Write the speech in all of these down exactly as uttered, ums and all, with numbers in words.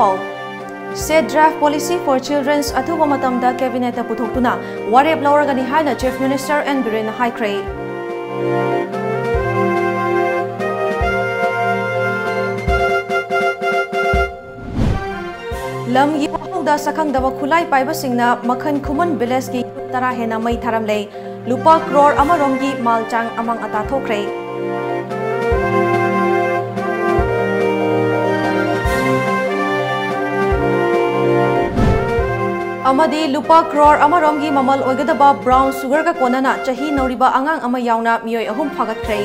ꯄꯥꯎ꯫ State Draft Policy for Children's ꯑꯊꯨꯕ ꯃꯇꯝꯗ Cabinet ꯇ ꯄꯨꯊꯣꯛꯇꯨꯅ ꯋꯥꯔꯦꯞ ꯂꯧꯔꯒꯅꯤ ꯍꯥꯏꯅ Chief Minister N Biren ꯅ ꯍꯥꯏꯈ꯭ꯔꯦ꯫ ꯂꯝꯒꯤ ꯋꯥꯍꯧꯗ ꯁꯛꯈꯪꯗꯕ ꯈꯨꯠꯂꯥꯏ ꯄꯥꯏꯕꯁꯤꯡꯅ ꯃꯈꯟ ꯈꯨꯃꯟ village ꯀꯤ ꯌꯨꯝ ꯇꯔꯥ ꯍꯦꯟꯅ ꯃꯩ ꯊꯥꯔꯝꯂꯦ꯫ ꯂꯨꯄꯥ ꯀ꯭ꯔꯣꯔ ꯑꯃꯔꯣꯝꯒꯤ ꯃꯥꯜ ꯆꯥꯡ ꯑꯃꯥꯡ ꯑꯇꯥ ꯊꯣꯛꯈ꯭ꯔꯦ꯫ ꯑꯃꯗꯤ ꯂꯨꯄꯥ ꯀ꯭ꯔꯣꯔ ꯑꯃꯔꯣꯝꯒꯤ ꯃꯃꯜ ꯑꯣꯏꯒꯗꯕ brown sugar ꯒ ꯀꯣꯟꯅꯅ ꯆꯍꯤ ꯅꯧꯔꯤꯕ ꯑꯉꯥꯡ ꯑꯃ ꯌꯥꯎꯅ ꯃꯤꯑꯣꯏ ꯑꯍꯨꯝ ꯐꯥꯒꯠꯈ꯭ꯔꯦ꯫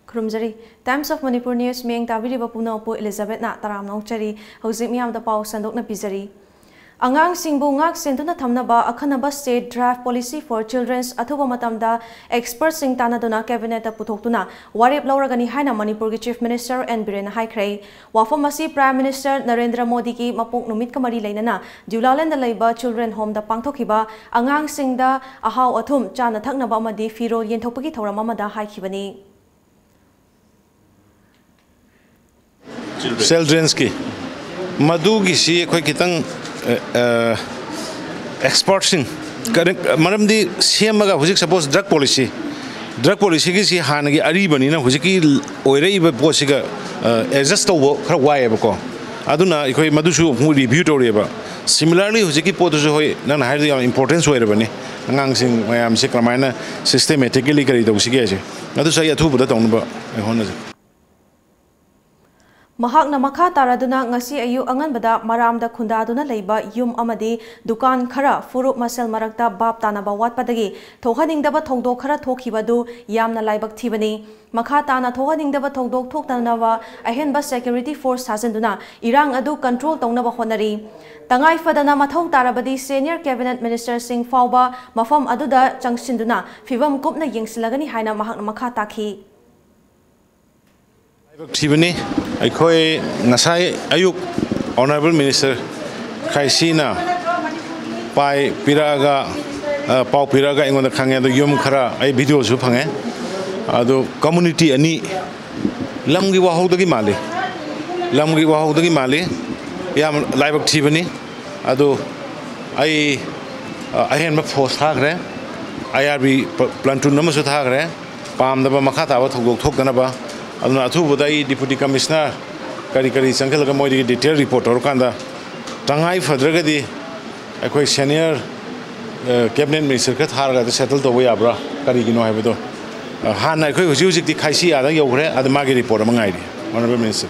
ꯈꯨꯔꯨꯝꯖꯔꯤ꯫ Times of Manipur News ꯃꯤꯠꯌꯦꯡ ꯇꯥꯕꯤꯔꯤꯕ ꯄꯨꯝꯅꯃꯛꯄꯨ Elizabeth ꯅ ꯇꯔꯥꯝꯅ ꯑꯣꯛꯆꯔꯤ꯫ ꯍꯧꯖꯤꯛ ꯃꯤꯌꯥꯝꯗ ꯄꯥꯎ ꯁꯟꯗꯣꯛꯅ ꯄꯤꯖꯔꯤ꯫ ꯑꯉꯥꯡꯁꯤꯡꯕꯨ ꯉꯥꯛ ꯁꯦꯟꯗꯨꯅ ꯊꯝꯅꯕ ꯑꯈꯟꯅꯕ State Draft Policy for Children's ꯑꯊꯨꯕ ꯃꯇꯝꯗ expert ꯁꯤꯡ ꯇꯥꯟꯅꯗꯨꯅ Cabinet ꯇ ꯄꯨꯊꯣꯛꯇꯨꯅ ꯋꯥꯔꯦꯞ ꯂꯧꯔꯒꯅꯤ ꯍꯥꯏꯅ ꯃꯅꯤꯄꯨꯔꯒꯤ Chief Minister N Biren ꯅ ꯍꯥꯏꯈ꯭ꯔꯦ꯫ ꯋꯥꯐꯝ ꯑꯁꯤ Prime Minister ꯅꯔꯦꯟꯗ꯭ꯔ ꯃꯣꯗꯤꯒꯤ ꯃꯄꯣꯛ ꯅꯨꯃꯤꯠꯀ ꯃꯔꯤ ꯂꯩꯅꯅ ꯖꯨꯂꯥꯂꯦꯟꯗ ꯂꯩꯕ Children Home ꯗ ꯄꯥꯡꯊꯣꯛꯈꯤꯕ ꯑꯉꯥꯡꯁꯤꯡꯗ ꯑꯍꯥꯎ ꯑꯊꯨꯝ, ꯆꯥꯅ ꯊꯛꯅꯕ ꯑꯃꯗꯤ ꯐꯤꯔꯣꯜ ꯌꯦꯟꯊꯣꯛꯄꯒꯤ ꯊꯧꯔꯝ ꯑꯃꯗ ꯍꯥꯏꯈꯤꯕꯅꯤ꯫ Children's ꯀꯤ ꯃꯗꯨꯒꯤꯁꯤ ꯑꯩꯈꯣꯏ ꯈꯤꯇꯪ, ꯑ, ꯑ, expert ꯁꯤꯡ, ꯀꯔꯤ, ꯃꯔꯝꯗꯤ ꯁꯦꯝꯃꯒ ꯍꯧꯖꯤꯛ suppose drug policy, drug policy ꯒꯤꯁꯤ ꯍꯥꯟꯅꯒꯤ ꯑꯔꯤꯕꯅꯤꯅ ꯍꯧꯖꯤꯛꯀꯤ ꯑꯣꯏꯔꯛꯏꯕ ꯄꯣꯠꯁꯤꯒ, ꯑ, adjust ꯇꯧꯕ ꯈꯔ ꯋꯥꯏꯑꯦꯕꯀꯣ꯫ ꯑꯗꯨꯅ ꯑꯩꯈꯣꯏ ꯃꯗꯨꯁꯨ ꯑꯃꯨꯛ review ꯇꯧꯔꯤꯑꯕ꯫ Similarly ꯍꯧꯖꯤꯛꯀꯤ ꯄꯣꯠꯇꯨꯁꯨ ꯍꯣꯏ ꯅꯪꯅ ꯍꯥꯏꯔꯤꯗꯣ ꯌꯥꯝ importance ꯑꯣꯏꯔꯕꯅꯤ꯫ ꯑꯉꯥꯡꯁꯤꯡ ꯃꯌꯥꯝꯁꯦ ꯀꯃꯥꯏꯅ systematically ꯀꯔꯤ ꯇꯧꯁꯤꯒꯦ ꯍꯥꯏꯁꯦ꯫ ꯑꯗꯨꯁꯨ ꯑꯩ ꯑꯊꯨꯕꯗ ꯇꯧꯅꯕ ꯑꯩ ꯍꯣꯠꯅꯖꯩ꯫ ꯃꯍꯥꯛꯅ ꯃꯈꯥ ꯇꯥꯔꯗꯨꯅ ꯉꯁꯤ ꯑꯌꯨꯛ ꯑꯉꯟꯕꯗ ꯃꯔꯥꯝꯗ ꯈꯨꯟꯗꯥꯗꯨꯅ ꯂꯩꯕ ꯌꯨꯝ ꯑꯃꯗꯤ ꯗꯨꯀꯥꯟ ꯈꯔ ꯐꯨꯔꯨꯞ ꯃꯁꯦꯜ ꯃꯔꯛꯇ ꯚꯥꯞ ꯇꯥꯅꯕ ꯋꯥꯠꯄꯗꯒꯤ ꯊꯣꯛꯍꯟꯅꯤꯡꯗꯕ ꯊꯧꯗꯣꯛ ꯈꯔ ꯊꯣꯛꯈꯤꯕ ꯑꯗꯨ ꯌꯥꯝꯅ ꯂꯥꯏꯕꯛ ꯊꯤꯕꯅꯤ꯫ ꯃꯈꯥ ꯇꯥꯅ ꯊꯣꯛꯍꯟꯅꯤꯡꯗꯕ ꯊꯧꯗꯣꯛ ꯊꯣꯛꯇꯅꯕ ꯑꯍꯦꯟꯕ security force ꯁꯥꯖꯤꯟꯗꯨꯅ ꯏꯔꯥꯡ ꯑꯗꯨ control ꯇꯧꯅꯕ ꯍꯣꯠꯅꯔꯤ꯫ ꯇꯉꯥꯏ ꯐꯗꯅ ꯃꯊꯧ ꯇꯥꯔꯕꯗꯤ senior cabinet minister ꯁꯤꯡ ꯐꯥꯎꯕ ꯃꯐꯝ ꯑꯗꯨꯗ ꯆꯪꯁꯤꯟꯗꯨꯅ ꯐꯤꯚꯝ ꯀꯨꯞꯅ ꯌꯦꯡꯁꯤꯜꯂꯒꯅꯤ ꯍꯥꯏꯅ ꯃꯍꯥꯛꯅ ꯃꯈꯥ ꯇꯥꯈꯤ꯫ ꯂꯥꯏꯕꯛ ꯊꯤꯕꯅꯤ꯫ ꯑꯩꯈꯣꯏ ꯉꯁꯥꯏ ꯑꯌꯨꯛ Honourable Minister ꯈꯥꯏꯁꯤꯅ ꯄꯥꯏ ꯄꯤꯔꯛꯑꯒ, ꯑ, ꯄꯥꯎ ꯄꯤꯔꯛꯑꯒ ꯑꯩꯉꯣꯟꯗ ꯈꯪꯉꯦ꯫ ꯑꯗꯣ ꯌꯨꯝ ꯈꯔ ꯑꯩ ꯚꯤꯗꯤꯑꯣꯁꯨ ꯐꯪꯉꯦ꯫ ꯑꯗꯣ ꯀꯝꯃꯨꯅꯤꯇꯤ ꯑꯅꯤ, ꯂꯝꯒꯤ ꯋꯥꯍꯧꯗꯒꯤ ꯃꯥꯜꯂꯤ, ꯂꯝꯒꯤ ꯋꯥꯍꯧꯗꯒꯤ ꯃꯥꯜꯂꯤ꯫ ꯌꯥꯝ ꯂꯥꯏꯕꯛ ꯊꯤꯕꯅꯤ꯫ ꯑꯗꯨ ꯑꯩ, ꯑ, ꯑꯍꯦꯟꯕ ꯐꯣꯔꯁ ꯊꯥꯈ꯭ꯔꯦ, ꯑꯥꯏ ꯑꯥꯔ ꯕꯤ ꯄ꯭ꯂ-, ꯄ꯭ꯂꯥꯟꯇꯨꯟ ꯑꯃꯁꯨ ꯊꯥꯈ꯭ꯔꯦ, ꯄꯥꯝꯗꯕ ꯃꯈꯥ ꯇꯥꯕ ꯊꯧꯗꯣꯛ ꯊꯣꯛꯇꯅꯕ꯫ ꯑꯗꯨꯅ ꯑꯊꯨꯕꯗ ꯑꯩ ꯗꯤꯄꯨꯇꯤ ꯀꯃꯤꯁꯅꯔ ꯀꯔꯤ ꯀꯔꯤ ꯆꯪꯁꯤꯜꯂꯒ ꯃꯣꯏꯗꯒꯤ ꯗꯤꯇꯦꯜ ꯔꯤꯄꯣꯔꯠ ꯇꯧꯔꯀꯥꯟꯗ, ꯇꯉꯥꯏ ꯐꯗ꯭ꯔꯒꯗꯤ ꯑꯩꯈꯣꯏ ꯁꯦꯅꯤꯌꯔ, ꯑ, ꯀꯦꯕꯤꯅꯦꯠ ꯃꯤꯅꯤꯁꯇꯔ ꯈꯔ ꯊꯥꯔꯒ ꯑꯗꯨ ꯁꯦꯇꯜ ꯇꯧꯕ ꯌꯥꯕ꯭ꯔꯥ, ꯀꯔꯤꯒꯤꯅꯣ ꯍꯥꯏꯕꯗꯣ, ꯑ, ꯍꯥꯟꯅ ꯑꯩꯈꯣꯏ ꯍꯧꯖꯤꯛ ꯍꯧꯖꯤꯛꯇꯤ ꯈꯥꯏꯁꯤ ꯑꯥꯗ ꯌꯧꯈ꯭ꯔꯦ, ꯑꯗ ꯃꯥꯒꯤ ꯔꯤꯄꯣꯔꯠ ꯑꯃ ꯉꯥꯏꯔꯤ꯫ Honourable Minister.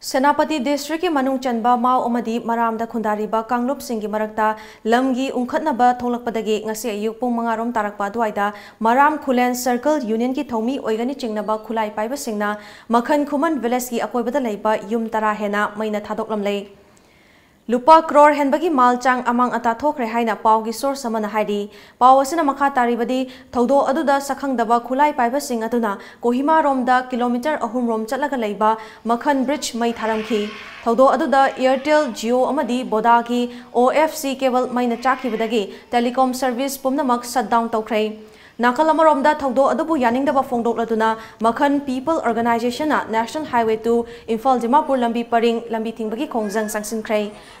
ꯁꯦꯅꯥꯄꯇꯤ ꯗꯤꯁꯇ꯭ꯔꯤꯛꯀꯤ ꯃꯅꯨꯡ ꯆꯟꯕ ꯃꯥꯎ ꯑꯃꯗꯤ ꯃꯔꯥꯝꯗ ꯈꯨꯟꯗꯥꯔꯤꯕ ꯀꯥꯡꯂꯨꯞꯁꯤꯡꯒꯤ ꯃꯔꯛꯇ ꯂꯝꯒꯤ ꯎꯪꯈꯠꯅꯕ ꯊꯣꯛꯂꯛꯄꯗꯒꯤ ꯉꯁꯤ ꯑꯌꯨꯛ ꯄꯨꯡ ꯃꯉꯥ ꯔꯣꯝ ꯇꯥꯔꯛꯄ ꯑꯗꯨꯋꯥꯏꯗ ꯃꯔꯥꯝ ꯈꯨꯂꯦꯟ ꯁꯔꯀꯜ ꯌꯨꯅꯤꯌꯟꯒꯤ ꯊꯧꯃꯤ ꯑꯣꯏꯒꯅꯤ ꯆꯤꯡꯅꯕ ꯈꯨꯠꯂꯥꯏ ꯄꯥꯏꯕꯁꯤꯡꯅ ꯃꯈꯟ ꯈꯨꯃꯟ ꯚꯤꯂꯦꯖꯀꯤ ꯑꯀꯣꯏꯕꯗ ꯂꯩꯕ ꯌꯨꯝ ꯇꯔꯥ ꯍꯦꯟꯅ ꯃꯩꯅ ꯊꯥꯗꯣꯛꯂꯝꯂꯦ꯫ ꯂꯨꯄꯥ ꯀ꯭ꯔꯣꯔ ꯍꯦꯟꯕꯒꯤ ꯃꯥꯜ ꯆꯥꯡ ꯑꯃꯥꯡ ꯑꯇꯥ ꯊꯣꯛꯈ꯭ꯔꯦ ꯍꯥꯏꯅ ꯄꯥꯎꯒꯤ ꯁꯣꯔꯁ ꯑꯃꯅ ꯍꯥꯏꯔꯤ꯫ ꯄꯥꯎ ꯑꯁꯤꯅ ꯃꯈꯥ ꯇꯥꯔꯤꯕꯗꯤ, ꯊꯧꯗꯣꯛ ꯑꯗꯨꯗ ꯁꯛꯈꯪꯗꯕ ꯈꯨꯠꯂꯥꯏ ꯄꯥꯏꯕꯁꯤꯡ ꯑꯗꯨꯅ ꯀꯣꯍꯤꯃꯥꯔꯣꯝꯗ ꯀꯤꯂꯣꯃꯤꯇꯔ ꯑꯍꯨꯝ ꯔꯣꯝ ꯆꯠꯂꯒ ꯂꯩꯕ ꯃꯈꯟ ꯕ꯭ꯔꯤꯖ ꯃꯩ ꯊꯥꯔꯝꯈꯤ꯫ ꯊꯧꯗꯣꯛ ꯑꯗꯨꯗ Airtel, Jio ꯑꯃꯗꯤ ꯚꯣꯗꯥꯒꯤ ꯑꯣ ꯑꯦꯐ ꯁꯤ ꯀꯦꯕꯜ ꯃꯩꯅ ꯆꯥꯛꯈꯤꯕꯗꯒꯤ ꯇꯦꯂꯤꯀꯣꯝ ꯁꯔꯚꯤꯁ ꯄꯨꯝꯅꯃꯛ ꯁꯠ ꯗꯥꯎꯟ ꯇꯧꯈ꯭ꯔꯦ꯫ ꯅꯥꯀꯜ ꯑꯃꯔꯣꯝꯗ ꯊꯧꯗꯣꯛ ꯑꯗꯨꯕꯨ ꯌꯥꯅꯤꯡꯗꯕ ꯐꯣꯡꯗꯣꯛꯂꯗꯨꯅ ꯃꯈꯟ ꯄꯤꯄꯜ ꯑꯣꯔꯒꯅꯥꯏꯖꯦꯁꯟꯅ national highway two Imphal Dimapur ꯂꯝꯕꯤ ꯄꯔꯤꯡ ꯂꯝꯕꯤ ꯊꯤꯡꯕꯒꯤ ꯈꯣꯡꯖꯪ ꯆꯪꯁꯤꯟꯈ꯭ꯔꯦ꯫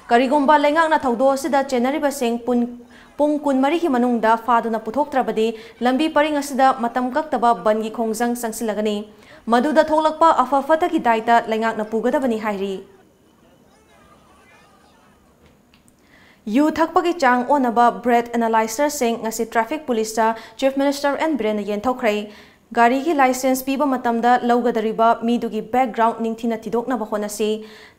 ꯀꯔꯤꯒꯨꯝꯕ ꯂꯩꯉꯥꯛꯅ ꯊꯧꯗꯣꯛ ꯑꯁꯤꯗ ꯆꯦꯟꯅꯔꯤꯕꯁꯤꯡ ꯄꯨꯡ ꯀꯨꯟꯃꯔꯤꯒꯤ ꯃꯅꯨꯡꯗ ꯐꯥꯗꯨꯅ ꯄꯨꯊꯣꯛꯇ꯭ꯔꯕꯗꯤ ꯂꯝꯕꯤ ꯄꯔꯤꯡ ꯑꯁꯤꯗ ꯃꯇꯝ ꯀꯛꯇꯕ ꯕꯟꯒꯤ ꯈꯣꯡꯖꯪ ꯆꯪꯁꯤꯜꯂꯒꯅꯤ꯫ ꯃꯗꯨꯗ ꯊꯣꯛꯂꯛꯄ ꯑꯐ ꯐꯠꯇꯒꯤ ꯗꯥꯏꯇ ꯂꯩꯉꯥꯛꯅ ꯄꯨꯒꯗꯕꯅꯤ ꯍꯥꯏꯔꯤ꯫ ꯌꯨ ꯊꯛꯄꯒꯤ ꯆꯥꯡ ꯑꯣꯟꯅꯕ ꯕ꯭ꯔꯦꯠ ꯑꯦꯅꯥꯂꯥꯏꯖꯔꯁꯤꯡ ꯉꯁꯤ ꯇ꯭ꯔꯥꯐꯤꯛ ꯄꯨꯂꯤꯁꯇ ꯆꯤꯐ ꯃꯤꯅꯤꯁꯇꯔ ꯑꯦꯟ ꯕꯤꯔꯦꯟꯅ ꯌꯦꯟꯊꯣꯛꯈ꯭ꯔꯦ꯫ ꯒꯥꯔꯤꯒꯤ ꯂꯥꯏꯁꯦꯟꯁ ꯄꯤꯕ ꯃꯇꯝꯗ ꯂꯧꯒꯗꯧꯔꯤꯕ ꯃꯤꯗꯨꯒꯤ ꯕꯦꯛꯒ꯭ꯔꯥꯎꯟ ꯅꯤꯡꯊꯤꯅ ꯊꯤꯗꯣꯛꯅꯕ ꯍꯣꯠꯅꯁꯤ꯫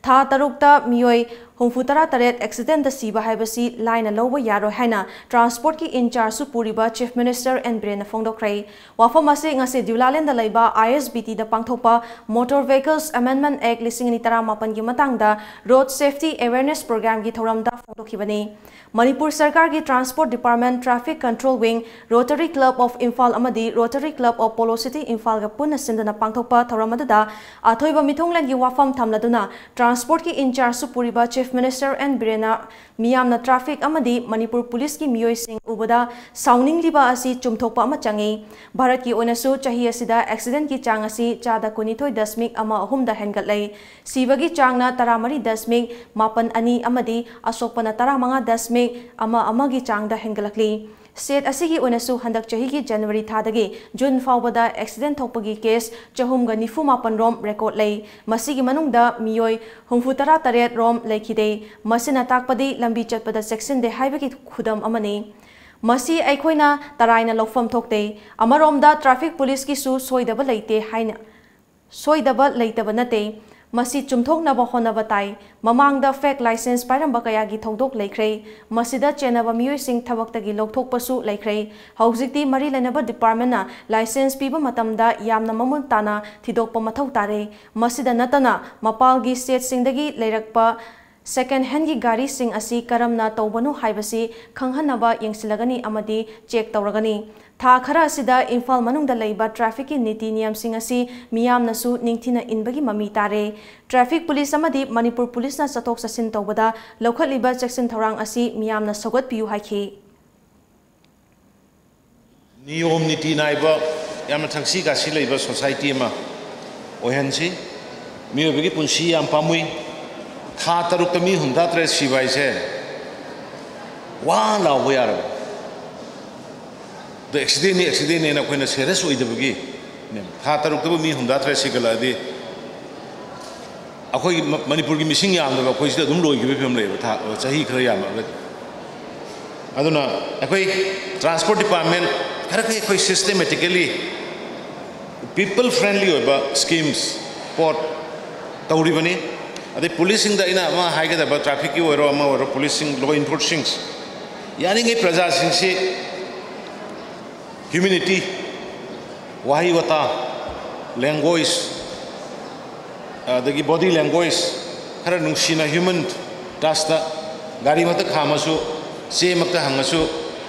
ꯊꯥ ꯇꯔꯨꯛꯇ ꯃꯤꯑꯣꯏ ꯍꯨꯝꯐꯨꯇꯔꯥ ꯇꯔꯦꯠ ꯑꯦꯛꯁꯤꯗꯦꯟꯗ ꯁꯤꯕ ꯍꯥꯏꯕꯁꯤ ꯂꯥꯏꯅ ꯂꯧꯕ ꯌꯥꯔꯣꯏ ꯍꯥꯏꯅ ꯇ꯭ꯔꯥꯟꯁꯄꯣꯔꯠꯀꯤ ꯏꯟꯆꯥꯔꯖꯁꯨ ꯄꯨꯔꯤꯕ ꯆꯤꯐ ꯃꯤꯅꯤꯁꯇꯔ ꯑꯦꯟ ꯕꯤꯔꯦꯟꯅ ꯐꯣꯡꯗꯣꯛꯈ꯭ꯔꯦ꯫ ꯋꯥꯐꯝ ꯑꯁꯤ ꯉꯁꯤ ꯗ꯭ꯌꯨꯂꯥꯂꯦꯟꯗ ꯂꯩꯕ ꯑꯥꯏ ꯑꯦꯁ ꯕꯤ ꯇꯤꯗ ꯄꯥꯡꯊꯣꯛꯄ Motor Vehicles Amendment Act ꯂꯤꯁꯤꯡ ꯑꯅꯤ ꯇꯔꯥꯃꯥꯄꯟꯒꯤ ꯃꯇꯥꯡꯗ ꯔꯣꯗ ꯁꯦꯐꯇꯤ ꯑꯦꯋꯦꯔꯅꯦꯁ ꯄ꯭ꯔꯣꯒ꯭ꯔꯥꯝꯒꯤ ꯊꯧꯔꯝꯗ ꯐꯣꯡꯗꯣꯛꯈꯤꯕꯅꯤ꯫ ꯃꯅꯤꯄꯨꯔ ꯁꯔꯀꯥꯔꯒꯤ transport department, traffic control wing, rotary club of Imphal ꯑꯃꯗꯤ rotary club of polo city ꯏꯝꯐꯥꯜꯒ ꯄꯨꯟꯅ ꯁꯤꯟꯗꯨꯅ ꯄꯥꯡꯊꯣꯛꯄ ꯊꯧꯔꯝ ꯑꯗꯨꯗ ꯑꯊꯣꯏꯕ ꯃꯤꯊꯨꯡꯂꯦꯟꯒꯤ ꯋꯥꯐꯝ ꯊꯝꯂꯗꯨꯅ ꯇ꯭ꯔꯥꯟꯁꯄꯣꯔꯠꯀꯤ ꯏꯟꯆꯥꯔꯖꯁꯨ ꯄꯨꯔꯤꯕ ꯆꯤꯐ ꯃꯤꯅꯤꯁꯇꯔ ꯑꯦꯟ ꯕꯤꯔꯦꯟꯅ ꯃꯤꯌꯥꯝꯅ ꯇ꯭ꯔꯥꯐꯤꯛ ꯑꯃꯗꯤ ꯃꯅꯤꯄꯨꯔ ꯄꯨꯂꯤꯁꯀꯤ ꯃꯤꯑꯣꯏꯁꯤꯡ ꯎꯕꯗ ꯁꯥꯎꯅꯤꯡꯂꯤꯕ ꯑꯁꯤ ꯆꯨꯝꯊꯣꯛꯄ ꯑꯃ ꯆꯪꯏ꯫ ꯚꯥꯔꯠꯀꯤ ꯑꯣꯏꯅꯁꯨ ꯆꯍꯤ ꯑꯁꯤꯗ ꯑꯦꯛꯁꯤꯗꯦꯟꯠꯀꯤ ꯆꯥꯡ ꯑꯁꯤ ꯆꯥꯗ ꯀꯨꯟꯅꯤꯊꯣꯏ ꯗꯁꯃꯤꯛ ꯑꯃ ꯑꯍꯨꯝꯗ ꯍꯦꯟꯒꯠꯂꯦ꯫ ꯁꯤꯕꯒꯤ ꯆꯥꯡꯅ ꯇꯔꯥꯃꯔꯤ ꯗꯁꯃꯤꯛ ꯃꯥꯄꯟ ꯑꯅꯤ ꯑꯃꯗꯤ ꯑꯁꯣꯛꯄꯅ ꯇꯔꯥꯃꯉꯥ ꯗꯁꯃꯤꯛ ꯑꯃ ꯑꯃꯒꯤ ꯆꯥꯡꯗ ꯍꯦꯟꯒꯠꯂꯛꯂꯤ꯫ ꯁ꯭ꯇꯦꯠ ꯑꯁꯤꯒꯤ ꯑꯣꯏꯅꯁꯨ ꯍꯟꯗꯛ ꯆꯍꯤꯒꯤ ꯖꯅꯋꯥꯔꯤ ꯊꯥꯗꯒꯤ ꯖꯨꯟ ꯐꯥꯎꯕꯗ ꯑꯦꯛꯁꯤꯗꯦꯟꯠ ꯊꯣꯛꯄꯒꯤ ꯀꯦꯁ ꯆꯍꯨꯝꯒ ꯅꯤꯐꯨ ꯃꯥꯄꯟ ꯔꯣꯝ ꯔꯦꯀꯣꯔꯗ ꯂꯩ꯫ ꯃꯁꯤꯒꯤ ꯃꯅꯨꯡꯗ ꯃꯤꯑꯣꯏ ꯍꯨꯝꯐꯨ ꯇꯔꯥ ꯇꯔꯦꯠ ꯔꯣꯝ ꯂꯩꯈꯤꯗꯦ꯫ ꯃꯁꯤꯅ ꯇꯥꯛꯄꯗꯤ ꯂꯝꯕꯤ ꯆꯠꯄꯗ ꯆꯦꯛꯁꯤꯟꯗꯦ ꯍꯥꯏꯕꯒꯤ ꯈꯨꯗꯝ ꯑꯃꯅꯤ꯫ ꯃꯁꯤ ꯑꯩꯈꯣꯏꯅ ꯇꯔꯥꯏꯅ ꯂꯧꯐꯝ ꯊꯣꯛꯇꯦ꯫ ꯑꯃꯔꯣꯝꯗ ꯇ꯭ꯔꯥꯐꯤꯛ ꯄꯨꯂꯤꯁꯀꯤꯁꯨ ꯁꯣꯏꯗꯕ ꯂꯩꯇꯦ ꯍꯥꯏꯅ, ꯁꯣꯏꯗꯕ ꯂꯩꯇꯕ ꯅꯠꯇꯦ꯫ ꯃꯁꯤ ꯆꯨꯝꯊꯣꯛꯅꯕ ꯍꯣꯠꯅꯕ ꯇꯥꯏ꯫ ꯃꯃꯥꯡꯗ ꯐꯦꯛ ꯂꯥꯏꯁꯦꯟꯁ ꯄꯥꯏꯔꯝꯕ ꯀꯌꯥꯒꯤ ꯊꯧꯗꯣꯛ ꯂꯩꯈ꯭ꯔꯦ꯫ ꯃꯁꯤꯗ ꯆꯦꯟꯅꯕ ꯃꯤꯑꯣꯏꯁꯤꯡ ꯊꯕꯛꯇꯒꯤ ꯂꯧꯊꯣꯛꯄꯁꯨ ꯂꯩꯈ꯭ꯔꯦ꯫ ꯍꯧꯖꯤꯛꯇꯤ ꯃꯔꯤ ꯂꯩꯅꯕ ꯗꯤꯄꯥꯔꯠꯃꯦꯟꯠꯅ ꯂꯥꯏꯁꯦꯟꯁ ꯄꯤꯕ ꯃꯇꯝꯗ ꯌꯥꯝꯅ ꯃꯃꯨꯠ ꯇꯥꯅ ꯊꯤꯗꯣꯛꯄ ꯃꯊꯧ ꯇꯥꯔꯦ꯫ ꯃꯁꯤꯗ ꯅꯠꯇꯅ ꯃꯄꯥꯜꯒꯤ ꯁ꯭ꯇꯦꯠꯁꯤꯡꯗꯒꯤ ꯂꯩꯔꯛꯄ ꯁꯦꯀꯦꯟ ꯍꯦꯟꯒꯤ ꯒꯥꯔꯤꯁꯤꯡ ꯑꯁꯤ ꯀꯔꯝꯅ ꯇꯧꯕꯅꯣ ꯍꯥꯏꯕꯁꯤ ꯈꯪꯍꯟꯅꯕ ꯌꯦꯡꯁꯤꯜꯂꯒꯅꯤ ꯑꯃꯗꯤ ꯆꯦꯛ ꯇꯧꯔꯒꯅꯤ꯫ ꯊꯥ ꯈꯔ ꯑꯁꯤꯗ ꯏꯝꯐꯥꯜ ꯃꯅꯨꯡꯗ ꯂꯩꯕ ꯇ꯭ꯔꯥꯐꯤꯛꯀꯤ ꯅꯤꯇꯤ ꯅꯤꯌꯝꯁꯤꯡ ꯑꯁꯤ ꯃꯤꯌꯥꯝꯅꯁꯨ ꯅꯤꯡꯊꯤꯅ ꯏꯟꯕꯒꯤ ꯃꯃꯤ ꯇꯥꯔꯦ꯫ ꯇ꯭ꯔꯥꯐꯤꯛ ꯄꯨꯂꯤꯁ ꯑꯃꯗꯤ ꯃꯅꯤꯄꯨꯔ ꯄꯨꯂꯤꯁꯅ ꯆꯠꯊꯣꯛ ꯆꯠꯁꯤꯟ ꯇꯧꯕꯗ ꯂꯧꯈꯠꯂꯤꯕ ꯆꯦꯛꯁꯤꯟ ꯊꯧꯔꯥꯡ ꯑꯁꯤ ꯃꯤꯌꯥꯝꯅ ꯁꯧꯒꯠꯄꯤꯌꯨ ꯍꯥꯏꯈꯤ꯫ ꯅꯤꯌꯣꯝ ꯅꯤꯇꯤ ꯅꯥꯏꯕ, ꯌꯥꯝꯅ ꯊꯛꯁꯤ ꯈꯥꯁꯤ ꯂꯩꯕ ꯁꯣꯁꯥꯏꯇꯤ ꯑꯃ ꯑꯣꯏꯍꯟꯁꯤ꯫ ꯃꯤꯑꯣꯏꯕꯒꯤ ꯄꯨꯟꯁꯤ ꯌꯥꯝ ꯄꯥꯝꯃꯨꯏ꯫ ꯊꯥ ꯇꯔꯨꯛꯇ ꯃꯤ ꯍꯨꯝꯗ꯭ꯔꯥ ꯇꯔꯦꯠ ꯁꯤꯕ ꯍꯥꯏꯁꯦ ꯋꯥ ꯂꯥꯎꯕ ꯌꯥꯔꯕ꯫ ꯑꯗꯣ ꯑꯦꯛꯁꯤꯗꯦꯟꯅꯤ, ꯑꯦꯛꯁꯤꯗꯦꯟꯅꯦꯅ ꯑꯩꯈꯣꯏꯅ ꯁꯦꯔꯤꯌꯁ ꯑꯣꯏꯗꯕꯒꯤ ꯊꯥ ꯇꯔꯨꯛꯇꯕꯨ ꯃꯤ ꯍꯨꯝꯗ꯭ꯔꯥ ꯇꯔꯦꯠ ꯁꯤꯒꯠꯂꯛꯑꯗꯤ ꯑꯩꯈꯣꯏꯒꯤ ꯃ-, ꯃꯅꯤꯄꯨꯔꯒꯤ ꯃꯤꯁꯤꯡ ꯌꯥꯝꯗꯕ ꯑꯩꯈꯣꯏꯁꯤꯗ ꯑꯗꯨꯝ ꯂꯣꯏꯈꯤꯕꯒꯤ ꯐꯤꯕꯝ ꯂꯩꯌꯦꯕ, ꯊꯥ, ꯆꯍꯤ ꯈꯔ ꯌꯥꯝꯃꯛꯑꯒꯗꯤ꯫ ꯑꯗꯨꯅ ꯑꯩꯈꯣꯏ ꯇ꯭ꯔꯥꯟꯁꯄꯣꯔꯠ ꯗꯤꯄꯥꯔꯠꯃꯦꯟ ꯈꯔ ꯈꯔ ꯑꯩꯈꯣꯏ ꯁꯤꯁꯇꯦꯃꯦꯇꯤꯀꯦꯂꯤ ꯄꯤꯄꯜ ꯐ꯭ꯔꯦꯟꯂꯤ ꯑꯣꯏꯕ ꯁ꯭ꯀꯤꯝꯁ ꯄꯣꯠ ꯇꯧꯔꯤꯕꯅꯤ꯫ ꯑꯗꯩ ꯄꯨꯂꯤꯁꯁꯤꯡꯗ ꯑꯩꯅ ꯑꯃ ꯍꯥꯏꯒꯗꯕ, ꯇ꯭ꯔꯥꯐꯤꯛꯀꯤ ꯑꯣꯏꯔꯣ ꯑꯃ ꯑꯣꯏꯔꯣ, ꯄꯨꯂꯤꯁꯁꯤꯡ, ꯂꯣ ꯏꯟꯐꯣꯔꯁꯤꯡ, ꯌꯥꯔꯤꯉꯩ ꯄ꯭ꯔꯖꯥꯁꯤꯡꯁꯤ ꯍ꯭ꯌꯨꯃꯤꯅꯤꯇꯤ, ꯋꯥꯍꯩ ꯋꯥꯇꯥ, ꯂꯦꯡꯒ꯭ꯋꯦꯖ, ꯑꯗꯒꯤ ꯕꯣꯗꯤ ꯂꯦꯡꯒ꯭ꯋꯦꯖ, ꯈꯔ ꯅꯨꯡꯁꯤꯅ ꯍ꯭ꯌꯨꯃꯟ ꯇꯆꯇ, ꯒꯥꯔꯤꯃꯛꯇ ꯈꯥꯝꯃꯁꯨ, ꯆꯦꯃꯛꯇ ꯍꯪꯉꯁꯨ,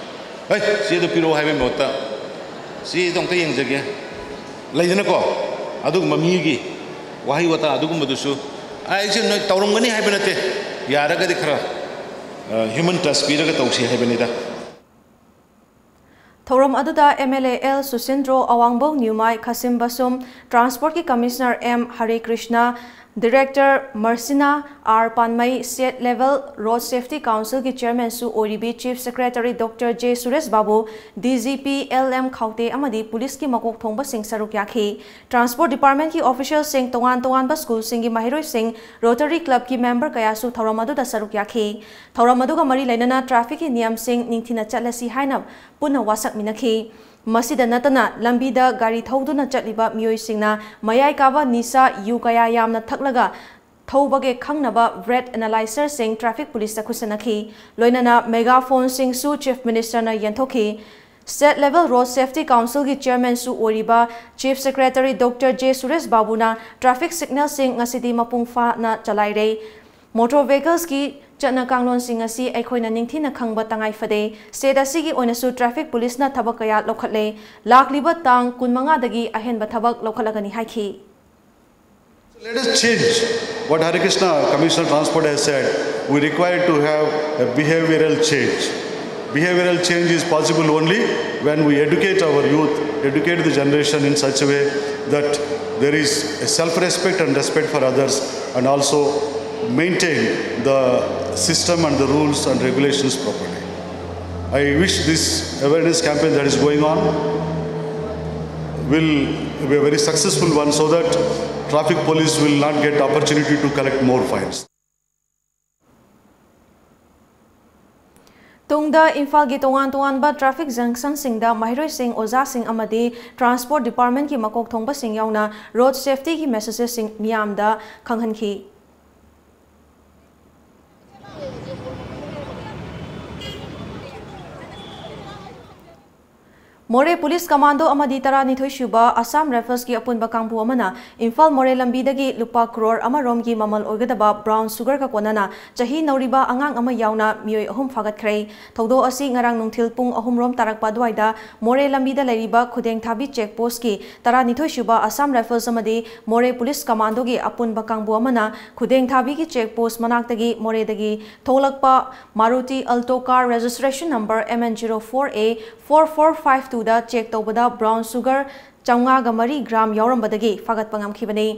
"ꯍꯩ, ꯆꯦꯗꯣ ꯄꯤꯔꯛꯑꯣ" ꯍꯥꯏꯕꯒꯤ ꯃꯍꯨꯠꯇ, "ꯆꯦꯗꯣ ꯑꯝꯇ ꯌꯦꯡꯖꯒꯦ", ꯂꯩꯗꯅꯀꯣ, ꯑꯗꯨꯒꯨꯝꯕ ꯃꯤꯒꯤ ꯋꯥꯍꯩ ꯋꯥꯇꯥ ꯑꯗꯨꯒꯨꯝꯕꯗꯨꯁꯨ ꯑꯩꯁꯦ ꯅꯣꯏ ꯇꯧꯔꯝꯒꯅꯤ ꯍꯥꯏꯕ ꯅꯠꯇꯦ, ꯌꯥꯔꯒꯗꯤ ꯈꯔ ꯍ꯭ꯌꯨꯃꯟ ꯇꯆ ꯄꯤꯔꯒ ꯇꯧꯁꯤ ꯍꯥꯏꯕꯅꯤꯗ꯫ ꯊꯧꯔꯝ ꯑꯗꯨꯗ M L A L Susindro, Awangbou Newmai Khashim Vashum, ꯇ꯭ꯔꯥꯟꯁꯄꯣꯔꯠꯀꯤ commissioner M Hare Krishna, director Marsina R Panmei, state level road safety ꯀꯥꯎꯟꯁꯤꯜꯒꯤ ꯆꯤꯌꯔꯃꯦꯟꯁꯨ ꯑꯣꯏꯔꯤꯕꯤ chief secretary doctor J Suresh Babu, D G P L M Khaute ꯑꯃꯗꯤ ꯄꯨꯂꯤꯁꯀꯤ ꯃꯀꯣꯛ ꯊꯣꯡꯕꯁꯤꯡ ꯁꯔꯨꯛ ꯌꯥꯈꯤ꯫ ꯇ꯭ꯔꯥꯟꯁꯄꯣꯔꯠ ꯗꯤꯄꯥꯔꯠꯃꯦꯟꯠꯀꯤ ꯑꯣꯐꯤꯁꯤꯌꯦꯜꯁꯤꯡ, ꯇꯣꯉꯥꯟ ꯇꯣꯉꯥꯟꯕ ꯁ꯭ꯀꯨꯜꯁꯤꯡꯒꯤ ꯃꯍꯩꯔꯣꯏꯁꯤꯡ, ꯔꯣꯇꯔꯤ ꯀ꯭ꯂꯕꯀꯤ ꯃꯦꯝꯕꯔ ꯀꯌꯥꯁꯨ ꯊꯧꯔꯝ ꯑꯗꯨꯗ ꯁꯔꯨꯛ ꯌꯥꯈꯤ꯫ ꯊꯧꯔꯝ ꯑꯗꯨꯒ ꯃꯔꯤ ꯂꯩꯅꯅ ꯇ꯭ꯔꯥꯐꯤꯛꯀꯤ ꯅꯤꯌꯝꯁꯤꯡ ꯅꯤꯡꯊꯤꯅ ꯆꯠꯂꯁꯤ ꯍꯥꯏꯅ ꯄꯨꯟꯅ ꯋꯥꯁꯛꯃꯤꯟꯅꯈꯤ꯫ ꯃꯁꯤꯗ ꯅꯠꯇꯅ ꯂꯝꯕꯤꯗ ꯒꯥꯔꯤ ꯊꯧꯗꯨꯅ ꯆꯠꯂꯤꯕ ꯃꯤꯑꯣꯏꯁꯤꯡꯅ ꯃꯌꯥꯏ ꯀꯥꯕ ꯅꯤꯁꯥ ꯌꯨ ꯀꯌꯥ ꯌꯥꯝꯅ ꯊꯛꯂꯒ ꯊꯧꯕꯒꯦ ꯈꯪꯅꯕ ꯕ꯭ꯔꯦꯠ ꯑꯦꯅꯥꯂꯥꯏꯖꯔꯁꯤꯡ ꯇ꯭ꯔꯥꯐꯤꯛ ꯄꯨꯂꯤꯁꯇ ꯈꯨꯠꯁꯟꯅꯈꯤ꯫ ꯂꯣꯏꯅꯅ ꯃꯦꯒꯥ ꯐꯣꯟꯁꯤꯡꯁꯨ ꯆꯤꯐ ꯃꯤꯅꯤꯁꯇꯔꯅ ꯌꯦꯟꯊꯣꯛꯈꯤ꯫ ꯁ꯭ꯇꯦꯠ ꯂꯦꯚꯦꯜ ꯔꯣꯗ ꯁꯦꯐꯇꯤ ꯀꯥꯎꯟꯁꯤꯜꯒꯤ ꯆꯤꯌꯔꯃꯦꯟꯁꯨ ꯑꯣꯏꯔꯤꯕ chief secretary doctor J Suresh ꯕꯥꯕꯨꯅ ꯇ꯭ꯔꯥꯐꯤꯛ ꯁꯤꯒꯅꯦꯜꯁꯤꯡ ꯉꯁꯤꯗꯤ ꯃꯄꯨꯡ ꯐꯥꯅ ꯆꯂꯥꯏꯔꯦ꯫ ꯃꯣꯇꯣꯔ ꯚꯦꯍꯤꯀꯜꯁꯀꯤ ꯆꯠꯅ ꯀꯥꯡꯂꯣꯟꯁꯤꯡ ꯑꯁꯤ ꯑꯩꯈꯣꯏꯅ ꯅꯤꯡꯊꯤꯅ ꯈꯪꯕ ꯇꯉꯥꯏ ꯐꯗꯦ꯫ ꯁ꯭ꯇꯦꯠ ꯑꯁꯤꯒꯤ ꯑꯣꯏꯅꯁꯨ ꯇ꯭ꯔꯥꯐꯤꯛ ꯄꯨꯂꯤꯁꯅ ꯊꯕꯛ ꯀꯌꯥ ꯂꯧꯈꯠꯂꯦ꯫ ꯂꯥꯛꯂꯤꯕ ꯇꯥꯡ ꯀꯨꯟꯃꯉꯥꯗꯒꯤ ꯑꯍꯦꯟꯕ ꯊꯕꯛ ꯂꯧꯈꯠꯂꯒꯅꯤ ꯍꯥꯏꯈꯤ꯫ Let us change what Hare Krishna, Commissioner Transport, has said. We require to have a behavioral change. Behavioral change is possible only when we educate our youth, educate the generation in such a way that there is a self-respect and respect for others, and also maintain the system and the rules and regulations properly. I wish this awareness campaign that is going on will be a very successful one, so that traffic police will not get opportunity to collect more fines. ꯇꯨꯡꯗ ꯏꯝꯐꯥꯜꯒꯤ ꯇꯣꯉꯥꯟ ꯇꯣꯉꯥꯟꯕ traffic ꯖꯪꯁꯟꯁꯤꯡꯗ ꯃꯍꯩꯔꯣꯏꯁꯤꯡ, ꯑꯣꯖꯥꯁꯤꯡ ꯑꯃꯗꯤ transport ꯗꯤꯄꯥꯔꯠꯃꯦꯟꯠꯀꯤ ꯃꯀꯣꯛ ꯊꯣꯡꯕꯁꯤꯡ ꯌꯥꯎꯅ road ꯁꯦꯐꯇꯤꯒꯤ ꯃꯦꯁꯦꯖꯁꯤꯡ ꯃꯤꯌꯥꯝꯗ ꯈꯪꯍꯟꯈꯤ꯫ ꯃꯣꯔꯦ ꯄꯨꯂꯤꯁ ꯀꯃꯥꯟꯗꯣ ꯑꯃꯗꯤ ꯇꯔꯥꯅꯤꯊꯣꯏ ꯁꯨꯕ ꯑꯁꯥꯝ ꯔꯥꯏꯐꯜꯁꯀꯤ ꯑꯄꯨꯟꯕ ꯀꯥꯡꯕꯨ ꯑꯃꯅ ꯏꯝꯐꯥꯜ ꯃꯣꯔꯦ ꯂꯝꯕꯤꯗꯒꯤ ꯂꯨꯄꯥ ꯀ꯭ꯔꯣꯔ ꯑꯃꯔꯣꯝꯒꯤ ꯃꯃꯜ ꯑꯣꯏꯒꯗꯕ ꯕ꯭ꯔꯥꯎꯟ ꯁꯨꯒꯔꯒ ꯀꯣꯟꯅꯅ ꯆꯍꯤ ꯅꯧꯔꯤꯕ ꯑꯉꯥꯡ ꯑꯃ ꯌꯥꯎꯅ ꯃꯤꯑꯣꯏ ꯑꯍꯨꯝ ꯐꯥꯒꯠꯈ꯭ꯔꯦ꯫ ꯊꯧꯗꯣꯛ ꯑꯁꯤ ꯉꯔꯥꯡ ꯅꯨꯡꯊꯤꯜ ꯄꯨꯡ ꯑꯍꯨꯝ ꯔꯣꯝ ꯇꯥꯔꯛꯄ ꯑꯗꯨꯋꯥꯏꯗ ꯃꯣꯔꯦ ꯂꯝꯕꯤꯗ ꯂꯩꯔꯤꯕ ꯈꯨꯗꯦꯡꯊꯥꯕꯤ ꯆꯦꯛ ꯄꯣꯁꯀꯤ ꯇꯔꯥꯅꯤꯊꯣꯏ ꯁꯨꯕ ꯑꯁꯥꯝ ꯔꯥꯏꯐꯜꯁ ꯑꯃꯗꯤ ꯃꯣꯔꯦ ꯄꯨꯂꯤꯁ ꯀꯃꯥꯟꯗꯣꯒꯤ ꯑꯄꯨꯟꯕ ꯀꯥꯡꯕꯨ ꯑꯃꯅ ꯈꯨꯗꯦꯡꯊꯥꯕꯤꯒꯤ ꯆꯦꯛ ꯄꯣꯁ ꯃꯅꯥꯛꯇꯒꯤ ꯃꯣꯔꯦꯗꯒꯤ ꯊꯣꯛꯂꯛꯄ Maruti Alto car registration number M N zero four A four four five two ꯗ ꯆꯦꯛ ꯇꯧꯕꯗ ꯕ꯭ꯔꯥꯎꯟ ꯁꯨꯒꯔ ꯆꯥꯝꯃꯉꯥꯒ ꯃꯔꯤ ꯒ꯭ꯔꯥꯝ ꯌꯥꯎꯔꯝꯕꯗꯒꯤ ꯐꯥꯒꯠꯄ ꯉꯝꯈꯤꯕꯅꯤ꯫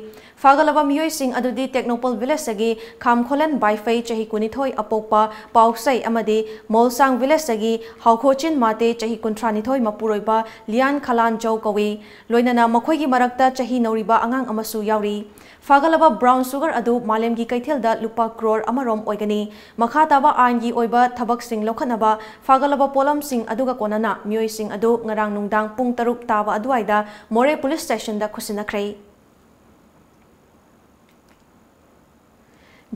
ꯐꯥꯒꯠꯂꯕ ꯃꯤꯑꯣꯏꯁꯤꯡ ꯑꯗꯨꯗꯤ ꯇꯦꯛꯅꯧꯄꯜ ꯚꯤꯂꯦꯖꯇꯒꯤ ꯈꯥꯝꯈꯣꯂꯦꯟ ꯕꯥꯏꯐꯩ, ꯆꯍꯤ ꯀꯨꯟꯅꯤꯊꯣꯏ, ꯑꯄꯣꯛꯄ ꯄꯥꯎꯁꯩ, ꯑꯃꯗꯤ ꯃꯣꯜꯁꯥꯡ ꯚꯤꯂꯦꯖꯇꯒꯤ ꯍꯥꯎꯈꯣꯆꯤꯟ ꯃꯥꯇꯦ, ꯆꯍꯤ ꯀꯨꯟꯊ꯭ꯔꯥꯅꯤꯊꯣꯏ, ꯃꯄꯨꯔꯣꯏꯕ ꯂꯤꯌꯥꯟ ꯈꯂꯥꯟ ꯖꯧ ꯀꯧꯏ꯫ ꯂꯣꯏꯅꯅ ꯃꯈꯣꯏꯒꯤ ꯃꯔꯛꯇ ꯆꯍꯤ ꯅꯧꯔꯤꯕ ꯑꯉꯥꯡ ꯑꯃꯁꯨ ꯌꯥꯎꯔꯤ꯫ ꯐꯥꯒꯠꯂꯕ ꯕ꯭ꯔꯥꯎꯟ ꯁꯨꯒꯔ ꯑꯗꯨ ꯃꯥꯂꯦꯝꯒꯤ ꯀꯩꯊꯦꯜꯗ ꯂꯨꯄꯥ ꯀ꯭ꯔꯣꯔ ꯑꯃꯔꯣꯝ ꯑꯣꯏꯒꯅꯤ꯫ ꯃꯈꯥ ꯇꯥꯕ ꯑꯥꯏꯟꯒꯤ ꯑꯣꯏꯕ ꯊꯕꯛꯁꯤꯡ ꯂꯧꯈꯠꯅꯕ ꯐꯥꯒꯠꯂꯕ ꯄꯣꯠꯂꯝꯁꯤꯡ ꯑꯗꯨꯒ ꯀꯣꯟꯅꯅ ꯃꯤꯑꯣꯏꯁꯤꯡ ꯑꯗꯨ ꯉꯔꯥꯡ ꯅꯨꯡꯗꯥꯡ ꯄꯨꯡ ꯇꯔꯨꯛ ꯇꯥꯕ ꯑꯗꯨꯋꯥꯏꯗ ꯃꯣꯔꯦ ꯄꯨꯂꯤꯁ ꯁ꯭ꯇꯦꯁꯟꯗ ꯈꯨꯠꯁꯤꯟꯅꯈ꯭ꯔꯦ꯫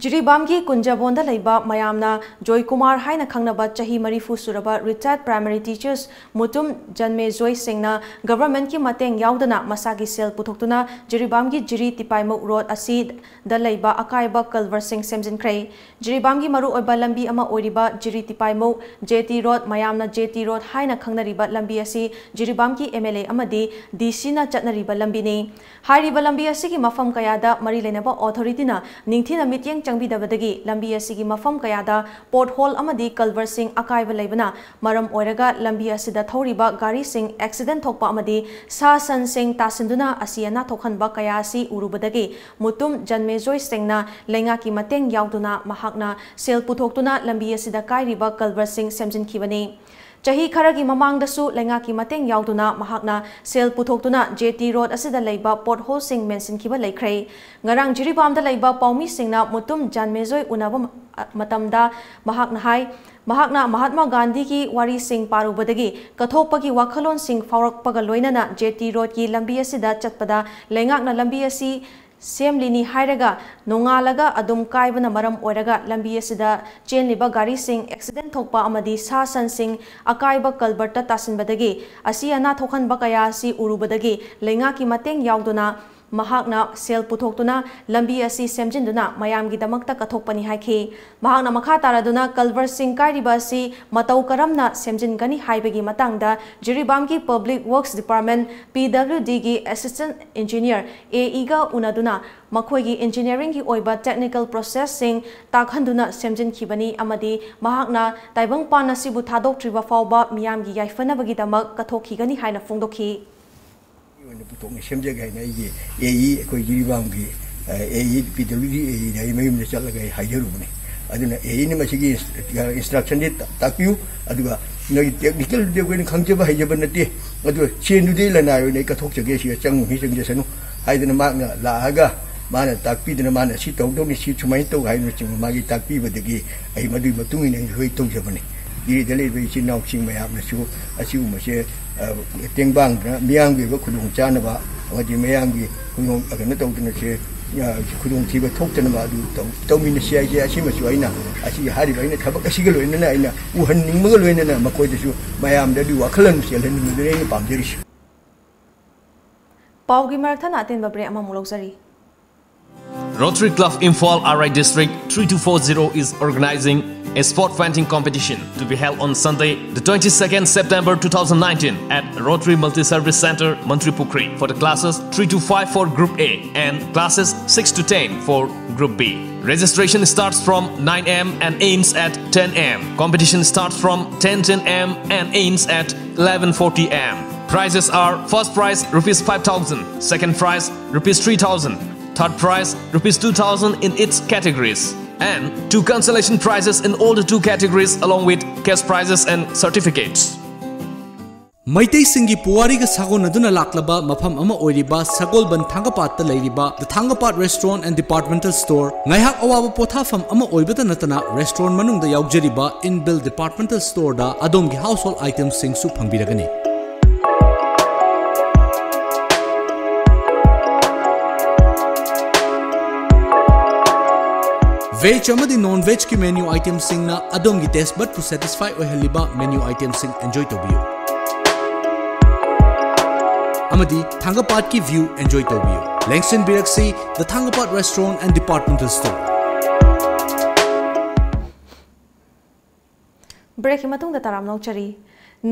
ꯖꯤꯔꯤꯕꯥꯝꯒꯤ ꯀꯨꯟꯖꯕꯣꯟꯗ ꯂꯩꯕ ꯃꯌꯥꯝꯅ ꯖꯣꯏꯀꯨꯃꯥꯔ ꯍꯥꯏꯅ ꯈꯪꯅꯕ ꯆꯍꯤ ꯃꯔꯤꯐꯨ ꯁꯨꯔꯕ retired primary teachers ꯃꯨꯇꯨꯝ ꯖꯟꯃꯦꯖꯣꯏ ꯁꯤꯡꯅ ꯒꯚꯔꯟꯃꯦꯟꯠꯀꯤ ꯃꯇꯦꯡ ꯌꯥꯎꯗꯅ ꯃꯁꯥꯒꯤ ꯁꯦꯜ ꯄꯨꯊꯣꯛꯇꯨꯅ ꯖꯤꯔꯤꯕꯥꯝꯒꯤ ꯖꯤꯔꯤ ꯇꯤꯄꯥꯏꯃꯨꯛ ꯔꯣꯗ ꯑꯁꯤꯗ ꯂꯩꯕ ꯑꯀꯥꯏꯕ ꯀꯜꯚꯔꯁꯤꯡ ꯁꯦꯝꯖꯤꯟꯈ꯭ꯔꯦ꯫ ꯖꯤꯔꯤꯕꯥꯝꯒꯤ ꯃꯔꯨꯑꯣꯏꯕ ꯂꯝꯕꯤ ꯑꯃ ꯑꯣꯏꯔꯤꯕ ꯖꯤꯔꯤ ꯇꯤꯄꯥꯏꯃꯨꯛ J T ꯔꯣꯗ, ꯃꯌꯥꯝꯅ J T ꯔꯣꯗ ꯍꯥꯏꯅ ꯈꯪꯅꯔꯤꯕ ꯂꯝꯕꯤ ꯑꯁꯤ ꯖꯤꯔꯤꯕꯥꯝꯒꯤ M L A ꯑꯃꯗꯤ D C ꯅ ꯆꯠꯅꯔꯤꯕ ꯂꯝꯕꯤꯅꯤ꯫ ꯍꯥꯏꯔꯤꯕ ꯂꯝꯕꯤ ꯑꯁꯤꯒꯤ ꯃꯐꯝ ꯀꯌꯥꯗ ꯃꯔꯤ ꯂꯩꯅꯕ ꯑꯣꯊꯣꯔꯤꯇꯤꯅ ꯅꯤꯡꯊꯤꯅ ꯃꯤꯠꯌꯦꯡ ꯆꯪꯕꯤꯗꯕꯗꯒꯤ ꯂꯝꯕꯤ ꯑꯁꯤꯒꯤ ꯃꯐꯝ ꯀꯌꯥꯗ ꯄꯣꯠ ꯍꯣꯜ ꯑꯃꯗꯤ ꯀꯜꯚꯔꯁꯤꯡ ꯑꯀꯥꯏꯕ ꯂꯩꯕꯅ ꯃꯔꯝ ꯑꯣꯏꯔꯒ ꯂꯝꯕꯤ ꯑꯁꯤꯗ ꯊꯧꯔꯤꯕ ꯒꯥꯔꯤꯁꯤꯡ ꯑꯦꯛꯁꯤꯗꯦꯟꯠ ꯊꯣꯛꯄ ꯑꯃꯗꯤ ꯁꯥ ꯁꯟꯁꯤꯡ ꯇꯥꯁꯤꯟꯗꯨꯅ ꯑꯁꯤ ꯑꯅꯥ ꯊꯣꯛꯍꯟꯕ ꯀꯌꯥ ꯑꯁꯤ ꯎꯔꯨꯕꯗꯒꯤ ꯃꯨꯇꯨꯝ ꯖꯟꯃꯦꯖꯣꯏ ꯁꯤꯡꯅ ꯂꯩꯉꯥꯛꯀꯤ ꯃꯇꯦꯡ ꯌꯥꯎꯗꯨꯅ ꯃꯍꯥꯛꯅ ꯁꯦꯜ ꯄꯨꯊꯣꯛꯇꯨꯅ ꯂꯝꯕꯤ ꯑꯁꯤꯗ ꯀꯥꯏꯔꯤꯕ ꯀꯜꯚꯔꯁꯤꯡ ꯁꯦꯝꯖꯤꯟꯈꯤꯕꯅꯤ꯫ ꯆꯍꯤ ꯈꯔꯒꯤ ꯃꯃꯥꯡꯗꯁꯨ ꯂꯩꯉꯥꯛꯀꯤ ꯃꯇꯦꯡ ꯌꯥꯎꯗꯨꯅ ꯃꯍꯥꯛꯅ ꯁꯦꯜ ꯄꯨꯊꯣꯛꯇꯨꯅ J T ꯔꯣꯗ ꯑꯁꯤꯗ ꯂꯩꯕ ꯄꯣꯠ ꯍꯣꯜꯁꯤꯡ ꯃꯦꯟꯁꯤꯟꯈꯤꯕ ꯂꯩꯈ꯭ꯔꯦ꯫ ꯉꯔꯥꯡ ꯖꯤꯔꯤꯕꯥꯝꯗ ꯂꯩꯕ ꯄꯥꯎꯃꯤꯁꯤꯡꯅ ꯃꯨꯇꯨꯝ ꯖꯥꯟꯃꯦꯖꯣꯏ ꯎꯅꯕ ꯃ-, ꯃꯇꯝꯗ ꯃꯍꯥꯛꯅ ꯍꯥꯏ, ꯃꯍꯥꯛꯅ ꯃꯍꯥꯠꯃꯥ ꯒꯥꯟꯙꯤꯒꯤ ꯋꯥꯔꯤꯁꯤꯡ ꯄꯥꯔꯨꯕꯗꯒꯤ ꯀꯠꯊꯣꯛꯄꯒꯤ ꯋꯥꯈꯜꯂꯣꯟꯁꯤꯡ ꯐꯥꯎꯔꯛꯄꯒ ꯂꯣꯏꯅꯅ J T ꯔꯣꯗꯀꯤ ꯂꯝꯕꯤ ꯑꯁꯤꯗ ꯆꯠꯄꯗ ꯂꯩꯉꯥꯛꯅ ꯂꯝꯕꯤ ꯑꯁꯤ ꯁꯦꯝꯂꯤꯅꯤ ꯍꯥꯏꯔꯒ ꯅꯣꯡꯉꯥꯜꯂꯒ ꯑꯗꯨꯝ ꯀꯥꯏꯕꯅ ꯃꯔꯝ ꯑꯣꯏꯔꯒ ꯂꯝꯕꯤ ꯑꯁꯤꯗ ꯆꯦꯟꯂꯤꯕ ꯒꯥꯔꯤꯁꯤꯡ ꯑꯦꯛꯁꯤꯗꯦꯟ ꯊꯣꯛꯄ ꯑꯃꯗꯤ ꯁꯥ ꯁꯟꯁꯤꯡ ꯑꯀꯥꯏꯕ ꯀꯜꯚꯔꯠꯇ ꯇꯥꯁꯤꯟꯕꯗꯒꯤ ꯑꯁꯤ ꯑꯅꯥ ꯊꯣꯛꯍꯟꯕ ꯀꯌꯥ ꯑꯁꯤ ꯎꯔꯨꯕꯗꯒꯤ ꯂꯩꯉꯥꯛꯀꯤ ꯃꯇꯦꯡ ꯌꯥꯎꯗꯨꯅ ꯃꯍꯥꯛꯅ ꯁꯦꯜ ꯄꯨꯊꯣꯛꯇꯨꯅ ꯂꯝꯕꯤ ꯑꯁꯤ ꯁꯦꯝꯖꯤꯟꯗꯨꯅ ꯃꯌꯥꯝꯒꯤꯗꯃꯛꯇ ꯀꯠꯊꯣꯛꯄꯅꯤ ꯍꯥꯏꯈꯤ꯫ ꯃꯍꯥꯛꯅ ꯃꯈꯥ ꯇꯥꯔꯗꯨꯅ ꯀꯜꯚꯔꯠꯁꯤꯡ ꯀꯥꯏꯔꯤꯕ ꯑꯁꯤ ꯃꯇꯧ ꯀꯔꯝꯅ ꯁꯦꯝꯖꯤꯟꯒꯅꯤ ꯍꯥꯏꯕꯒꯤ ꯃꯇꯥꯡꯗ ꯖꯤꯔꯤꯕꯥꯝꯒꯤ Public Works Department, P W D ꯒꯤ Assistant Engineer, A E ꯒ ꯎꯅꯗꯨꯅ ꯃꯈꯣꯏꯒꯤ engineering ꯒꯤ ꯑꯣꯏꯕ technical process ꯁꯤꯡ ꯇꯥꯛꯍꯟꯗꯨꯅ ꯁꯦꯝꯖꯤꯟꯈꯤꯕꯅꯤ ꯑꯃꯗꯤ ꯃꯍꯥꯛꯅ ꯇꯥꯏꯕꯪꯄꯥꯟ ꯑꯁꯤꯕꯨ ꯊꯥꯗꯣꯛꯇ꯭ꯔꯤꯕ ꯐꯥꯎꯕ ꯃꯤꯌꯥꯝꯒꯤ ꯌꯥꯏꯐꯅꯕꯒꯤꯗꯃꯛ ꯀꯠꯊꯣꯛꯈꯤꯒꯅꯤ ꯍꯥꯏꯅ ꯐꯣꯡꯗꯣꯛꯈꯤ꯫ ꯑꯣꯏꯅ ꯄꯨꯊꯣꯛꯅ ꯁꯦꯝꯖꯒꯦ ꯍꯥꯏꯅ ꯑꯩꯒꯤ A E, ꯑꯩꯈꯣꯏ ꯖꯤꯔꯤꯕꯥꯝꯒꯤ, ꯑ, A E, P W D A E ꯗ ꯑꯩ ꯃꯌꯨꯝꯗ ꯆꯠꯂꯒ ꯑꯩ ꯍꯥꯏꯖꯔꯨꯕꯅꯤ꯫ ꯑꯗꯨꯅ A E ꯅ ꯃꯁꯤꯒꯤ ꯏꯟꯁ-, ꯑ, instruction ꯗꯤ ꯇꯥ-, ꯇꯥꯛꯄꯤꯌꯨ, ꯑꯗꯨꯒ ꯅꯣꯏꯒꯤ technical ꯗꯤ ꯑꯩꯈꯣꯏꯅ ꯈꯪꯖꯕ ꯍꯩꯖꯕ ꯅꯠꯇꯦ, ꯑꯗꯨ ꯁꯦꯟꯗꯨꯗꯤ ꯂꯅꯥꯏ ꯑꯣꯏꯅ ꯑꯩ ꯀꯠꯊꯣꯛꯆꯒꯦ, ꯁꯤꯗ ꯆꯪꯉꯨꯅꯤ ꯆꯪꯖꯁꯅꯨ ꯍꯥꯏꯗꯅ ꯃꯍꯥꯛꯅ ꯂꯥꯛꯑꯒ ꯃꯥꯅ ꯇꯥꯛꯄꯤꯗꯅ ꯃꯥꯅ ꯁꯤ ꯇꯧꯗꯧꯅꯤ, ꯁꯤ ꯁꯨꯃꯥꯏꯅ ꯇꯧ ꯍꯥꯏꯕꯅꯆꯤꯡꯕ ꯃꯥꯒꯤ ꯇꯥꯛꯄꯤꯕꯗꯒꯤ ꯑꯩ ꯃꯗꯨꯒꯤ ꯃꯇꯨꯡ ꯏꯟꯅ ꯑꯩ ꯂꯣꯏ ꯇꯧꯖꯕꯅꯤ꯫ ꯖꯤꯔꯤꯗ ꯂꯩꯔꯤꯕ ꯏꯆꯤꯟ ꯏꯅꯥꯎꯁꯤꯡ ꯃꯌꯥꯝꯅꯁꯨ ꯑꯁꯤꯒꯨꯝꯕꯁꯦ, ꯑ, ꯇꯦꯡꯕꯥꯡꯗꯅ ꯃꯤꯌꯥꯝꯒꯤ ꯑꯣꯏꯕ ꯈꯨꯗꯣꯡ ꯆꯥꯅꯕ ꯑꯃꯗꯤ ꯃꯌꯥꯝꯒꯤ ꯈꯨꯗꯣꯡ, ꯀꯩꯅꯣ ꯇꯧꯗꯅ ꯁꯦ, ꯑ, ꯈꯨꯗꯣꯡꯊꯤꯕ ꯊꯣꯛꯇꯅꯕ ꯑꯗꯨ ꯇꯧ-, ꯇꯧꯃꯤꯟꯅꯁꯤ ꯍꯥꯏꯁꯦ꯫ ꯑꯁꯤꯃꯁꯨ ꯑꯩꯅ ꯑꯁꯤꯒꯤ ꯍꯥꯏꯔꯤꯕ ꯑꯩꯅ ꯊꯕꯛ ꯑꯁꯤꯒ ꯂꯣꯏꯅꯅ ꯑꯩꯅ ꯎꯍꯟꯅꯤꯡꯕꯒ ꯂꯣꯏꯅꯅ ꯃꯈꯣꯏꯗꯁꯨ ꯃꯌꯥꯝꯗ ꯑꯗꯨꯒꯤ ꯋꯥꯈꯜꯂꯣꯟ ꯆꯦꯜꯍꯟꯅꯤꯡꯕꯗꯨꯅꯤ ꯑꯩꯅ ꯄꯥꯝꯖꯔꯤꯁꯤ꯫ ꯄꯥꯎꯒꯤ ꯃꯔꯛ ꯊꯠꯅ ꯑꯇꯦꯟꯕ break ꯑꯃꯃꯨꯛ ꯂꯧꯖꯔꯤ꯫ Rotary Club Imphal R I District three two four zero is organizing a sport painting competition to be held on Sunday, the twenty-second September two thousand nineteen at Rotary Multi-Service Center, Mantripukhri for the classes three to five for Group A and classes six to ten for Group B. Registration starts from nine a m and ends at ten a m. Competition starts from ten ten a m and ends at eleven forty a m. Prizes are first prize rupees five thousand, second prize rupees three thousand, third prize rupees two thousand in its categories, and two consolation prizes in all the two categories along with cash prizes and certificates. ꯃꯩꯇꯩꯁꯤꯡꯒꯤ ꯄꯨꯋꯥꯔꯤꯒ ꯁꯥꯒꯣꯟꯅꯗꯨꯅ ꯂꯥꯛꯂꯕ ꯃꯐꯝ ꯑꯃ ꯑꯣꯏꯔꯤꯕ ꯁꯒꯣꯜꯕꯟ ꯊꯥꯡꯒꯄꯥꯠꯇ ꯂꯩꯔꯤꯕ The Thangapad Restaurant and Departmental Store ꯉꯥꯏꯍꯥꯛ ꯑꯋꯥꯕ ꯄꯣꯊꯥꯐꯝ ꯑꯃ ꯑꯣꯏꯕꯇ ꯅꯠꯇꯅ restaurant ꯃꯅꯨꯡꯗ ꯌꯥꯎꯖꯔꯤꯕ inbuilt departmental store ꯗ ꯑꯗꯣꯝꯒꯤ household item ꯁꯤꯡꯁꯨ ꯐꯪꯕꯤꯔꯒꯅꯤ꯫ Veg ꯑꯃꯗꯤ non veg ꯀꯤ menu item ꯁꯤꯡꯅ ꯑꯗꯣꯝꯒꯤ taste bud ꯄꯨ satisfy ꯑꯣꯏꯍꯜꯂꯤꯕ menu item ꯁꯤꯡ enjoy ꯇꯧꯕꯤꯌꯨ꯫ ꯑꯃꯗꯤ ꯊꯥꯡꯒꯄꯥꯠꯀꯤ view enjoy ꯇꯧꯕꯤꯌꯨ꯫ ꯂꯦꯡꯁꯤꯟꯕꯤꯔꯛꯁꯤ The Thangapad Restaurant and Departmental Store꯫ Break ꯀꯤ ꯃꯇꯨꯡꯗ ꯇꯔꯥꯝꯅ ꯑꯣꯛꯆꯔꯤ꯫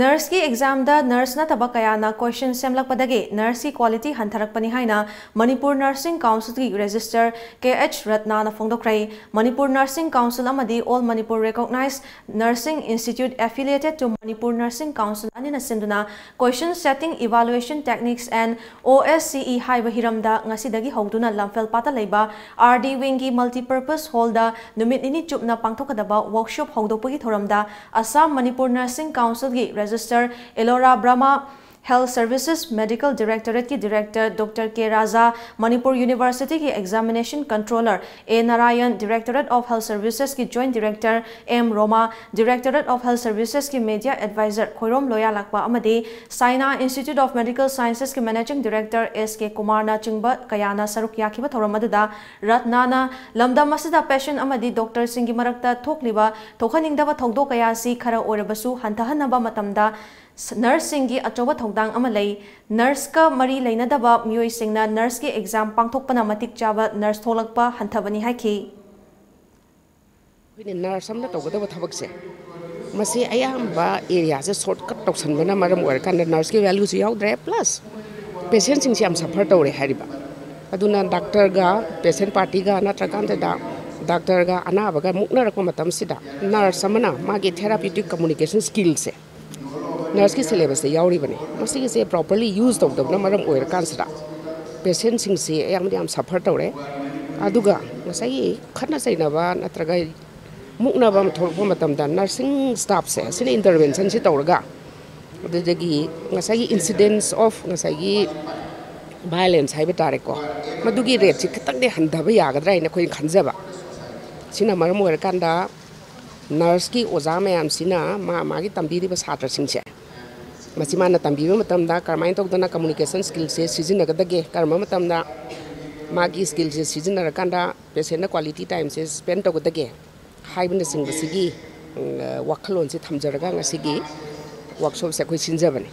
Nurse ꯀꯤ exam ꯗ nurse ꯅꯠꯇꯕ ꯀꯌꯥꯅ question ꯁꯦꯝꯂꯛꯄꯗꯒꯤ nurse ꯀꯤ quality ꯍꯟꯊꯔꯛꯄꯅꯤ ꯍꯥꯏꯅ Manipur Nursing Council ꯒꯤ Registrar ꯀꯦ ꯑꯩꯆ ꯔꯠꯅꯥꯅ ꯐꯣꯡꯗꯣꯛꯈ꯭ꯔꯦ꯫ Manipur Nursing Council ꯑꯃꯗꯤ All Manipur Recognized Nursing Institute affiliated to Manipur Nursing Council ꯑꯅꯤꯅ ꯁꯤꯟꯗꯨꯅ Question Setting Evaluation Techniques and O S C E ꯍꯥꯏꯕ ꯍꯤꯔꯝꯗ ꯉꯁꯤꯗꯒꯤ ꯍꯧꯗꯨꯅ ꯂꯝꯐꯦꯜꯄꯥꯠꯇ ꯂꯩꯕ R D wing ꯒꯤ multipurpose hall ꯗ ꯅꯨꯃꯤꯠ ꯅꯤꯅꯤ ꯆꯨꯞꯅ ꯄꯥꯡꯊꯣꯛꯀꯗꯕ workshop ꯍꯧꯗꯣꯛꯄꯒꯤ ꯊꯧꯔꯝꯗ Assam Manipur Nursing Council ꯒꯤ Registrar Elora Brahma, Health Services Medical Directorate ꯀꯤ Director Doctor K Raja, Manipur University ꯒꯤ Examination Controller A Narayan, Directorate of Health Services ꯀꯤ Joint Director M Roma, Directorate of Health Services ꯀꯤ Media Advisor Khoirom ꯂꯣꯌꯥꯂꯥꯛꯄ ꯑꯃꯗꯤ Saina Institute of Medical Sciences ꯀꯤ Managing Director S K ꯀꯨꯃꯥꯔꯅ ꯆꯤꯡꯕ ꯀꯌꯥꯅ ꯁꯔꯨꯛ ꯌꯥꯈꯤꯕ ꯊꯧꯔꯝ ꯑꯗꯨꯗ ꯔꯠꯅꯥꯅ ꯂꯝꯗꯝ ꯑꯁꯤꯗ patient ꯑꯃꯗꯤ doctor ꯁꯤꯡꯒꯤ ꯃꯔꯛꯇ ꯊꯣꯛꯂꯤꯕ ꯊꯣꯛꯍꯟꯅꯤꯡꯗꯕ ꯊꯧꯗꯣꯛ ꯀꯌꯥ ꯑꯁꯤ ꯈꯔ ꯑꯣꯏꯔꯕꯁꯨ ꯍꯟꯊꯍꯟꯅꯕ ꯃꯇꯝꯗ nurse ꯁꯤꯡꯒꯤ ꯑꯆꯧꯕ ꯊꯧꯗꯥꯡ ꯑꯃ ꯂꯩ꯫ Nurse ꯀ ꯃꯔꯤ ꯂꯩꯅꯗꯕ ꯃꯤꯑꯣꯏꯁꯤꯡꯅ nurse ꯀꯤ exam ꯄꯥꯡꯊꯣꯛꯄꯅ ꯃꯇꯤꯛ ꯆꯥꯕ nurse ꯊꯣꯛꯂꯛꯄ ꯍꯟꯊꯕꯅꯤ ꯍꯥꯏꯈꯤ꯫ ꯑꯩꯈꯣꯏꯅ nurse ꯑꯃꯅ ꯇꯧꯒꯗꯕ ꯊꯕꯛꯁꯦ, ꯃꯁꯤ ꯑꯌꯥꯝꯕ area ꯁꯦ shortcut ꯇꯧꯁꯟꯕꯅ ꯃꯔꯝ ꯑꯣꯏꯔꯀꯥꯟꯗ nurse ꯀꯤ value ꯁꯨ ꯌꯥꯎꯗ꯭ꯔꯦ, plus patient ꯁꯤꯡꯁꯦ ꯌꯥꯝ suffer ꯇꯧꯔꯦ ꯍꯥꯏꯔꯤꯕ꯫ ꯑꯗꯨꯅ doctor ꯒ patient party ꯒ ꯅꯠꯇ꯭ꯔꯀꯥꯟꯗꯗ doctor ꯒ ꯑꯅꯥꯕꯒ ꯃꯨꯛꯅꯔꯛꯄ ꯃꯇꯝꯁꯤꯗ nurse ꯑꯃꯅ ꯃꯥꯒꯤ therapeutic communication skill ꯁꯦ nurse ꯀꯤ syllabus ꯇ ꯌꯥꯎꯔꯤꯕꯅꯤ꯫ ꯃꯁꯤꯒꯤꯁꯦ properly use ꯇꯧꯗꯕꯅ ꯃꯔꯝ ꯑꯣꯏꯔꯀꯥꯟꯁꯤꯗ patient ꯁꯤꯡꯁꯤ ꯑꯌꯥꯝꯕꯗꯤ ꯌꯥꯝ suffer ꯇꯧꯔꯦ꯫ ꯑꯗꯨꯒ ꯉꯁꯥꯏꯒꯤ ꯈꯠꯅ ꯆꯩꯅꯕ ꯅꯠꯇ꯭ꯔꯒ ꯃꯨꯛꯅꯕ ꯑꯃ ꯊꯣꯛꯂꯛꯄ ꯃꯇꯝꯗ nursing staff ꯁꯦ ꯑꯁꯤꯅ intervention ꯁꯤ ꯇꯧꯔꯒ, ꯑꯗꯨꯗꯒꯤ ꯉꯁꯥꯏꯒꯤ incidence of ꯉꯁꯥꯏꯒꯤ violence ꯍꯥꯏꯕ ꯇꯥꯔꯦꯀꯣ, ꯃꯗꯨꯒꯤ rate ꯁꯤ ꯈꯤꯇꯪꯗꯤ ꯍꯟꯊꯕ ꯌꯥꯒꯗ꯭ꯔꯥ ꯍꯥꯏꯅ ꯑꯩꯈꯣꯏꯅ ꯈꯟꯖꯕ꯫ ꯁꯤꯅ ꯃꯔꯝ ꯑꯣꯏꯔꯀꯥꯟꯗ nurse ꯀꯤ ꯑꯣꯖꯥ ꯃꯌꯥꯝꯁꯤꯅ ꯃꯥ ꯃꯥꯒꯤ ꯇꯝꯕꯤꯔꯤꯕ ꯁꯥꯇ꯭ꯔꯁꯤꯡꯁꯦ, ꯃꯁꯤ ꯃꯥꯅ ꯇꯝꯕꯤꯕ ꯃꯇꯝꯗ ꯀꯔꯝꯍꯥꯏꯅ ꯇꯧꯗꯅ communication skill ꯁꯦ ꯁꯤꯖꯤꯟꯅꯒꯗꯒꯦ, ꯀꯔꯝꯕ ꯃꯇꯝꯗ ꯃꯥꯒꯤ ꯁ꯭ꯀꯤꯜꯁꯦ ꯁꯤꯖꯤꯟꯅꯔꯀꯥꯟꯗ ꯄꯦꯁꯦꯟꯅ ꯀ꯭ꯋꯥꯂꯤꯇꯤ ꯇꯥꯏꯝꯁꯦ ꯁ꯭ꯄꯦꯟ ꯇꯧꯒꯗꯒꯦ ꯍꯥꯏꯕꯅꯆꯤꯡꯕꯁꯤꯒꯤ ꯋꯥꯈꯜꯂꯣꯟꯁꯦ ꯊꯝꯖꯔꯒ ꯉꯁꯤꯒꯤ ꯋꯥꯔꯛꯁꯣꯞꯁꯦ ꯑꯩꯈꯣꯏ ꯁꯤꯟꯖꯕꯅꯤ꯫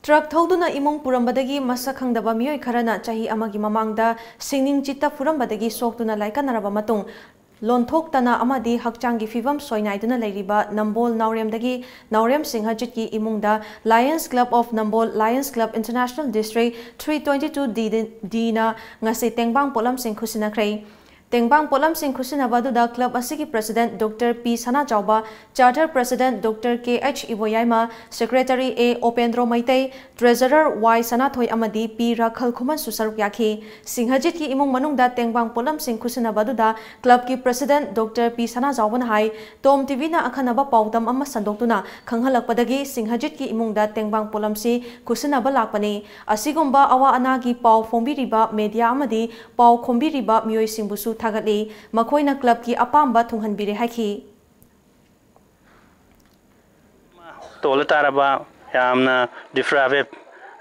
ꯇ꯭ꯔꯛ ꯊꯧꯗꯨꯅ ꯏꯃꯨꯡ ꯄꯨꯔꯝꯕꯗꯒꯤ ꯃꯁꯛ ꯈꯪꯗꯕ ꯃꯤꯑꯣꯏ ꯈꯔꯅ ꯆꯍꯤ ꯑꯃꯒꯤ ꯃꯃꯥꯡꯗ ꯁꯤꯡꯅꯤꯡ ꯆꯤꯠꯇ ꯐꯨꯔꯝꯕꯗꯒꯤ ꯁꯣꯛꯇꯨꯅ ꯂꯥꯏꯀꯠꯅꯔꯕ ꯃꯇꯨꯡ, ꯂꯣꯟꯊꯣꯛꯇꯅ ꯑꯃꯗꯤ ꯍꯛꯆꯥꯡꯒꯤ ꯐꯤꯕꯝ ꯁꯣꯏꯅꯥꯏꯗꯨꯅ ꯂꯩꯔꯤꯕ ꯅꯝꯕꯣꯜ ꯅꯥꯎꯔꯦꯝꯗꯒꯤ ꯅꯥꯎꯔꯦꯝ ꯁꯤꯡꯍꯖꯤꯠꯀꯤ ꯏꯃꯨꯡꯗ Lions Club of Nambol, Lions Club International District three twenty-two D ꯗꯤꯅ ꯉꯁꯤ ꯇꯦꯡꯕꯥꯡ ꯄꯣꯠꯂꯝꯁꯤꯡ ꯈꯨꯠꯁꯤꯟꯅꯈ꯭ꯔꯦ꯫ ꯇꯦꯡꯕꯥꯡ ꯄꯣꯠꯂꯝꯁꯤꯡ ꯈꯨꯠꯁꯤꯟꯅꯕ ꯑꯗꯨꯗ ꯀ꯭ꯂꯕ ꯑꯁꯤꯒꯤ ꯄ꯭ꯔꯁꯤꯗꯦꯟꯠ ꯗꯣꯛꯇꯔ ꯄꯤ ꯁꯅꯥꯆꯥꯎꯕ, ꯆꯥꯔꯇꯔ ꯄ꯭ꯔꯁꯤꯗꯦꯟꯠ ꯗꯣꯛꯇꯔ ꯀꯦ ꯑꯩꯆ ꯏꯕꯣꯌꯥꯏꯃ, ꯁꯦꯀ꯭ꯔꯦꯇꯔꯤ ꯑꯦ ꯑꯣꯄꯦꯟꯗ꯭ꯔꯣ ꯃꯩꯇꯩ, ꯇ꯭ꯔꯦꯖꯔꯔ ꯋꯥꯏ ꯁꯅꯥꯊꯣꯏ ꯑꯃꯗꯤ ꯄꯤ ꯔꯥꯈꯜ ꯈꯨꯃꯟꯁꯨ ꯁꯔꯨꯛ ꯌꯥꯈꯤ꯫ ꯁꯤꯡꯍꯖꯤꯠꯀꯤ ꯏꯃꯨꯡ ꯃꯅꯨꯡꯗ ꯇꯦꯡꯕꯥꯡ ꯄꯣꯠꯂꯝꯁꯤꯡ ꯈꯨꯠꯁꯤꯟꯅꯕ ꯑꯗꯨꯗ ꯀ꯭ꯂꯕꯀꯤ ꯄ꯭ꯔꯁꯤꯗꯦꯟꯠ ꯗꯣꯛꯇꯔ ꯄꯤ ꯁꯅꯥꯆꯥꯎꯕꯅ ꯍꯥꯏ, ꯇꯣꯝ ꯇꯤꯚꯤꯅ ꯑꯈꯟꯅꯕ ꯄꯥꯎꯗꯝ ꯑꯃ ꯁꯟꯗꯣꯛꯇꯨꯅ ꯈꯪꯍꯜꯂꯛꯄꯗꯒꯤ ꯁꯤꯡꯍꯖꯤꯠꯀꯤ ꯏꯃꯨꯡꯗ ꯇꯦꯡꯕꯥꯡ ꯄꯣꯠꯂꯝꯁꯤ ꯈꯨꯠꯁꯤꯟꯅꯕ ꯂꯥꯛꯄꯅꯤ꯫ ꯑꯁꯤꯒꯨꯝꯕ ꯑꯋꯥ ꯑꯅꯥꯒꯤ ꯄꯥꯎ ꯐꯣꯡꯕꯤꯔꯤꯕ ꯃꯦꯗꯤꯌꯥ ꯑꯃꯗꯤ ꯄꯥꯎ ꯈꯣꯝꯕꯤꯔꯤꯕ ꯃꯤꯑꯣꯏꯁꯤꯡꯕꯨꯁꯨ ꯊꯥꯒꯠꯂꯤ꯫ ꯃꯈꯣꯏꯅ ꯀ꯭ꯂꯕꯀꯤ ꯑꯄꯥꯝꯕ ꯊꯨꯡꯍꯟꯕꯤꯔꯦ ꯍꯥꯏꯈꯤ꯫ ꯇꯣꯜꯂ ꯇꯥꯔꯕ, ꯌꯥꯝꯅ deprived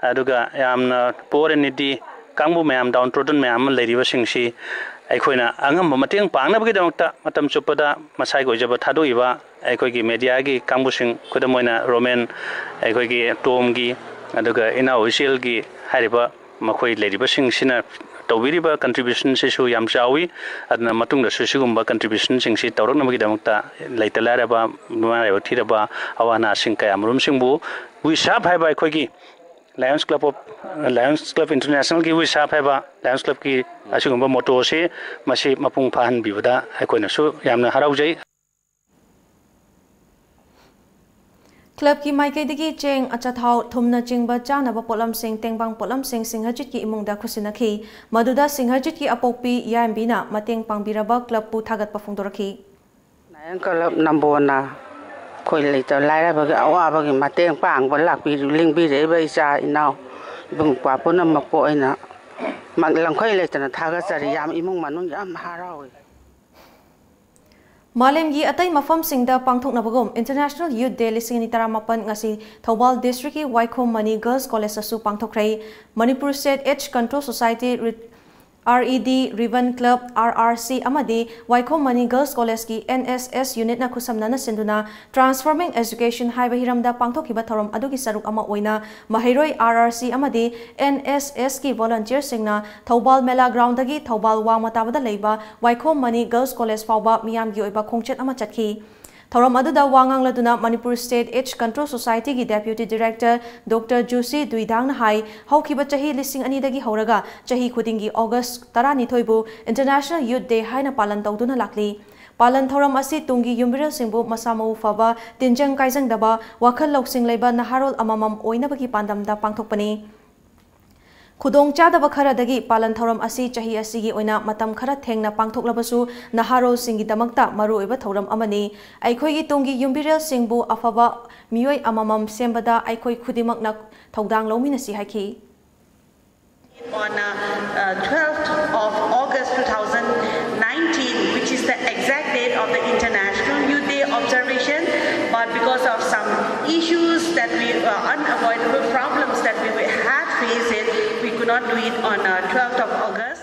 ꯑꯗꯨꯒ ꯌꯥꯝꯅ poor and needy ꯀꯥꯡꯕꯨ ꯃꯌꯥꯝ, downtrodden ꯃꯌꯥꯝ ꯑꯃ ꯂꯩꯔꯤꯕꯁꯤꯡꯁꯤ ꯑꯩꯈꯣꯏꯅ ꯑꯉꯝꯕ ꯃꯇꯦꯡ ꯄꯥꯡꯅꯕꯒꯤꯗꯃꯛꯇ ꯃꯇꯝ ꯆꯨꯞꯄꯗ ꯃꯁꯥꯒꯤ ꯑꯣꯏꯖꯕ ꯊꯥꯗꯣꯛꯏꯕ ꯑꯩꯈꯣꯏꯒꯤ ꯃꯦꯗꯤꯌꯥꯒꯤ ꯀꯥꯡꯕꯨꯁꯤꯡ, ꯈꯨꯗꯝ ꯑꯣꯏꯅ ꯔꯣꯃꯦꯟ, ꯑꯩꯈꯣꯏꯒꯤ ꯇꯣꯝꯒꯤ, ꯑꯗꯨꯒ ꯏꯅꯥꯎ ꯏꯆꯦꯜꯒꯤ ꯍꯥꯏꯔꯤꯕ ꯃꯈꯣꯏ ꯂꯩꯔꯤꯕꯁꯤꯡꯁꯤꯅ ꯇꯧꯕꯤꯔꯤꯕ contribution ꯁꯤꯁꯨ ꯌꯥꯝ ꯆꯥꯎꯏ꯫ ꯑꯗꯨꯅ ꯃꯇꯨꯡꯗꯁꯨ ꯁꯤꯒꯨꯝꯕ contribution ꯁꯤꯡꯁꯤ ꯇꯧꯔꯛꯅꯕꯒꯤꯗꯃꯛꯇ ꯂꯩꯇ ꯂꯥꯏꯔꯕ, ꯃꯃꯥ ꯂꯥꯏꯕꯛ ꯊꯤꯔꯕ, ꯑꯋꯥ ꯑꯅꯥꯁꯤꯡ ꯀꯌꯥꯃꯔꯨꯝꯁꯤꯡꯕꯨ We Serve ꯍꯥꯏꯕ ꯑꯩꯈꯣꯏꯒꯤ Lions Club of, Lions Club International ꯒꯤ We Serve ꯍꯥꯏꯕ Lions Club ꯀꯤ ꯑꯁꯤꯒꯨꯝꯕ motto ꯁꯤ ꯃꯁꯤ ꯃꯄꯨꯡ ꯐꯥꯍꯟꯕꯤꯕꯗ ꯑꯩꯈꯣꯏꯅꯁꯨ ꯌꯥꯝꯅ ꯍꯔꯥꯎꯖꯩ꯫ ꯀ꯭ꯂꯕꯀꯤ ꯃꯥꯏꯀꯩꯗꯒꯤ ꯆꯦꯡ, ꯑꯆꯥꯊꯥꯎ, ꯊꯨꯝꯅꯆꯤꯡꯕ ꯆꯥꯅꯕ ꯄꯣꯠꯂꯝꯁꯤꯡ, ꯇꯦꯡꯕꯥꯡ ꯄꯣꯠꯂꯝꯁꯤꯡ ꯁꯤꯡꯍꯖꯤꯠꯀꯤ ꯏꯃꯨꯡꯗ ꯈꯨꯠꯁꯤꯟꯅꯈꯤ꯫ ꯃꯗꯨꯗ ꯁꯤꯡꯍꯖꯤꯠꯀꯤ ꯑꯄꯣꯛꯄꯤ ꯌꯥꯏꯝꯕꯤꯅ ꯃꯇꯦꯡ ꯄꯥꯡꯕꯤꯔꯕ ꯀ꯭ꯂꯕꯄꯨ ꯊꯥꯒꯠꯄ ꯐꯣꯡꯗꯣꯔꯛꯈꯤ꯫ ꯂꯥꯏꯌꯣꯟ ꯀ꯭ꯂꯕ ꯅꯝꯕꯣꯜꯅ ꯑꯩꯈꯣꯏ ꯂꯩꯇ ꯂꯥꯏꯔꯕꯒꯤ ꯑꯋꯥꯕꯒꯤ ꯃꯇꯦꯡ ꯄꯥꯡꯕ ꯂꯥꯛꯄꯤ-, ꯂꯦꯡꯕꯤꯔꯛꯏꯕ ꯏꯆꯥ ꯏꯅꯥꯎ ꯏꯕꯨꯡ ꯏꯄ꯭ꯋꯥ ꯄꯨꯝꯅꯃꯛꯄꯨ ꯑꯩꯅ ꯃ-, ꯂꯝꯈꯩ ꯂꯩꯇꯅ ꯊꯥꯒꯠꯆꯔꯤ꯫ ꯌꯥꯝ ꯏꯃꯨꯡ ꯃꯅꯨꯡ ꯌꯥꯝ ꯍꯔꯥꯎꯏ꯫ ꯃꯥꯂꯦꯝꯒꯤ ꯑꯇꯩ ꯃꯐꯝꯁꯤꯡꯗ ꯄꯥꯡꯊꯣꯛꯅꯕꯒꯨꯝ International Youth Day ꯂꯤꯁꯤꯡ ꯑꯅꯤ ꯇꯔꯥꯃꯥꯄꯟ ꯉꯁꯤ ꯊꯧꯕꯥꯜ ꯗꯤꯁꯇ꯭ꯔꯤꯛꯀꯤ ꯋꯥꯏꯈꯣꯝ ꯃꯅꯤ ꯒꯔꯜꯁ ꯀꯣꯂꯦꯖꯇꯁꯨ ꯄꯥꯡꯊꯣꯛꯈ꯭ꯔꯦ꯫ Manipur state AIDS control society, red-, RED, ribbon club, RRC, ꯑꯃꯗꯤ ꯋꯥꯏꯈꯣꯝ ꯃꯅꯤ ꯒꯔꯜꯁ ꯀꯣꯂꯦꯖꯀꯤ NSS ꯌꯨꯅꯤꯠꯅ ꯈꯨꯠꯁꯝꯅꯅ ꯁꯤꯟꯗꯨꯅ Transforming Education ꯍꯥꯏꯕ ꯍꯤꯔꯝꯗ ꯄꯥꯡꯊꯣꯛꯈꯤꯕ ꯊꯧꯔꯝ ꯑꯗꯨꯒꯤ ꯁꯔꯨꯛ ꯑꯃ ꯑꯣꯏꯅ ꯃꯍꯩꯔꯣꯏ RRC ꯑꯃꯗꯤ NSSꯀꯤ ꯚꯣꯂꯟꯇꯤꯌꯔꯁꯤꯡꯅ ꯊꯧꯕꯥꯜ ꯃꯦꯂꯥ ꯒ꯭ꯔꯥꯎꯟꯗꯒꯤ ꯊꯧꯕꯥꯜ ꯋꯥꯡꯃ ꯇꯥꯕꯗ ꯂꯩꯕ ꯋꯥꯏꯈꯣꯝ ꯃꯅꯤ ꯒꯔꯜꯁ ꯀꯣꯂꯦꯖ ꯐꯥꯎꯕ ꯃꯤꯌꯥꯝꯒꯤ ꯑꯣꯏꯕ ꯈꯣꯡꯆꯠ ꯑꯃ ꯆꯠꯈꯤ꯫ ꯊꯧꯔꯝ ꯑꯗꯨꯗ ꯋꯥ ꯉꯥꯡꯂꯗꯨꯅ ꯃꯅꯤꯄꯨꯔ ꯁ꯭ꯇꯦꯠ ꯑꯦꯗꯁ ꯀꯟꯇ꯭ꯔꯣꯜ ꯁꯣꯁꯥꯏꯇꯤꯒꯤ ꯗꯦꯄ꯭ꯌꯨꯇꯤ ꯗꯤꯔꯦꯛꯇꯔ ꯗꯣꯛꯇꯔ ꯖꯨꯁꯤ ꯗꯨꯏꯗꯥꯡꯅ ꯍꯥꯏ, ꯍꯧꯈꯤꯕ ꯆꯍꯤ ꯂꯤꯁꯤꯡ ꯑꯅꯤꯗꯒꯤ ꯍꯧꯔꯒ ꯆꯍꯤ ꯈꯨꯗꯤꯡꯒꯤ ꯑꯣꯒꯁ ꯇꯔꯥꯅꯤꯊꯣꯏꯕꯨ International Youth Day ꯍꯥꯏꯅ ꯄꯥꯂꯟ ꯇꯧꯗꯨꯅ ꯂꯥꯛꯂꯤ꯫ ꯄꯥꯂꯟ ꯊꯧꯔꯝ ꯑꯁꯤ ꯇꯨꯡꯒꯤ ꯌꯨꯝꯕꯤꯔꯦꯜꯁꯤꯡꯕꯨ ꯃꯁꯥ ꯃꯎ ꯐꯕ, ꯇꯤꯟꯖꯪ ꯀꯥꯏꯖꯪꯗꯕ, ꯋꯥꯈꯜ ꯂꯧꯁꯤꯡ ꯂꯩꯕ ꯅꯍꯥꯔꯣꯜ ꯑꯃꯃꯝ ꯑꯣꯏꯅꯕꯒꯤ ꯄꯥꯟꯗꯝꯗ ꯄꯥꯡꯊꯣꯛꯄꯅꯤ꯫ ꯈꯨꯗꯣꯡꯆꯥꯗꯕ ꯈꯔꯗꯒꯤ ꯄꯥꯂꯟ ꯊꯧꯔꯝ ꯑꯁꯤ ꯆꯍꯤ ꯑꯁꯤꯒꯤ ꯑꯣꯏꯅ ꯃꯇꯝ ꯈꯔ ꯊꯦꯡꯅ ꯄꯥꯡꯊꯣꯛꯂꯕꯁꯨ, ꯅꯍꯥꯔꯣꯜꯁꯤꯡꯒꯤꯗꯃꯛꯇ ꯃꯔꯨꯑꯣꯏꯕ ꯊꯧꯔꯝ ꯑꯃꯅꯤ꯫ ꯑꯩꯈꯣꯏꯒꯤ ꯇꯨꯡꯒꯤ ꯌꯨꯝꯕꯤꯔꯦꯜꯁꯤꯡꯕꯨ ꯑꯐꯕ ꯃꯤꯑꯣꯏ ꯑꯃꯃꯝ ꯁꯦꯝꯕꯗ ꯑꯩꯈꯣꯏ ꯈꯨꯗꯤꯡꯃꯛꯅ ꯊꯧꯗꯥꯡ ꯂꯧꯃꯤꯟꯅꯁꯤ ꯍꯥꯏꯈꯤ꯫ On uh, uh, twelfth of August two thousand nineteen, which is the exact date of the International Youth Day observation, but because of some issues that we, uh, unavoidable problems that we had faced, it, we could not do it on uh, twelfth of August.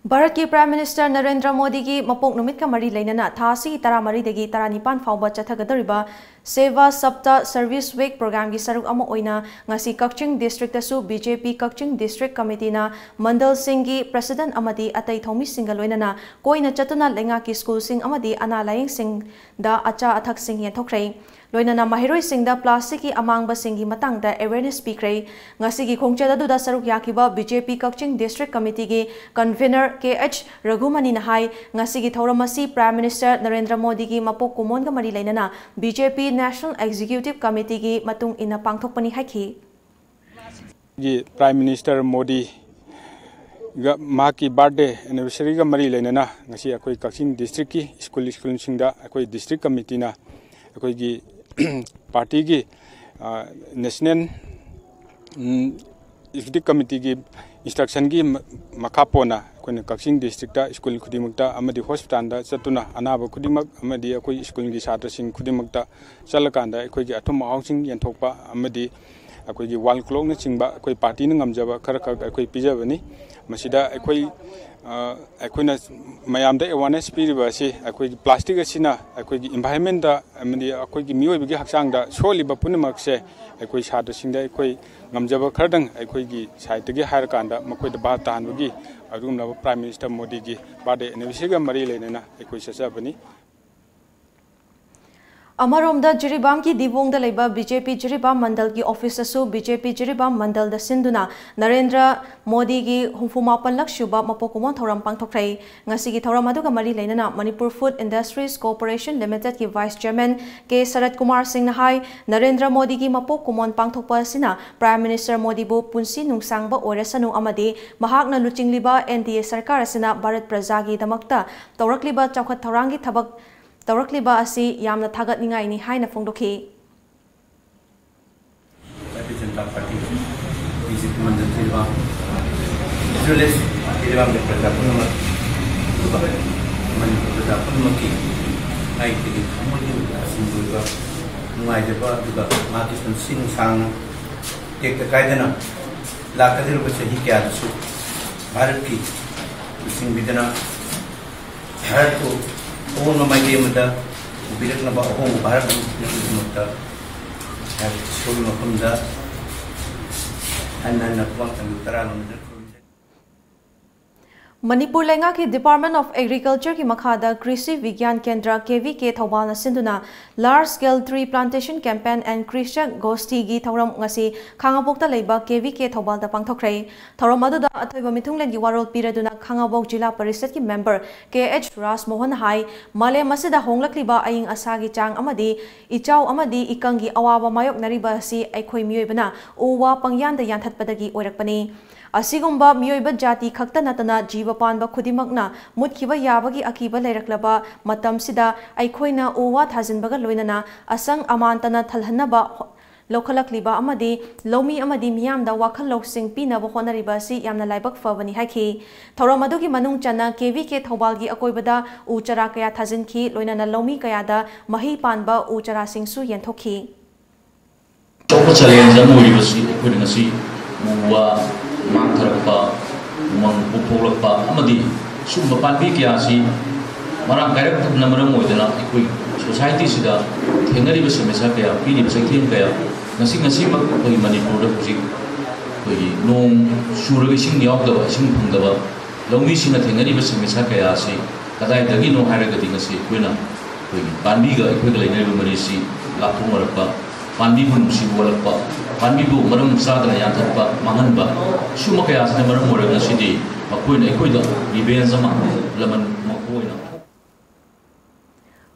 ꯚꯥꯔꯠꯀꯤ Prime Minister Narendra ꯃꯣꯗꯤꯒꯤ ꯃꯄꯣꯛ ꯅꯨꯃꯤꯠꯀ ꯃꯔꯤ ꯂꯩꯅꯅ ꯊꯥ ꯑꯁꯤꯒꯤ ꯇꯔꯥꯃꯔꯤꯗꯒꯤ ꯇꯔꯥꯅꯤꯄꯥꯟ ꯐꯥꯎꯕ ꯆꯠꯊꯒꯗꯧꯔꯤꯕ Seva Sapta Service Week programꯒꯤ ꯁꯔꯨꯛ ꯑꯃ ꯑꯣꯏꯅ ꯉꯁꯤ ꯀꯛꯆꯤꯡ ꯗꯤꯁꯇ꯭ꯔꯤꯛꯇꯁꯨ BJP ꯀꯛꯆꯤꯡ ꯗꯤꯁꯇ꯭ꯔꯤꯛ ꯀꯃꯤꯇꯤꯅ ꯃꯟꯗꯜꯁꯤꯡꯒꯤ president ꯑꯃꯗꯤ ꯑꯇꯩ ꯊꯧꯃꯤꯁꯤꯡꯒ ꯂꯣꯏꯅꯅ ꯀꯣꯏꯅ ꯆꯠꯇꯨꯅ ꯂꯩꯉꯥꯛꯀꯤ ꯁ꯭ꯀꯨꯜꯁꯤꯡ ꯑꯃꯗꯤ ꯑꯅꯥ ꯂꯥꯌꯦꯡꯁꯤꯡꯗ ꯑꯆꯥ ꯑꯊꯛꯁꯤꯡ ꯌꯦꯟꯊꯣꯛꯈ꯭ꯔꯦ꯫ ꯂꯣꯏꯅꯅ ꯃꯍꯩꯔꯣꯏꯁꯤꯡꯗ plasticꯀꯤ ꯑꯃꯥꯡꯕꯁꯤꯡꯒꯤ ꯃꯇꯥꯡꯗ awareness ꯄꯤꯈ꯭ꯔꯦ꯫ ꯉꯁꯤꯒꯤ ꯈꯣꯡꯆꯠ ꯑꯗꯨꯗ ꯁꯔꯨꯛ ꯌꯥꯈꯤꯕ BJP ꯀꯛꯆꯤꯡ ꯗꯤꯁꯇ꯭ꯔꯤꯛ ꯀꯃꯤꯇꯤꯒꯤ convener ꯀꯦ ꯑꯩꯆ ꯔꯘꯨꯃꯅꯤꯅ ꯍꯥꯏ, ꯉꯁꯤꯒꯤ ꯊꯧꯔꯝ ꯑꯁꯤ Prime Minister ꯅꯔꯦꯟꯗ꯭ꯔ ꯃꯣꯗꯤꯒꯤ ꯃꯄꯣꯛ ꯀꯨꯝꯑꯣꯟꯒ ꯃꯔꯤ ꯂꯩꯅꯅ BJP National Executive Committeeꯒꯤ ꯃꯇꯨꯡ ꯏꯟꯅ ꯄꯥꯡꯊꯣꯛꯄꯅꯤ ꯍꯥꯏꯈꯤ꯫ ꯒꯤ Prime Minister ꯃꯣꯗꯤꯒ ꯃꯍꯥꯛꯀꯤ birthday anniversaryꯒ ꯃꯔꯤ ꯂꯩꯅꯅ ꯉꯁꯤ ꯑꯩꯈꯣꯏ ꯀꯛꯆꯤꯡ ꯗꯤꯁꯇ꯭ꯔꯤꯛꯀꯤ ꯁ꯭ꯀꯨꯜ, ꯁ꯭ꯀꯨꯜꯁꯤꯡꯗ ꯑꯩꯈꯣꯏ ꯗꯤꯁꯇ꯭ꯔꯤꯛ ꯀꯃꯤꯇꯤꯅ ꯑꯩꯈꯣꯏꯒꯤ partyꯒꯤ, ꯑ, national, ꯎꯝ, executive committeeꯒꯤ Instructionꯒꯤ ꯃ-, ꯃꯈꯥ ꯄꯣꯟꯅ ꯑꯩꯈꯣꯏꯅ ꯀꯛꯆꯤꯡ districtꯇ school ꯈꯨꯗꯤꯡꯃꯛꯇ ꯑꯃꯗꯤ hospitalꯗ ꯆꯠꯇꯨꯅ ꯑꯅꯥꯕ ꯈꯨꯗꯤꯡꯃꯛ ꯑꯃꯗꯤ ꯑꯩꯈꯣꯏ schoolꯒꯤ ꯁꯥꯇ꯭ꯔꯁꯤꯡ ꯈꯨꯗꯤꯡꯃꯛꯇ ꯆꯠꯂꯀꯥꯟꯗ ꯑꯩꯈꯣꯏꯒꯤ ꯑꯊꯨꯝ ꯑꯍꯥꯎꯁꯤꯡ ꯌꯦꯟꯊꯣꯛꯄ ꯑꯃꯗꯤ ꯑꯩꯈꯣꯏꯒꯤ wall clockꯅꯆꯤꯡꯕ ꯑꯩꯈꯣꯏ partyꯅ ꯉꯝꯖꯕ ꯈꯔ ꯈꯛ ꯑꯩꯈꯣꯏ ꯄꯤꯖꯕꯅꯤ꯫ ꯃꯁꯤꯗ ꯑꯩꯈꯣꯏ, ꯑ, ꯑꯩꯈꯣꯏꯅ ꯃꯌꯥꯝꯗ awareness ꯄꯤꯔꯤꯕ ꯑꯁꯤ ꯑꯩꯈꯣꯏꯒꯤ plastic ꯑꯁꯤꯅ ꯑꯩꯈꯣꯏꯒꯤ environmentꯇ ꯑꯃꯗꯤ ꯑꯩꯈꯣꯏꯒꯤ ꯃꯤꯑꯣꯏꯕꯒꯤ ꯍꯛꯆꯥꯡꯗ ꯁꯣꯛꯍꯜꯂꯤꯕ ꯄꯨꯝꯅꯃꯛꯁꯦ ꯑꯩꯈꯣꯏ ꯁꯥꯇ꯭ꯔꯁꯤꯡꯗ ꯑꯩꯈꯣꯏ ꯉꯝꯖꯕ ꯈꯔꯗꯪ ꯑꯩꯈꯣꯏꯒꯤ sideꯇꯒꯤ ꯍꯥꯏꯔꯀꯥꯟꯗ ꯃꯈꯣꯏꯗ ꯚꯥꯞ ꯇꯥꯍꯟꯕꯒꯤ ꯑꯗꯨꯒꯨꯝꯂꯕ Prime Minister ꯃꯣꯗꯤꯒꯤ birthday anniversaryꯒ ꯃꯔꯤ ꯂꯩꯅꯅ ꯑꯩꯈꯣꯏ ꯆꯠꯆꯕꯅꯤ꯫ ꯑꯃꯔꯣꯝꯗ, ꯖꯤꯔꯤꯕꯥꯝꯒꯤ ꯗꯤꯕꯣꯡꯗ ꯂꯩꯕ BJP ꯖꯤꯔꯤꯕꯥꯝ ꯃꯟꯗꯜꯒꯤ officeꯇꯁꯨ BJP ꯖꯤꯔꯤꯕꯥꯝ ꯃꯟꯗꯜꯗ ꯁꯤꯟꯗꯨꯅ ꯅꯔꯦꯟꯗ꯭ꯔ ꯃꯣꯗꯤꯒꯤ ꯍꯨꯝꯐꯨ ꯃꯥꯄꯟꯂꯛ ꯁꯨꯕ ꯃꯄꯣꯛ ꯀꯨꯝꯑꯣꯟ ꯊꯧꯔꯝ ꯄꯥꯡꯊꯣꯛꯈ꯭ꯔꯦ꯫ ꯉꯁꯤꯒꯤ ꯊꯧꯔꯝ ꯑꯗꯨꯒ ꯃꯔꯤ ꯂꯩꯅꯅ Manipur Food Industries Corporation Limitedꯀꯤ Vice Chairman ꯀꯦ ꯁꯔꯠ ꯀꯨꯃꯥꯔ ꯁꯤꯡꯅ ꯍꯥꯏ, ꯅꯔꯦꯟꯗ꯭ꯔ ꯃꯣꯗꯤꯒꯤ ꯃꯄꯣꯛ ꯀꯨꯝꯑꯣꯟ ꯄꯥꯡꯊꯣꯛꯄ ꯑꯁꯤꯅ Prime Minister ꯃꯣꯗꯤꯕꯨ ꯄꯨꯟꯁꯤ ꯅꯨꯡꯁꯥꯡꯕ ꯑꯣꯏꯔꯁꯅꯨ ꯑꯃꯗꯤ ꯃꯍꯥꯛꯅ ꯂꯨꯆꯤꯡꯂꯤꯕ NDA ꯁꯔꯀꯥꯔ ꯑꯁꯤꯅ ꯚꯥꯔꯠ ꯄ꯭ꯔꯖꯥꯒꯤꯗꯃꯛꯇ ꯇꯧꯔꯛꯂꯤꯕ ꯆꯥꯎꯈꯠ ꯊꯧꯔꯥꯡꯒꯤ ꯊꯕꯛ ꯇꯧꯔꯛꯂꯤꯕ ꯑꯁꯤ ꯌꯥꯝꯅ ꯊꯥꯒꯠꯅꯤꯡꯉꯥꯏꯅꯤ ꯍꯥꯏꯅ ꯐꯣꯡꯗꯣꯛꯈꯤ꯫ Bharatiya Janata party, B J ꯄꯤ ꯃꯟꯗꯜ ꯖꯤꯔꯤꯕꯥꯝ, ꯖꯨꯂꯤꯁ ꯖꯤꯔꯤꯕꯥꯝꯒꯤ ꯄ꯭ꯔꯖꯥ ꯄꯨꯝꯅꯃꯛ, ꯑꯗꯨꯒ ꯃꯅꯤꯄꯨꯔ ꯄ꯭ꯔꯖꯥ ꯄꯨꯝꯅꯃꯛꯀꯤ ꯑꯩꯒꯤ ꯊꯃꯣꯏꯒꯤ ꯑꯣꯏꯕ ꯅꯨꯡꯉꯥꯏꯖꯕ, ꯑꯗꯨꯒ ꯃꯍꯥꯛꯀꯤ ꯄꯨꯟꯁꯤ ꯅꯨꯡꯁꯥꯡꯅ ꯇꯦꯛꯇ ꯀꯥꯏꯗꯅ ꯂꯥꯛꯀꯗꯧꯔꯤꯕ ꯆꯍꯤ ꯀꯌꯥꯗꯁꯨ ꯚꯥꯔꯠꯀꯤ ꯂꯨꯆꯤꯡꯕꯤꯗꯅ ꯚꯥꯔꯠꯄꯨ ꯑꯑꯣꯟꯕ ꯃꯥꯏꯀꯩ ꯑꯃꯗ ꯄꯨꯕꯤꯔꯛꯅꯕ, ꯑꯍꯣꯡꯕ ꯚꯥꯔꯠ ꯑꯃ ꯄꯨꯔꯛꯅꯕꯒꯤꯗꯃꯛꯇ ꯑꯩꯍꯥꯛ ꯏꯁꯣꯔꯒꯤ ꯃꯐꯝꯗ ꯍꯟꯅ ꯍꯟꯅ ꯈꯨꯕꯥꯛ ꯇꯔꯥ ꯅꯣꯝꯗꯨꯅ ꯈꯨꯔꯨꯝꯖꯔꯤ꯫ ꯃꯅꯤꯄꯨꯔ ꯂꯩꯉꯥꯛꯀꯤ Department of Agricultureꯒꯤ ꯃꯈꯥꯗ ꯀ꯭ꯔꯤꯁꯤ ꯕꯤꯒ꯭ꯌꯥꯟ ꯀꯦꯟꯗ꯭ꯔ, KVK, ꯊꯧꯕꯥꯜꯅ ꯁꯤꯟꯗꯨꯅ Large Scale Tree Plantation Campaign and Krishak Goshthiꯒꯤ ꯊꯧꯔꯝ ꯉꯁꯤ ꯈꯥꯉꯕꯣꯛꯇ ꯂꯩꯕ KVK ꯊꯧꯕꯥꯜꯗ ꯄꯥꯡꯊꯣꯛꯈ꯭ꯔꯦ꯫ ꯊꯧꯔꯝ ꯑꯗꯨꯗ ꯑꯊꯣꯏꯕ ꯃꯤꯊꯨꯡꯂꯦꯟꯒꯤ ꯋꯥꯔꯣꯜ ꯄꯤꯔꯗꯨꯅ ꯈꯥꯉꯕꯣꯛ ꯖꯤꯂꯥ ꯄꯔꯤꯁꯠꯀꯤ member ꯀꯦ ꯑꯩꯆ ꯔꯥꯖꯃꯣꯍꯟꯅ ꯍꯥꯏ, ꯃꯥꯂꯦꯝ ꯑꯁꯤꯗ ꯍꯣꯡꯂꯛꯂꯤꯕ ꯑꯏꯪ ꯑꯁꯥꯒꯤ ꯆꯥꯡ ꯑꯃꯗꯤ ꯏꯆꯥꯎ ꯑꯃꯗꯤ ꯏꯀꯪꯒꯤ ꯑꯋꯥꯕ ꯃꯥꯌꯣꯛꯅꯔꯤꯕ ꯑꯁꯤ ꯑꯩꯈꯣꯏ ꯃꯤꯑꯣꯏꯕꯅ ꯎ ꯋꯥ ꯄꯪꯌꯥꯟꯗ ꯌꯥꯟꯊꯠꯄꯗꯒꯤ ꯑꯣꯏꯔꯛꯄꯅꯤ꯫ ꯑꯁꯤꯒꯨꯝꯕ ꯃꯤꯑꯣꯏꯕ ꯖꯥꯇꯤ ꯈꯛꯇ ꯅꯠꯇꯅ ꯖꯤꯕ ꯄꯥꯟꯕ ꯈꯨꯗꯤꯡꯃꯛꯅ ꯃꯨꯠꯈꯤꯕ ꯌꯥꯕꯒꯤ ꯑꯀꯤꯕ ꯂꯩꯔꯛꯂꯕ ꯃꯇꯝꯁꯤꯗ ꯑꯩꯈꯣꯏꯅ ꯎ ꯋꯥ ꯊꯥꯖꯤꯟꯕꯒ ꯂꯣꯏꯅꯅ ꯑꯁꯪ ꯑꯃꯥꯟꯇꯅ ꯊꯜꯍꯟꯅꯕ ꯍꯣ-, ꯂꯧꯈꯠꯂꯛꯂꯤꯕ ꯑꯃꯗꯤ ꯂꯧꯃꯤ ꯑꯃꯗꯤ ꯃꯤꯌꯥꯝꯗ ꯋꯥꯈꯜ ꯂꯧꯁꯤꯡ ꯄꯤꯅꯕ ꯍꯣꯠꯅꯔꯤꯕ ꯑꯁꯤ ꯌꯥꯝꯅ ꯂꯥꯏꯕꯛ ꯐꯕꯅꯤ ꯍꯥꯏꯈꯤ꯫ ꯊꯧꯔꯝ ꯑꯗꯨꯒꯤ ꯃꯅꯨꯡ ꯆꯟꯅ ꯀꯦ ꯚꯤ ꯀꯦ ꯊꯧꯕꯥꯜꯒꯤ ꯑꯀꯣꯏꯕꯗ ꯎ ꯆꯥꯔꯥ ꯀꯌꯥ ꯊꯥꯖꯤꯟꯈꯤ, ꯂꯣꯏꯅꯅ ꯂꯧꯃꯤ ꯀꯌꯥꯗ ꯃꯍꯩ ꯄꯥꯟꯕ ꯎ ꯆꯥꯔꯥꯁꯤꯡꯁꯨ ꯌꯦꯟꯊꯣꯛꯈꯤ꯫ ꯑꯆꯧꯕ ꯆꯦꯂꯦꯟꯖ ꯑꯃ ꯑꯣꯏꯔꯤꯕꯁꯤ ꯑꯩꯈꯣꯏꯅ ꯉꯁꯤ ꯎ ꯋꯥ ꯃꯥꯡꯊꯔꯛꯄ, ꯎꯃꯪ ꯀꯣꯛꯊꯣꯛꯂꯛꯄ ꯑꯃꯗꯤ ꯁꯨꯝꯕ ꯄꯥꯝꯕꯤ ꯀꯌꯥ ꯑꯁꯤ ꯃꯔꯥꯡ ꯀꯥꯏꯔꯛꯇꯕꯅ ꯃꯔꯝ ꯑꯣꯏꯗꯅ ꯑꯩꯈꯣꯏ ꯁꯣꯁꯥꯏꯇꯤꯁꯤꯗ ꯊꯦꯡꯅꯔꯤꯕ ꯁꯃꯁ꯭ꯌꯥ ꯀꯌꯥ, ꯄꯤꯔꯤꯕ ꯆꯩꯊꯦꯡ ꯀꯌꯥ ꯉꯁꯤ, ꯉꯁꯤꯃꯛ ꯑꯩꯈꯣꯏ ꯃꯅꯤꯄꯨꯔꯗ ꯍꯧꯖꯤꯛ ꯑꯩꯈꯣꯏꯒꯤ ꯅꯣꯡ ꯆꯨꯔꯒ ꯏꯁꯤꯡ ꯌꯥꯎꯗꯕ, ꯏꯁꯤꯡ ꯐꯪꯗꯕ, ꯂꯧꯃꯤꯁꯤꯡꯅ ꯊꯦꯡꯅꯔꯤꯕ ꯁꯃꯁ꯭ꯌꯥ ꯀꯌꯥ ꯑꯁꯤ ꯀꯗꯥꯏꯗꯒꯤꯅꯣ ꯍꯥꯏꯔꯒꯗꯤ ꯉꯁꯤ ꯑꯩꯈꯣꯏꯅ ꯑꯩꯈꯣꯏꯒꯤ ꯄꯥꯝꯕꯤꯒ ꯑꯩꯈꯣꯏꯒ ꯂꯩꯅꯔꯤꯕ ꯃꯔꯤꯁꯤ ꯂꯥꯞꯊꯣꯛꯅꯔꯛꯄ, ꯄꯥꯝꯕꯤꯕꯨ ꯅꯨꯡꯁꯤꯕ ꯋꯥꯠꯂꯛꯄ, ꯄꯥꯝꯕꯤꯕꯨ ꯃꯔꯝ ꯆꯥꯗꯅ ꯌꯥꯟꯊꯠꯄ, ꯃꯥꯡꯍꯟꯕ, ꯁꯤꯒꯨꯝꯕ ꯀꯌꯥꯁꯤꯅ ꯃꯔꯝ ꯑꯣꯏꯔꯒ ꯉꯁꯤꯗꯤ ꯃꯈꯣꯏꯅ ꯑꯩꯈꯣꯏꯗ ꯔꯤꯚꯦꯟꯖ ꯑꯃ, ꯂꯃꯟ ꯃꯈꯣꯏꯅ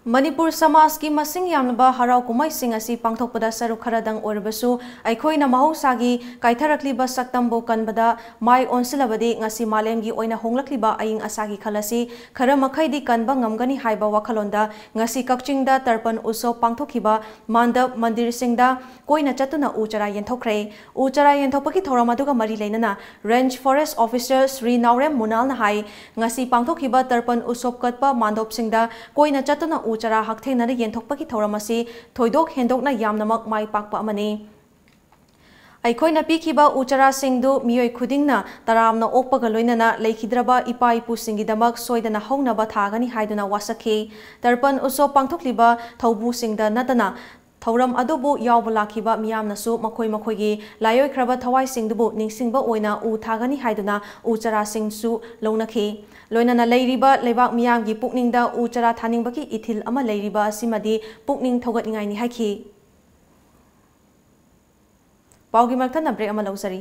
ꯃꯅꯤꯄꯨꯔ ꯁꯃꯥꯖꯀꯤ ꯃꯁꯤꯡ ꯌꯥꯝꯂꯕ ꯍꯔꯥꯎ ꯀꯨꯝꯍꯩꯁꯤꯡ ꯑꯁꯤ ꯄꯥꯡꯊꯣꯛꯄꯗ ꯁꯔꯨꯛ ꯈꯔꯗꯪ ꯑꯣꯏꯔꯕꯁꯨ, ꯑꯩꯈꯣꯏꯅ ꯃꯍꯧꯁꯥꯒꯤ ꯀꯥꯏꯊꯔꯛꯂꯤꯕ ꯁꯛꯇꯝꯕꯨ ꯀꯟꯕꯗ ꯃꯥꯏ ꯑꯣꯟꯁꯤꯜꯂꯕꯗꯤ ꯉꯁꯤ ꯃꯥꯂꯦꯝꯒꯤ ꯑꯣꯏꯅ ꯍꯣꯡꯂꯛꯂꯤꯕ ꯑꯏꯪ ꯑꯁꯥꯒꯤ ꯈꯜ ꯑꯁꯤ ꯈꯔ ꯃꯈꯩꯗꯤ ꯀꯟꯕ ꯉꯝꯒꯅꯤ ꯍꯥꯏꯕ ꯋꯥꯈꯜꯂꯣꯟꯗ ꯉꯁꯤ ꯀꯛꯆꯤꯡꯗ ꯇꯔꯄꯟ ꯎꯠꯁꯣꯕ ꯄꯥꯡꯊꯣꯛꯈꯤꯕ ꯃꯥꯟꯗꯞ ꯃꯟꯗꯤꯔꯁꯤꯡꯗ ꯀꯣꯏꯅ ꯆꯠꯇꯨꯅ ꯎ ꯆꯥꯔꯥ ꯌꯦꯟꯊꯣꯛꯈ꯭ꯔꯦ꯫ ꯎ ꯆꯥꯔꯥ ꯌꯦꯟꯊꯣꯛꯄꯒꯤ ꯊꯧꯔꯝ ꯑꯗꯨꯒ ꯃꯔꯤ ꯂꯩꯅꯅ Range Forest Officer ꯁ꯭ꯔꯤ ꯅꯥꯎꯔꯦꯝ ꯃꯨꯅꯥꯜꯅ ꯍꯥꯏ, ꯉꯁꯤ ꯄꯥꯡꯊꯣꯛꯈꯤꯕ ꯇꯔꯄꯟ ꯎꯠꯁꯣꯕ ꯀꯠꯄ ꯃꯥꯟꯗꯣꯞꯁꯤꯡꯗ ꯀꯣꯏꯅ ꯆꯠꯇꯨꯅ ꯎ ꯆꯥꯔꯥ ꯍꯛꯊꯦꯡꯅꯅ ꯌꯦꯟꯊꯣꯛꯄꯒꯤ ꯊꯧꯔꯝ ꯑꯁꯤ ꯊꯣꯏꯗꯣꯛ ꯍꯦꯟꯗꯣꯛꯅ ꯌꯥꯝꯅꯃꯛ ꯃꯥꯏ ꯄꯥꯛꯄ ꯑꯃꯅꯤ꯫ ꯑꯩꯈꯣꯏꯅ ꯄꯤꯈꯤꯕ ꯎ ꯆꯥꯔꯥꯁꯤꯡꯗꯨ ꯃꯤꯑꯣꯏ ꯈꯨꯗꯤꯡꯅ ꯇꯔꯥꯝꯅ ꯑꯣꯛꯄꯒ ꯂꯣꯏꯅꯅ ꯂꯩꯈꯤꯗ꯭ꯔꯕ ꯏꯄꯥ ꯏꯄꯨꯁꯤꯡꯒꯤꯗꯃꯛ ꯁꯣꯏꯗꯅ ꯍꯧꯅꯕ ꯊꯥꯒꯅꯤ ꯍꯥꯏꯗꯨꯅ ꯋꯥꯁꯛꯈꯤ꯫ ꯇꯔꯄꯟ ꯎꯠꯁꯣꯕ ꯄꯥꯡꯊꯣꯛꯂꯤꯕ ꯊꯧꯕꯨꯁꯤꯡꯗ ꯅꯠꯇꯅ ꯊꯧꯔꯝ ꯑꯗꯨꯕꯨ ꯌꯥꯎꯕ ꯂꯥꯛꯈꯤꯕ ꯃꯤꯌꯥꯝꯅꯁꯨ ꯃꯈꯣꯏ ꯃꯈꯣꯏꯒꯤ ꯂꯥꯏꯑꯣꯏꯈ꯭ꯔꯕ ꯊꯋꯥꯏꯁꯤꯡꯗꯨꯕꯨ ꯅꯤꯡꯁꯤꯡꯕ ꯑꯣꯏꯅ ꯎ ꯊꯥꯒꯅꯤ ꯍꯥꯏꯗꯨꯅ ꯎ ꯆꯥꯔꯥꯁꯤꯡꯁꯨ ꯂꯧꯅꯈꯤ꯫ ꯂꯣꯏꯅꯅ ꯂꯩꯔꯤꯕ ꯂꯩꯕꯥꯛ ꯃꯤꯌꯥꯝꯒꯤ ꯄꯨꯛꯅꯤꯡꯗ ꯎ ꯆꯥꯔꯥ ꯊꯥꯅꯤꯡꯕꯒꯤ ꯏꯊꯤꯜ ꯑꯃ ꯂꯩꯔꯤꯕ ꯑꯁꯤꯃꯗꯤ ꯄꯨꯛꯅꯤꯡ ꯊꯧꯒꯠꯅꯤꯡꯉꯥꯏꯅꯤ ꯍꯥꯏꯈꯤ꯫ ꯄꯥꯎꯒꯤ ꯃꯔꯛ ꯊꯠꯅ ꯕ꯭ꯔꯦꯛ ꯑꯃ ꯂꯧꯖꯔꯤ꯫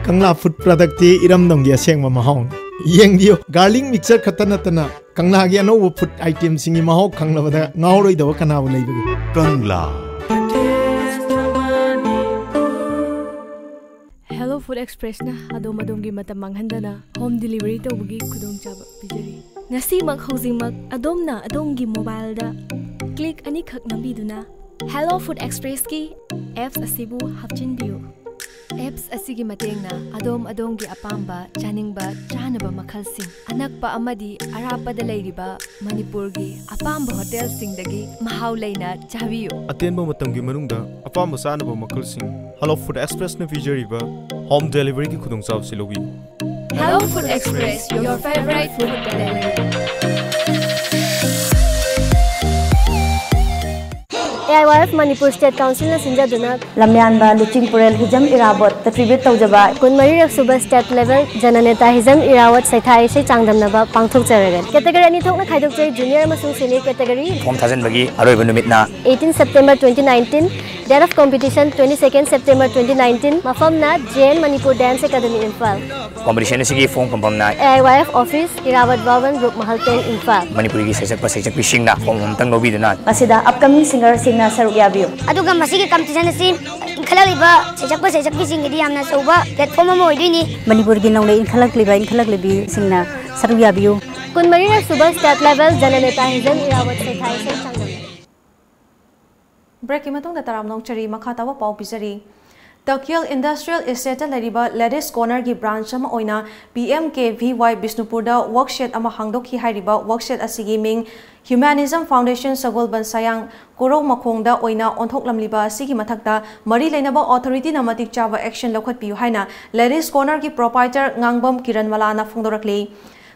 ꯀꯪꯂꯥ ꯐꯨꯗ ꯄ꯭ꯔꯗꯛꯇꯤ ꯏꯔꯝꯗꯝꯒꯤ ꯑꯁꯦꯡꯕ ꯃꯍꯥꯎꯅꯤ꯫ ꯌꯦꯡꯕꯤꯌꯨ, ꯒꯥꯔꯂꯤꯛ ꯃꯤꯛꯆꯔ ꯈꯛꯇ ꯅꯠꯇꯅ ꯀꯪꯂꯥꯒꯤ ꯑꯅꯧꯕ ꯐꯨꯗ ꯑꯥꯏꯇꯦꯝꯁꯤꯡꯒꯤ ꯃꯍꯥꯎ ꯈꯪꯂꯕꯗ ꯉꯥꯎꯔꯣꯏꯗꯕ ꯀꯅꯥꯕꯨ ꯂꯩꯕꯒꯦ? ꯀꯪꯂꯥ꯫ Hello Food Expressꯅ ꯑꯗꯣꯝ ꯑꯗꯣꯝꯒꯤ ꯃꯇꯝ ꯃꯥꯡꯍꯟꯗꯅ ꯍꯣꯝ ꯗꯤꯂꯤꯚꯔꯤ ꯇꯧꯕꯒꯤ ꯈꯨꯗꯣꯡꯆꯥꯕ ꯄꯤꯖꯔꯤ꯫ ꯉꯁꯤꯃꯛ ꯍꯧꯖꯤꯛꯃꯛ ꯑꯗꯣꯝꯅ ꯑꯗꯣꯝꯒꯤ ꯃꯣꯕꯥꯏꯜꯗ ꯀ꯭ꯂꯤꯛ ꯑꯅꯤꯈꯛ ꯅꯝꯕꯤꯗꯨꯅ Hello Food Expressꯀꯤ ꯑꯦꯞꯁ ꯑꯁꯤꯕꯨ ꯍꯥꯞꯆꯤꯟꯕꯤꯌꯨ꯫ ꯑꯦꯞꯁ ꯑꯁꯤꯒꯤ ꯃꯇꯦꯡꯅ ꯑꯗꯣꯝ ꯑꯗꯣꯝꯒꯤ ꯑꯄꯥꯝꯕ ꯆꯥꯅꯤꯡꯕ ꯆꯥꯅꯕ ꯃꯈꯜꯁꯤꯡ ꯑꯅꯛꯄ ꯑꯃꯗꯤ ꯑꯔꯥꯞꯄꯗ ꯂꯩꯔꯤꯕ ꯃꯅꯤꯄꯨꯔꯒꯤ ꯑꯄꯥꯝꯕ ꯍꯣꯇꯦꯜꯁꯤꯡꯗꯒꯤ ꯃꯍꯥꯎ ꯂꯩꯅ ꯆꯥꯕꯤꯌꯨ꯫ ꯑꯇꯦꯟꯕ ꯃꯇꯝꯒꯤ ꯃꯅꯨꯡꯗ ꯑꯄꯥꯝꯕ ꯆꯥꯅꯕ ꯃꯈꯜꯁꯤꯡ Hello Food Expressꯅ ꯄꯤꯖꯔꯤꯕ ꯍꯣꯝ ꯗꯦꯂꯤꯚꯔꯤꯒꯤ ꯈꯨꯗꯣꯡꯆꯥꯕꯁꯤ ꯂꯧꯕꯤꯌꯨ꯫ Hello Food Express, your favorite food delivery. A I Y F Manipur state ꯀꯥꯎꯟꯁꯤꯜꯅ ꯁꯤꯟꯖꯗꯨꯅ ꯂꯝꯌꯥꯟꯕ ꯂꯨꯆꯤꯡꯄꯨꯔꯦꯜ ꯍꯤꯖꯝ ꯏꯔꯥꯕꯣꯠꯇ ꯇ꯭ꯔꯤꯕ꯭ꯌꯨꯠ ꯇꯧꯖꯕ ꯀꯨꯟꯃꯔꯤꯔꯛ ꯁꯨꯕ ꯁ꯭ꯇꯦꯠ ꯂꯦꯚꯦꯜ ꯖꯅꯅꯦꯇꯥ ꯍꯤꯖꯝ ꯏꯔꯥꯋꯠ ꯁꯩꯊꯥ ꯏꯁꯩ ꯆꯥꯡꯗꯝꯅꯕ ꯄꯥꯡꯊꯣꯛꯆꯔꯒꯅꯤ꯫ ꯀꯦꯇꯒꯔꯤ ꯑꯅꯤ ꯊꯣꯛꯅ ꯈꯥꯏꯗꯣꯛꯆꯩ, ꯖꯨꯅꯤꯌꯔ ꯑꯃꯁꯨꯡ ꯁꯦꯅꯤꯌꯔ ꯀꯦꯇꯒꯔꯤ꯫ ꯐꯣꯝ ꯊꯥꯖꯤꯟꯕꯒꯤ ꯑꯔꯣꯏꯕ ꯅꯨꯃꯤꯠꯅ eighteen September twenty nineteen, date of competition twenty second September twenty nineteen, ꯃꯐꯝꯅ J N Manipur dance academy Imphal. Competition ꯑꯁꯤꯒꯤ ꯐꯣꯝ ꯐꯝꯐꯝꯅ A I Y F office, Irawat Bhavan, Rupmahal ꯇꯦꯟ, ꯏꯝꯐꯥꯜ꯫ ꯃꯅꯤꯄꯨꯔꯒꯤ ꯁꯩꯁꯛꯄ ꯁꯩꯁꯛꯄꯤꯁꯤꯡꯅ ꯐꯣꯝ ꯑꯃꯇꯪ ꯂꯧꯕꯤꯗꯨꯅ ꯑꯁꯤꯗ ꯑꯞꯀꯃꯤꯡ ꯁꯤꯡꯒꯔꯁꯤꯡꯅ ꯁꯔꯨꯛ ꯌꯥꯕꯤꯌꯨ꯫ ꯑꯗꯨꯒ ꯃꯁꯤꯒꯤ ꯀꯝꯄꯤꯇꯤꯁꯟ ꯑꯁꯤ ꯏꯟꯈꯠꯂꯛꯂꯤꯕ ꯁꯩꯁꯛꯄ ꯁꯩꯁꯛꯄꯤꯁꯤꯡꯒꯤꯗꯤ ꯌꯥꯝꯅ ꯑꯆꯧꯕ ꯄ꯭ꯂꯦꯠꯐꯣꯝ ꯑꯃ ꯑꯣꯏꯗꯣꯏꯅꯤ꯫ ꯃꯅꯤꯄꯨꯔꯒꯤ ꯅꯧꯅ ꯏꯟꯈꯠꯂꯛꯂꯤꯕ ꯏꯟꯈꯠꯂꯛꯂꯤꯕꯤꯁꯤꯡꯅ ꯁꯔꯨꯛ ꯌꯥꯕꯤꯌꯨ꯫ ꯀꯨꯟꯃꯔꯤꯔꯛ ꯁꯨꯕ ꯁ꯭ꯇꯦꯠ ꯂꯦꯚꯦꯜ ꯖꯅꯅꯦꯇꯥ ꯍꯤꯖꯝ ꯏꯔꯥꯋꯠ ꯁꯩꯊꯥ ꯏꯁꯩ ꯆꯥꯡꯗꯝꯅꯕ꯫ ꯕ꯭ꯔꯦꯛꯀꯤ ꯃꯇꯨꯡꯗ ꯇꯔꯥꯝꯅ ꯑꯣꯛꯆꯔꯤ, ꯃꯈꯥ ꯇꯥꯕ ꯄꯥꯎ ꯄꯤꯖꯔꯤ꯫ ꯇꯈꯦꯜ ꯏꯟꯗꯁꯇ꯭ꯔꯤꯌꯦꯜ ꯏꯁꯇꯦꯠꯇ ꯂꯩꯔꯤꯕ ꯂꯦꯗꯤꯁ ꯀꯣꯔꯅꯔꯒꯤ ꯕ꯭ꯔꯥꯟꯆ ꯑꯃ ꯑꯣꯏꯅ ꯄꯤ ꯑꯦꯝ ꯀꯦ ꯚꯤ ꯋꯥꯏ ꯕꯤꯁꯅꯨꯄꯨꯔꯗ ꯋꯥꯔꯛꯁꯦꯠ ꯑꯃ ꯍꯥꯡꯗꯣꯛꯈꯤ꯫ ꯍꯥꯏꯔꯤꯕ ꯋꯥꯔꯛꯁꯦꯠ ꯑꯁꯤꯒꯤ ꯃꯤꯡ ꯍ꯭ꯌꯨꯃꯦꯅꯤꯖꯝ ꯐꯥꯎꯟꯗꯦꯁꯟ ꯁꯒꯣꯜꯕꯟ ꯁꯌꯥꯡ ꯀꯣꯔꯧ ꯃꯈꯣꯡꯗ ꯑꯣꯏꯅ ꯑꯣꯟꯊꯣꯛꯂꯝꯂꯤꯕ ꯑꯁꯤꯒꯤ ꯃꯊꯛꯇ ꯃꯔꯤ ꯂꯩꯅꯕ ꯑꯣꯊꯣꯔꯤꯇꯤꯅ ꯃꯇꯤꯛ ꯆꯥꯕ ꯑꯦꯛꯁꯟ ꯂꯧꯈꯠꯄꯤꯌꯨ ꯍꯥꯏꯅ ꯂꯦꯗꯤꯁ ꯀꯣꯔꯅꯔꯒꯤ ꯄ꯭ꯔꯣꯄꯥꯏꯇꯔ ꯉꯥꯡꯕꯝ ꯀꯤꯔꯟ ꯃꯂꯥꯅ ꯐꯣꯡꯗꯣꯔꯛꯂꯤ꯫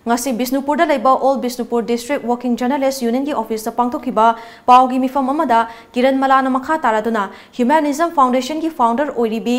ꯉꯁꯤ ꯕꯤꯁꯅꯨꯄꯨꯔꯗ ꯂꯩꯕ all Bishnupur district working journalists ꯌꯨꯅꯤꯌꯟꯒꯤ ꯑꯣꯐꯤꯁꯇ ꯄꯥꯡꯊꯣꯛꯈꯤꯕ ꯄꯥꯎꯒꯤ ꯃꯤꯐꯝ ꯑꯃꯗ ꯀꯤꯔꯟ ꯃꯂꯥꯅ ꯃꯈꯥ ꯇꯥꯔꯗꯨꯅ ꯍ꯭ꯌꯨꯃꯦꯅꯤꯖꯝ ꯐꯥꯎꯟꯗꯦꯁꯟꯒꯤ ꯐꯥꯎꯟꯗꯔ ꯑꯣꯏꯔꯤꯕꯤ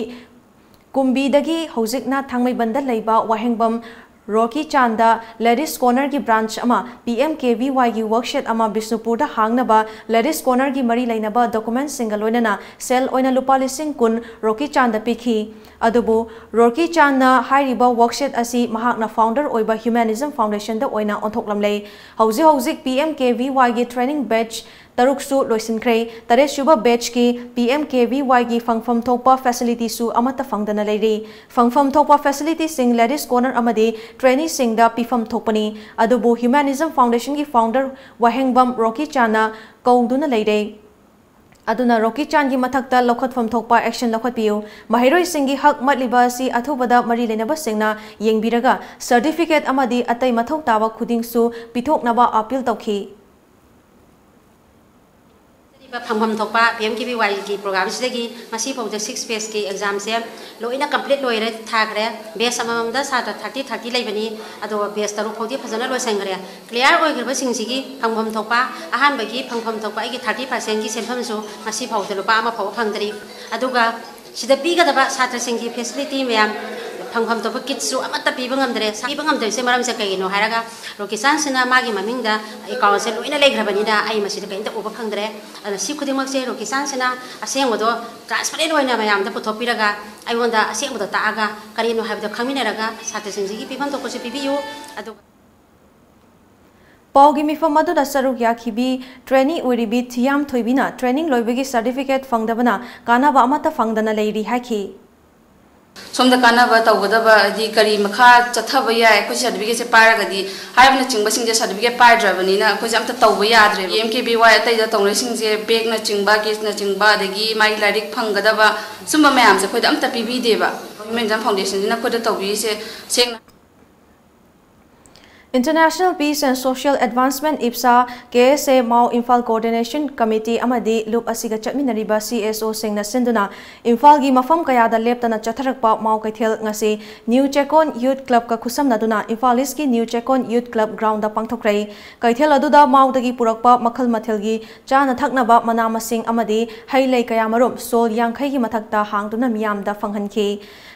ꯀꯨꯝꯕꯤꯗꯒꯤ ꯍꯧꯖꯤꯛꯅ ꯊꯥꯡꯃꯩꯕꯟꯗ ꯂꯩꯕ ꯋꯥꯍꯦꯡꯕꯝ ꯔꯣꯀꯤ ꯆꯥꯟꯗ ꯂꯦꯗꯤꯁ ꯀꯣꯔꯅꯔꯒꯤ ꯕ꯭ꯔꯥꯟꯆ ꯑꯃ, ꯄꯤ ꯑꯦꯝ ꯀꯦ ꯚꯤ ꯋꯥꯏꯒꯤ ꯋꯔꯛꯁꯦꯠ ꯑꯃ ꯕꯤꯁꯅꯨꯄꯨꯔꯗ ꯍꯥꯡꯅꯕ ꯂꯦꯗꯤꯁ ꯀꯣꯔꯅꯔꯒꯤ ꯃꯔꯤ ꯂꯩꯅꯕ ꯗꯣꯀꯨꯃꯦꯟꯁꯤꯡꯒ ꯂꯣꯏꯅꯅ ꯁꯦꯜ ꯑꯣꯏꯅ ꯂꯨꯄꯥ ꯂꯤꯁꯤꯡ ꯀꯨꯟ ꯔꯣꯀꯤ ꯆꯥꯟꯗ ꯄꯤꯈꯤ꯫ ꯑꯗꯨꯕꯨ ꯔꯣꯀꯤ ꯆꯥꯟꯅ ꯍꯥꯏꯔꯤꯕ ꯋꯔꯛꯁꯦꯠ ꯑꯁꯤ ꯃꯍꯥꯛꯅ ꯐꯥꯎꯟꯗꯔ ꯑꯣꯏꯕ ꯍ꯭ꯌꯨꯃꯦꯅꯤꯖꯝ ꯐꯥꯎꯟꯗꯦꯁꯟꯗ ꯑꯣꯏꯅ ꯑꯣꯟꯊꯣꯛꯂꯝꯂꯦ꯫ ꯍꯧꯖꯤꯛ ꯍꯧꯖꯤꯛ ꯄꯤ ꯑꯦꯝ ꯀꯦ ꯚꯤ ꯋꯥꯏꯒꯤ ꯇ꯭ꯔꯦꯅꯤꯡ ꯕꯦꯆ ꯇꯔꯨꯛꯁꯨ ꯂꯣꯏꯁꯤꯟꯈ꯭ꯔꯦ꯫ ꯇꯔꯦꯠꯁꯨꯕ ꯕꯦꯆꯀꯤ ꯄꯤ ꯑꯦꯝ ꯀꯦ ꯚꯤ ꯋꯥꯏꯒꯤ ꯐꯪꯐꯝ ꯊꯣꯛꯄ ꯐꯦꯁꯤꯂꯤꯇꯤꯁꯨ ꯑꯃꯠꯇ ꯐꯪꯗꯅ ꯂꯩꯔꯤ꯫ ꯐꯪꯐꯝ ꯊꯣꯛꯄ ꯐꯦꯁꯤꯂꯤꯇꯤꯁꯤꯡ ꯂꯦꯗꯤꯁ ꯀꯣꯔꯅꯔ ꯑꯃꯗꯤ ꯇ꯭ꯔꯦꯅꯤꯁꯤꯡꯗ ꯄꯤꯐꯝ ꯊꯣꯛꯄꯅꯤ꯫ ꯑꯗꯨꯕꯨ ꯍ꯭ꯌꯨꯃꯦꯅꯤꯖꯝ ꯐꯥꯎꯟꯗꯦꯁꯟꯒꯤ ꯐꯥꯎꯟꯗꯔ ꯋꯥꯍꯦꯡꯕꯝ ꯔꯣꯀꯤ ꯆꯥꯟꯅ ꯀꯧꯗꯨꯅ ꯂꯩꯔꯦ꯫ ꯑꯗꯨꯅ ꯔꯣꯀꯤ ꯆꯥꯟꯒꯤ ꯃꯊꯛꯇ ꯂꯧꯈꯠꯐꯝ ꯊꯣꯛꯄ ꯑꯦꯛꯁꯟ ꯂꯧꯈꯠꯄꯤꯌꯨ꯫ ꯃꯍꯩꯔꯣꯏꯁꯤꯡꯒꯤ ꯍꯛ ꯃꯠꯂꯤꯕ ꯑꯁꯤ ꯑꯊꯨꯕꯗ ꯃꯔꯤ ꯂꯩꯅꯕꯁꯤꯡꯅ ꯌꯦꯡꯕꯤꯔꯒ ꯁꯔꯇꯤꯐꯤꯀꯦꯠ ꯑꯃꯗꯤ ꯑꯇꯩ ꯃꯊꯧ ꯇꯥꯕ ꯈꯨꯗꯤꯡꯁꯨ ꯄꯤꯊꯣꯛꯅꯕ ꯑꯄꯤꯜ ꯇꯧꯈꯤ꯫ ꯐꯪꯐꯝ ꯊꯣꯛꯄ ꯄꯤ ꯑꯦꯝ ꯀꯦ ꯚꯤ ꯋꯥꯏꯒꯤ ꯄ꯭ꯔꯣꯒ꯭ꯔꯥꯝꯁꯤꯗꯒꯤ ꯉꯁꯤ ꯐꯥꯎꯗ ꯁꯤꯛꯁ ꯐꯦꯁꯀꯤ ꯑꯦꯛꯖꯥꯝꯁꯦ ꯂꯣꯏꯅ ꯀꯝꯄ꯭ꯂꯤꯠ ꯂꯣꯏꯔꯦ, ꯊꯥꯈ꯭ꯔꯦ꯫ ꯕꯦꯆ ꯑꯃꯃꯝꯗ ꯁꯥꯇ꯭ꯔ ꯊꯥꯔꯇꯤ ꯊꯥꯔꯇꯤ ꯂꯩꯕꯅꯤ꯫ ꯑꯗꯣ ꯕꯦꯆ ꯇꯔꯨꯛ ꯐꯥꯎꯗꯤ ꯐꯖꯅ ꯂꯣꯏꯁꯤꯟꯈ꯭ꯔꯦ꯫ ꯀ꯭ꯂꯤꯌꯥꯔ ꯑꯣꯏꯈ꯭ꯔꯕꯁꯤꯡꯁꯤꯒꯤ ꯐꯪꯐꯝ ꯊꯣꯛꯄ, ꯑꯍꯥꯟꯕꯒꯤ ꯐꯪꯐꯝ ꯊꯣꯛꯄ ꯑꯩꯒꯤ ꯊꯥꯔꯇꯤ ꯄꯥꯔꯁꯦꯟꯒꯤ ꯁꯦꯟꯐꯝꯁꯨ ꯉꯁꯤ ꯐꯥꯎꯗ ꯂꯨꯄꯥ ꯑꯃ ꯐꯥꯎꯕ ꯐꯪꯗ꯭ꯔꯤ꯫ ꯑꯗꯨꯒ ꯁꯤꯗ ꯄꯤꯒꯗꯕ ꯁꯥꯇ꯭ꯔꯁꯤꯡꯒꯤ ꯐꯦꯁꯤꯂꯤꯇꯤ ꯃꯌꯥꯝ, ꯐꯪꯐꯝ ꯊꯣꯛꯄ ꯀꯤꯠꯁꯨ ꯑꯃꯠꯇ ꯄꯤꯕ ꯉꯝꯗ꯭ꯔꯦ꯫ ꯄꯤꯕ ꯉꯝꯗ꯭ꯔꯤꯁꯦ ꯃꯔꯝꯁꯦ ꯀꯩꯒꯤꯅꯣ ꯍꯥꯏꯔꯒ, ꯔꯣꯀꯤ ꯆꯥꯟꯁꯤꯅ ꯃꯥꯒꯤ ꯃꯃꯤꯡꯗ ꯑꯦꯀꯥꯎꯟꯁꯦ ꯂꯣꯏꯅ ꯂꯩꯈ꯭ꯔꯕꯅꯤꯅ ꯑꯩ ꯃꯁꯤꯗ ꯀꯔꯤꯝꯇ ꯎꯕ ꯐꯪꯗ꯭ꯔꯦ꯫ ꯑꯗꯨꯅ ꯁꯤ ꯈꯨꯗꯤꯡꯃꯛꯁꯦ ꯔꯣꯀꯤ ꯆꯥꯟꯁꯤꯅ ꯑꯁꯦꯡꯕꯗꯣ ꯇ꯭ꯔꯥꯟꯁꯄꯔꯦꯟ ꯑꯣꯏꯅ ꯃꯌꯥꯝꯗ ꯄꯨꯊꯣꯛꯄꯤꯔꯒ ꯑꯩꯉꯣꯟꯗ ꯑꯁꯦꯡꯕꯗꯣ ꯇꯥꯛꯑꯒ ꯀꯔꯤꯅꯣ ꯍꯥꯏꯕꯗꯣ ꯈꯪꯃꯤꯟꯅꯔꯒ ꯁꯥꯇ꯭ꯔꯁꯤꯡꯁꯤꯒꯤ ꯄꯤꯐꯝ ꯊꯣꯛꯄꯁꯨ ꯄꯤꯕꯤꯌꯨ꯫ ꯑꯗꯨꯒ ꯄꯥꯎꯒꯤ ꯃꯤꯐꯝ ꯑꯗꯨꯗ ꯁꯔꯨꯛ ꯌꯥꯈꯤꯕꯤ ꯇ꯭ꯔꯦꯅꯤ ꯑꯣꯏꯔꯤꯕꯤ ꯊꯤꯌꯥꯝ ꯊꯣꯏꯕꯤꯅ ꯇ꯭ꯔꯦꯅꯤꯡ ꯂꯣꯏꯕꯒꯤ ꯁꯔꯇꯤꯐꯤꯀꯦꯠ ꯐꯪꯗꯕꯅ ꯀꯥꯟꯅꯕ ꯑꯃꯠꯇ ꯐꯪꯗꯅ ꯂꯩꯔꯤ ꯍꯥꯏꯈꯤ꯫ ꯁꯣꯝꯗ ꯀꯥꯟꯅꯕ ꯇꯧꯒꯗꯕ, ꯍꯥꯏꯗꯤ ꯀꯔꯤ ꯃꯈꯥ ꯆꯠꯊꯕ ꯌꯥꯏ, ꯑꯩꯈꯣꯏ ꯁꯥꯔꯇꯤꯐꯤꯀꯦꯠꯁꯦ ꯄꯥꯏꯔꯒꯗꯤ ꯍꯥꯏꯕꯅꯆꯤꯡꯕꯁꯤꯡꯁꯦ ꯁꯥꯔꯇꯤꯐꯤꯀꯦꯠ ꯄꯥꯏꯗ꯭ꯔꯕꯅꯤꯅ ꯑꯩꯈꯣꯏꯁꯦ ꯑꯝꯇ ꯇꯧꯕ ꯌꯥꯗ꯭ꯔꯦꯕ꯫ ꯄꯤ ꯑꯦꯝ ꯀꯦ ꯚꯤ ꯋꯥꯏ ꯑꯇꯩꯗ ꯇꯧꯅꯔꯤꯁꯤꯡꯁꯦ ꯕꯦꯒꯅꯆꯤꯡꯕ, ꯀꯤꯠꯁꯅꯆꯤꯡꯕ, ꯑꯗꯒꯤ ꯃꯥꯒꯤ ꯂꯥꯏꯔꯤꯛ ꯐꯪꯒꯗꯕ ꯁꯨꯝꯕ ꯃꯌꯥꯝꯁꯦ ꯑꯩꯈꯣꯏꯗ ꯑꯝꯇ ꯄꯤꯕꯤꯗꯦꯕ꯫ ꯍ꯭ꯌꯨꯃꯦꯅꯤꯖꯝ ꯐꯥꯎꯟꯗꯦꯁꯟꯁꯤꯅ ꯑꯩꯈꯣꯏꯗ ꯇꯧꯕꯤꯔꯤꯁꯦ ꯁꯦꯡꯅ International Peace and Social Advancement, IPSA, K S A Mao Imphal coordination committee ꯑꯃꯗꯤ ꯂꯨꯞ ꯑꯁꯤꯒ ꯆꯠꯃꯤꯟꯅꯔꯤꯕ ꯁꯤ ꯑꯦꯁ ꯑꯣꯁꯤꯡꯅ ꯁꯤꯟꯗꯨꯅ ꯏꯝꯐꯥꯜꯒꯤ ꯃꯐꯝ ꯀꯌꯥꯗ ꯂꯦꯞꯇꯅ ꯆꯠꯊꯔꯛꯄ ꯃꯥꯎ ꯀꯩꯊꯦꯜ ꯉꯁꯤ ꯅ꯭ꯌꯨ ꯆꯦꯀꯣꯟ ꯌꯨꯠ ꯀ꯭ꯂꯕꯀ ꯈꯨꯠꯁꯝꯅꯗꯨꯅ ꯏꯝꯐꯥꯜ ꯏꯁꯀꯤ ꯅ꯭ꯌꯨ ꯆꯦꯀꯣꯟ ꯌꯨꯠ ꯀ꯭ꯂꯕ ꯒ꯭ꯔꯥꯎꯟꯗ ꯄꯥꯡꯊꯣꯛꯈ꯭ꯔꯦ꯫ ꯀꯩꯊꯦꯜ ꯑꯗꯨꯗ ꯃꯥꯎꯗꯒꯤ ꯄꯨꯔꯛꯄ ꯃꯈꯜ ꯃꯊꯦꯜꯒꯤ ꯆꯥꯅ ꯊꯛꯅꯕ ꯃꯅꯥ ꯃꯁꯤꯡ ꯑꯃꯗꯤ ꯍꯩ ꯂꯩ ꯀꯌꯥꯃꯔꯨꯝ ꯁ꯭ꯇꯣꯜ ꯌꯥꯡꯈꯩꯒꯤ ꯃꯊꯛꯇ ꯍꯥꯡꯗꯨꯅ ꯃꯤꯌꯥꯝꯗ ꯐꯪꯍꯟꯈꯤ꯫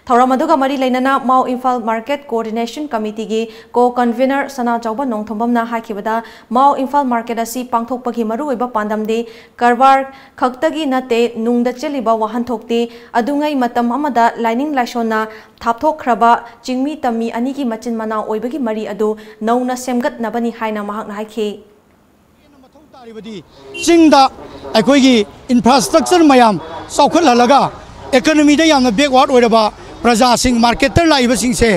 ꯊꯧꯔꯝ ꯑꯗꯨꯒ ꯃꯔꯤ ꯂꯩꯅꯅ ꯃꯥꯎ ꯏꯝꯐꯥꯜ ꯃꯥꯔꯀꯦꯠ ꯀꯣꯑꯣꯔꯗꯤꯅꯦꯁꯟ ꯀꯃꯤꯇꯤꯒꯤ ꯀꯣ ꯀꯟꯚꯤꯅꯔ ꯁꯅꯥꯆꯥꯎꯕ ꯅꯣꯡꯊꯣꯝꯕꯝꯅ ꯍꯥꯏꯈꯤꯕꯗ, ꯃꯥꯎ ꯏꯝꯐꯥꯜ ꯃꯥꯔꯀꯦꯠ ꯑꯁꯤ ꯄꯥꯡꯊꯣꯛꯄꯒꯤ ꯃꯔꯨꯑꯣꯏꯕ ꯄꯥꯟꯗꯝꯗꯤ ꯀꯔꯕꯥꯔ ꯈꯛꯇꯒꯤ ꯅꯠꯇꯦ, ꯅꯨꯡꯗ ꯆꯦꯜꯂꯤꯕ ꯋꯥꯍꯟꯊꯣꯛꯇꯤ ꯑꯗꯨꯉꯩ ꯃꯇꯝ ꯑꯃꯗ ꯂꯥꯏꯅꯤꯡ ꯂꯥꯏꯁꯣꯟꯅ ꯊꯥꯞꯊꯣꯛꯈ꯭ꯔꯕ ꯆꯤꯡꯃꯤ ꯇꯝꯃꯤ ꯑꯅꯤꯒꯤ ꯃꯆꯤꯟ ꯃꯅꯥꯎ ꯑꯣꯏꯕꯒꯤ ꯃꯔꯤ ꯑꯗꯨ ꯅꯧꯅ ꯁꯦꯝꯒꯠꯅꯕꯅꯤ ꯍꯥꯏꯅ ꯃꯍꯥꯛꯅ ꯍꯥꯏꯈꯤ꯫ ꯇꯥꯔꯤꯕꯗꯤ ꯆꯤꯡꯗ ꯑꯩꯈꯣꯏꯒꯤ ꯏꯟꯐ꯭ꯔꯥꯁ꯭ꯇ꯭ꯔꯛꯆꯔ ꯃꯌꯥꯝ ꯆꯥꯎꯈꯠꯍꯜꯂꯒ ꯏꯀꯣꯅꯣꯃꯤꯗ ꯌꯥꯝꯅ ꯕꯦꯛꯋꯥꯔꯗ ꯑꯣꯏꯔꯕ ꯄ꯭ꯔꯖꯥꯁꯤꯡ, ꯃꯥꯔꯀꯦꯇꯔ ꯂꯥꯛꯏꯕꯁꯤꯡꯁꯦ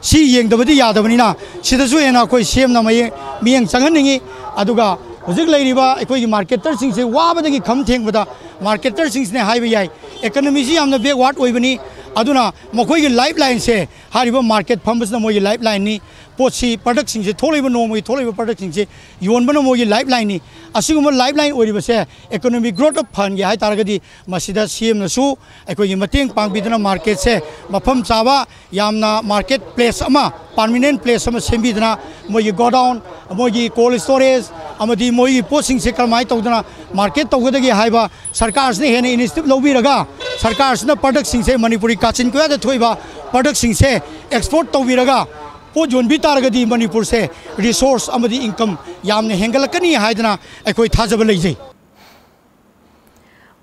ꯁꯤ ꯌꯦꯡꯗꯕꯗꯤ ꯌꯥꯗꯕꯅꯤꯅ, ꯁꯤꯗꯁꯨ ꯍꯦꯟꯅ ꯑꯩꯈꯣꯏ ꯁꯤ ꯑꯦꯝꯅ ꯃꯌꯦꯡ, ꯃꯤꯠꯌꯦꯡ ꯆꯪꯍꯟꯅꯤꯡꯉꯤ꯫ ꯑꯗꯨꯒ ꯍꯧꯖꯤꯛ ꯂꯩꯔꯤꯕ ꯑꯩꯈꯣꯏꯒꯤ ꯃꯥꯔꯀꯦꯇꯔꯁꯤꯡꯁꯦ ꯋꯥꯕꯗꯒꯤ ꯈꯝ ꯊꯦꯡꯕꯗ ꯃꯥꯔꯀꯦꯇꯔꯁꯤꯡꯁꯤꯅ ꯍꯥꯏꯕ ꯌꯥꯏ, ꯏꯀꯣꯅꯣꯃꯤꯁꯤ ꯌꯥꯝꯅ ꯕꯦꯛꯋꯥꯔꯗ ꯑꯣꯏꯕꯅꯤ꯫ ꯑꯗꯨꯅ ꯃꯈꯣꯏꯒꯤ ꯂꯥꯏꯐ ꯂꯥꯏꯟꯁꯦ, ꯍꯥꯏꯔꯤꯕ ꯃꯥꯔꯀꯦꯠ ꯐꯝꯕꯁꯤꯅ ꯃꯣꯏꯒꯤ ꯂꯥꯏꯐ ꯂꯥꯏꯟꯅꯤ꯫ ꯄꯣꯠꯁꯤ, ꯄ꯭ꯔꯗꯛꯁꯤꯡꯁꯦ, ꯊꯣꯛꯂꯛꯏꯕ ꯅꯣꯡꯃꯒꯤ ꯊꯣꯛꯂꯛꯏꯕ ꯄ꯭ꯔꯗꯛꯁꯤꯡꯁꯦ ꯌꯣꯟꯕꯅ ꯃꯣꯏꯒꯤ ꯂꯥꯏꯐ ꯂꯥꯏꯟꯅꯤ꯫ ꯑꯁꯤꯒꯨꯝꯕ ꯂꯥꯏꯐ ꯂꯥꯏꯟ ꯑꯣꯏꯔꯤꯕꯁꯦ ꯏꯀꯣꯅꯣꯃꯤꯛ ꯒ꯭ꯔꯣꯠ ꯑꯃ ꯐꯍꯟꯒꯦ ꯍꯥꯏ ꯇꯥꯔꯒꯗꯤ ꯃꯁꯤꯗ ꯁꯤ ꯑꯦꯝꯅꯁꯨ ꯑꯩꯈꯣꯏꯒꯤ ꯃꯇꯦꯡ ꯄꯥꯡꯕꯤꯗꯨꯅ ꯃꯥꯔꯀꯦꯠꯁꯦ ꯃꯐꯝ ꯆꯥꯕ, ꯌꯥꯝꯅ ꯃꯥꯔꯀꯦꯠ ꯄ꯭ꯂꯦꯁ ꯑꯃ, ꯄꯥꯔꯃꯤꯅꯦꯟ ꯄ꯭ꯂꯦꯁ ꯑꯃ ꯁꯦꯝꯕꯤꯗꯨꯅ ꯃꯣꯏꯒꯤ ꯒꯣꯗꯥꯎꯟ, ꯃꯣꯏꯒꯤ ꯀꯣꯜ ꯁ꯭ꯇꯣꯔꯦꯖ ꯑꯃꯗꯤ ꯃꯣꯏꯒꯤ ꯄꯣꯠꯁꯤꯡꯁꯦ ꯀꯔꯝꯍꯥꯏꯅ ꯇꯧꯗꯅ ꯃꯥꯔꯀꯦꯠ ꯇꯧꯒꯗꯒꯦ ꯍꯥꯏꯕ ꯁꯔꯀꯥꯔꯁꯤꯅ ꯍꯦꯟꯅ ꯏꯅꯤꯁꯤꯌꯦꯇꯤꯚ ꯂꯧꯕꯤꯔꯒ, ꯁꯔꯀꯥꯔꯁꯤꯅ ꯄ꯭ꯔꯗꯛꯁꯤꯡꯁꯦ, ꯃꯅꯤꯄꯨꯔꯤ ꯀꯥꯆꯤꯟ ꯀꯣꯌꯥꯗ ꯊꯣꯛꯏꯕ ꯄ꯭ꯔꯗꯛꯁꯤꯡꯁꯦ ꯑꯦꯛꯁꯄꯣꯔꯠ ꯇꯧꯕꯤꯔꯒ ꯄꯣꯠ ꯌꯣꯟꯕꯤ ꯇꯥꯔꯒꯗꯤ ꯃꯅꯤꯄꯨꯔꯁꯦ ꯔꯤꯁꯣꯔꯁ ꯑꯃꯗꯤ ꯏꯟꯀꯝ ꯌꯥꯝꯅ ꯍꯦꯟꯒꯠꯂꯛꯀꯅꯤ ꯍꯥꯏꯗꯅ ꯑꯩꯈꯣꯏ ꯊꯥꯖꯕ ꯂꯩꯖꯩ꯫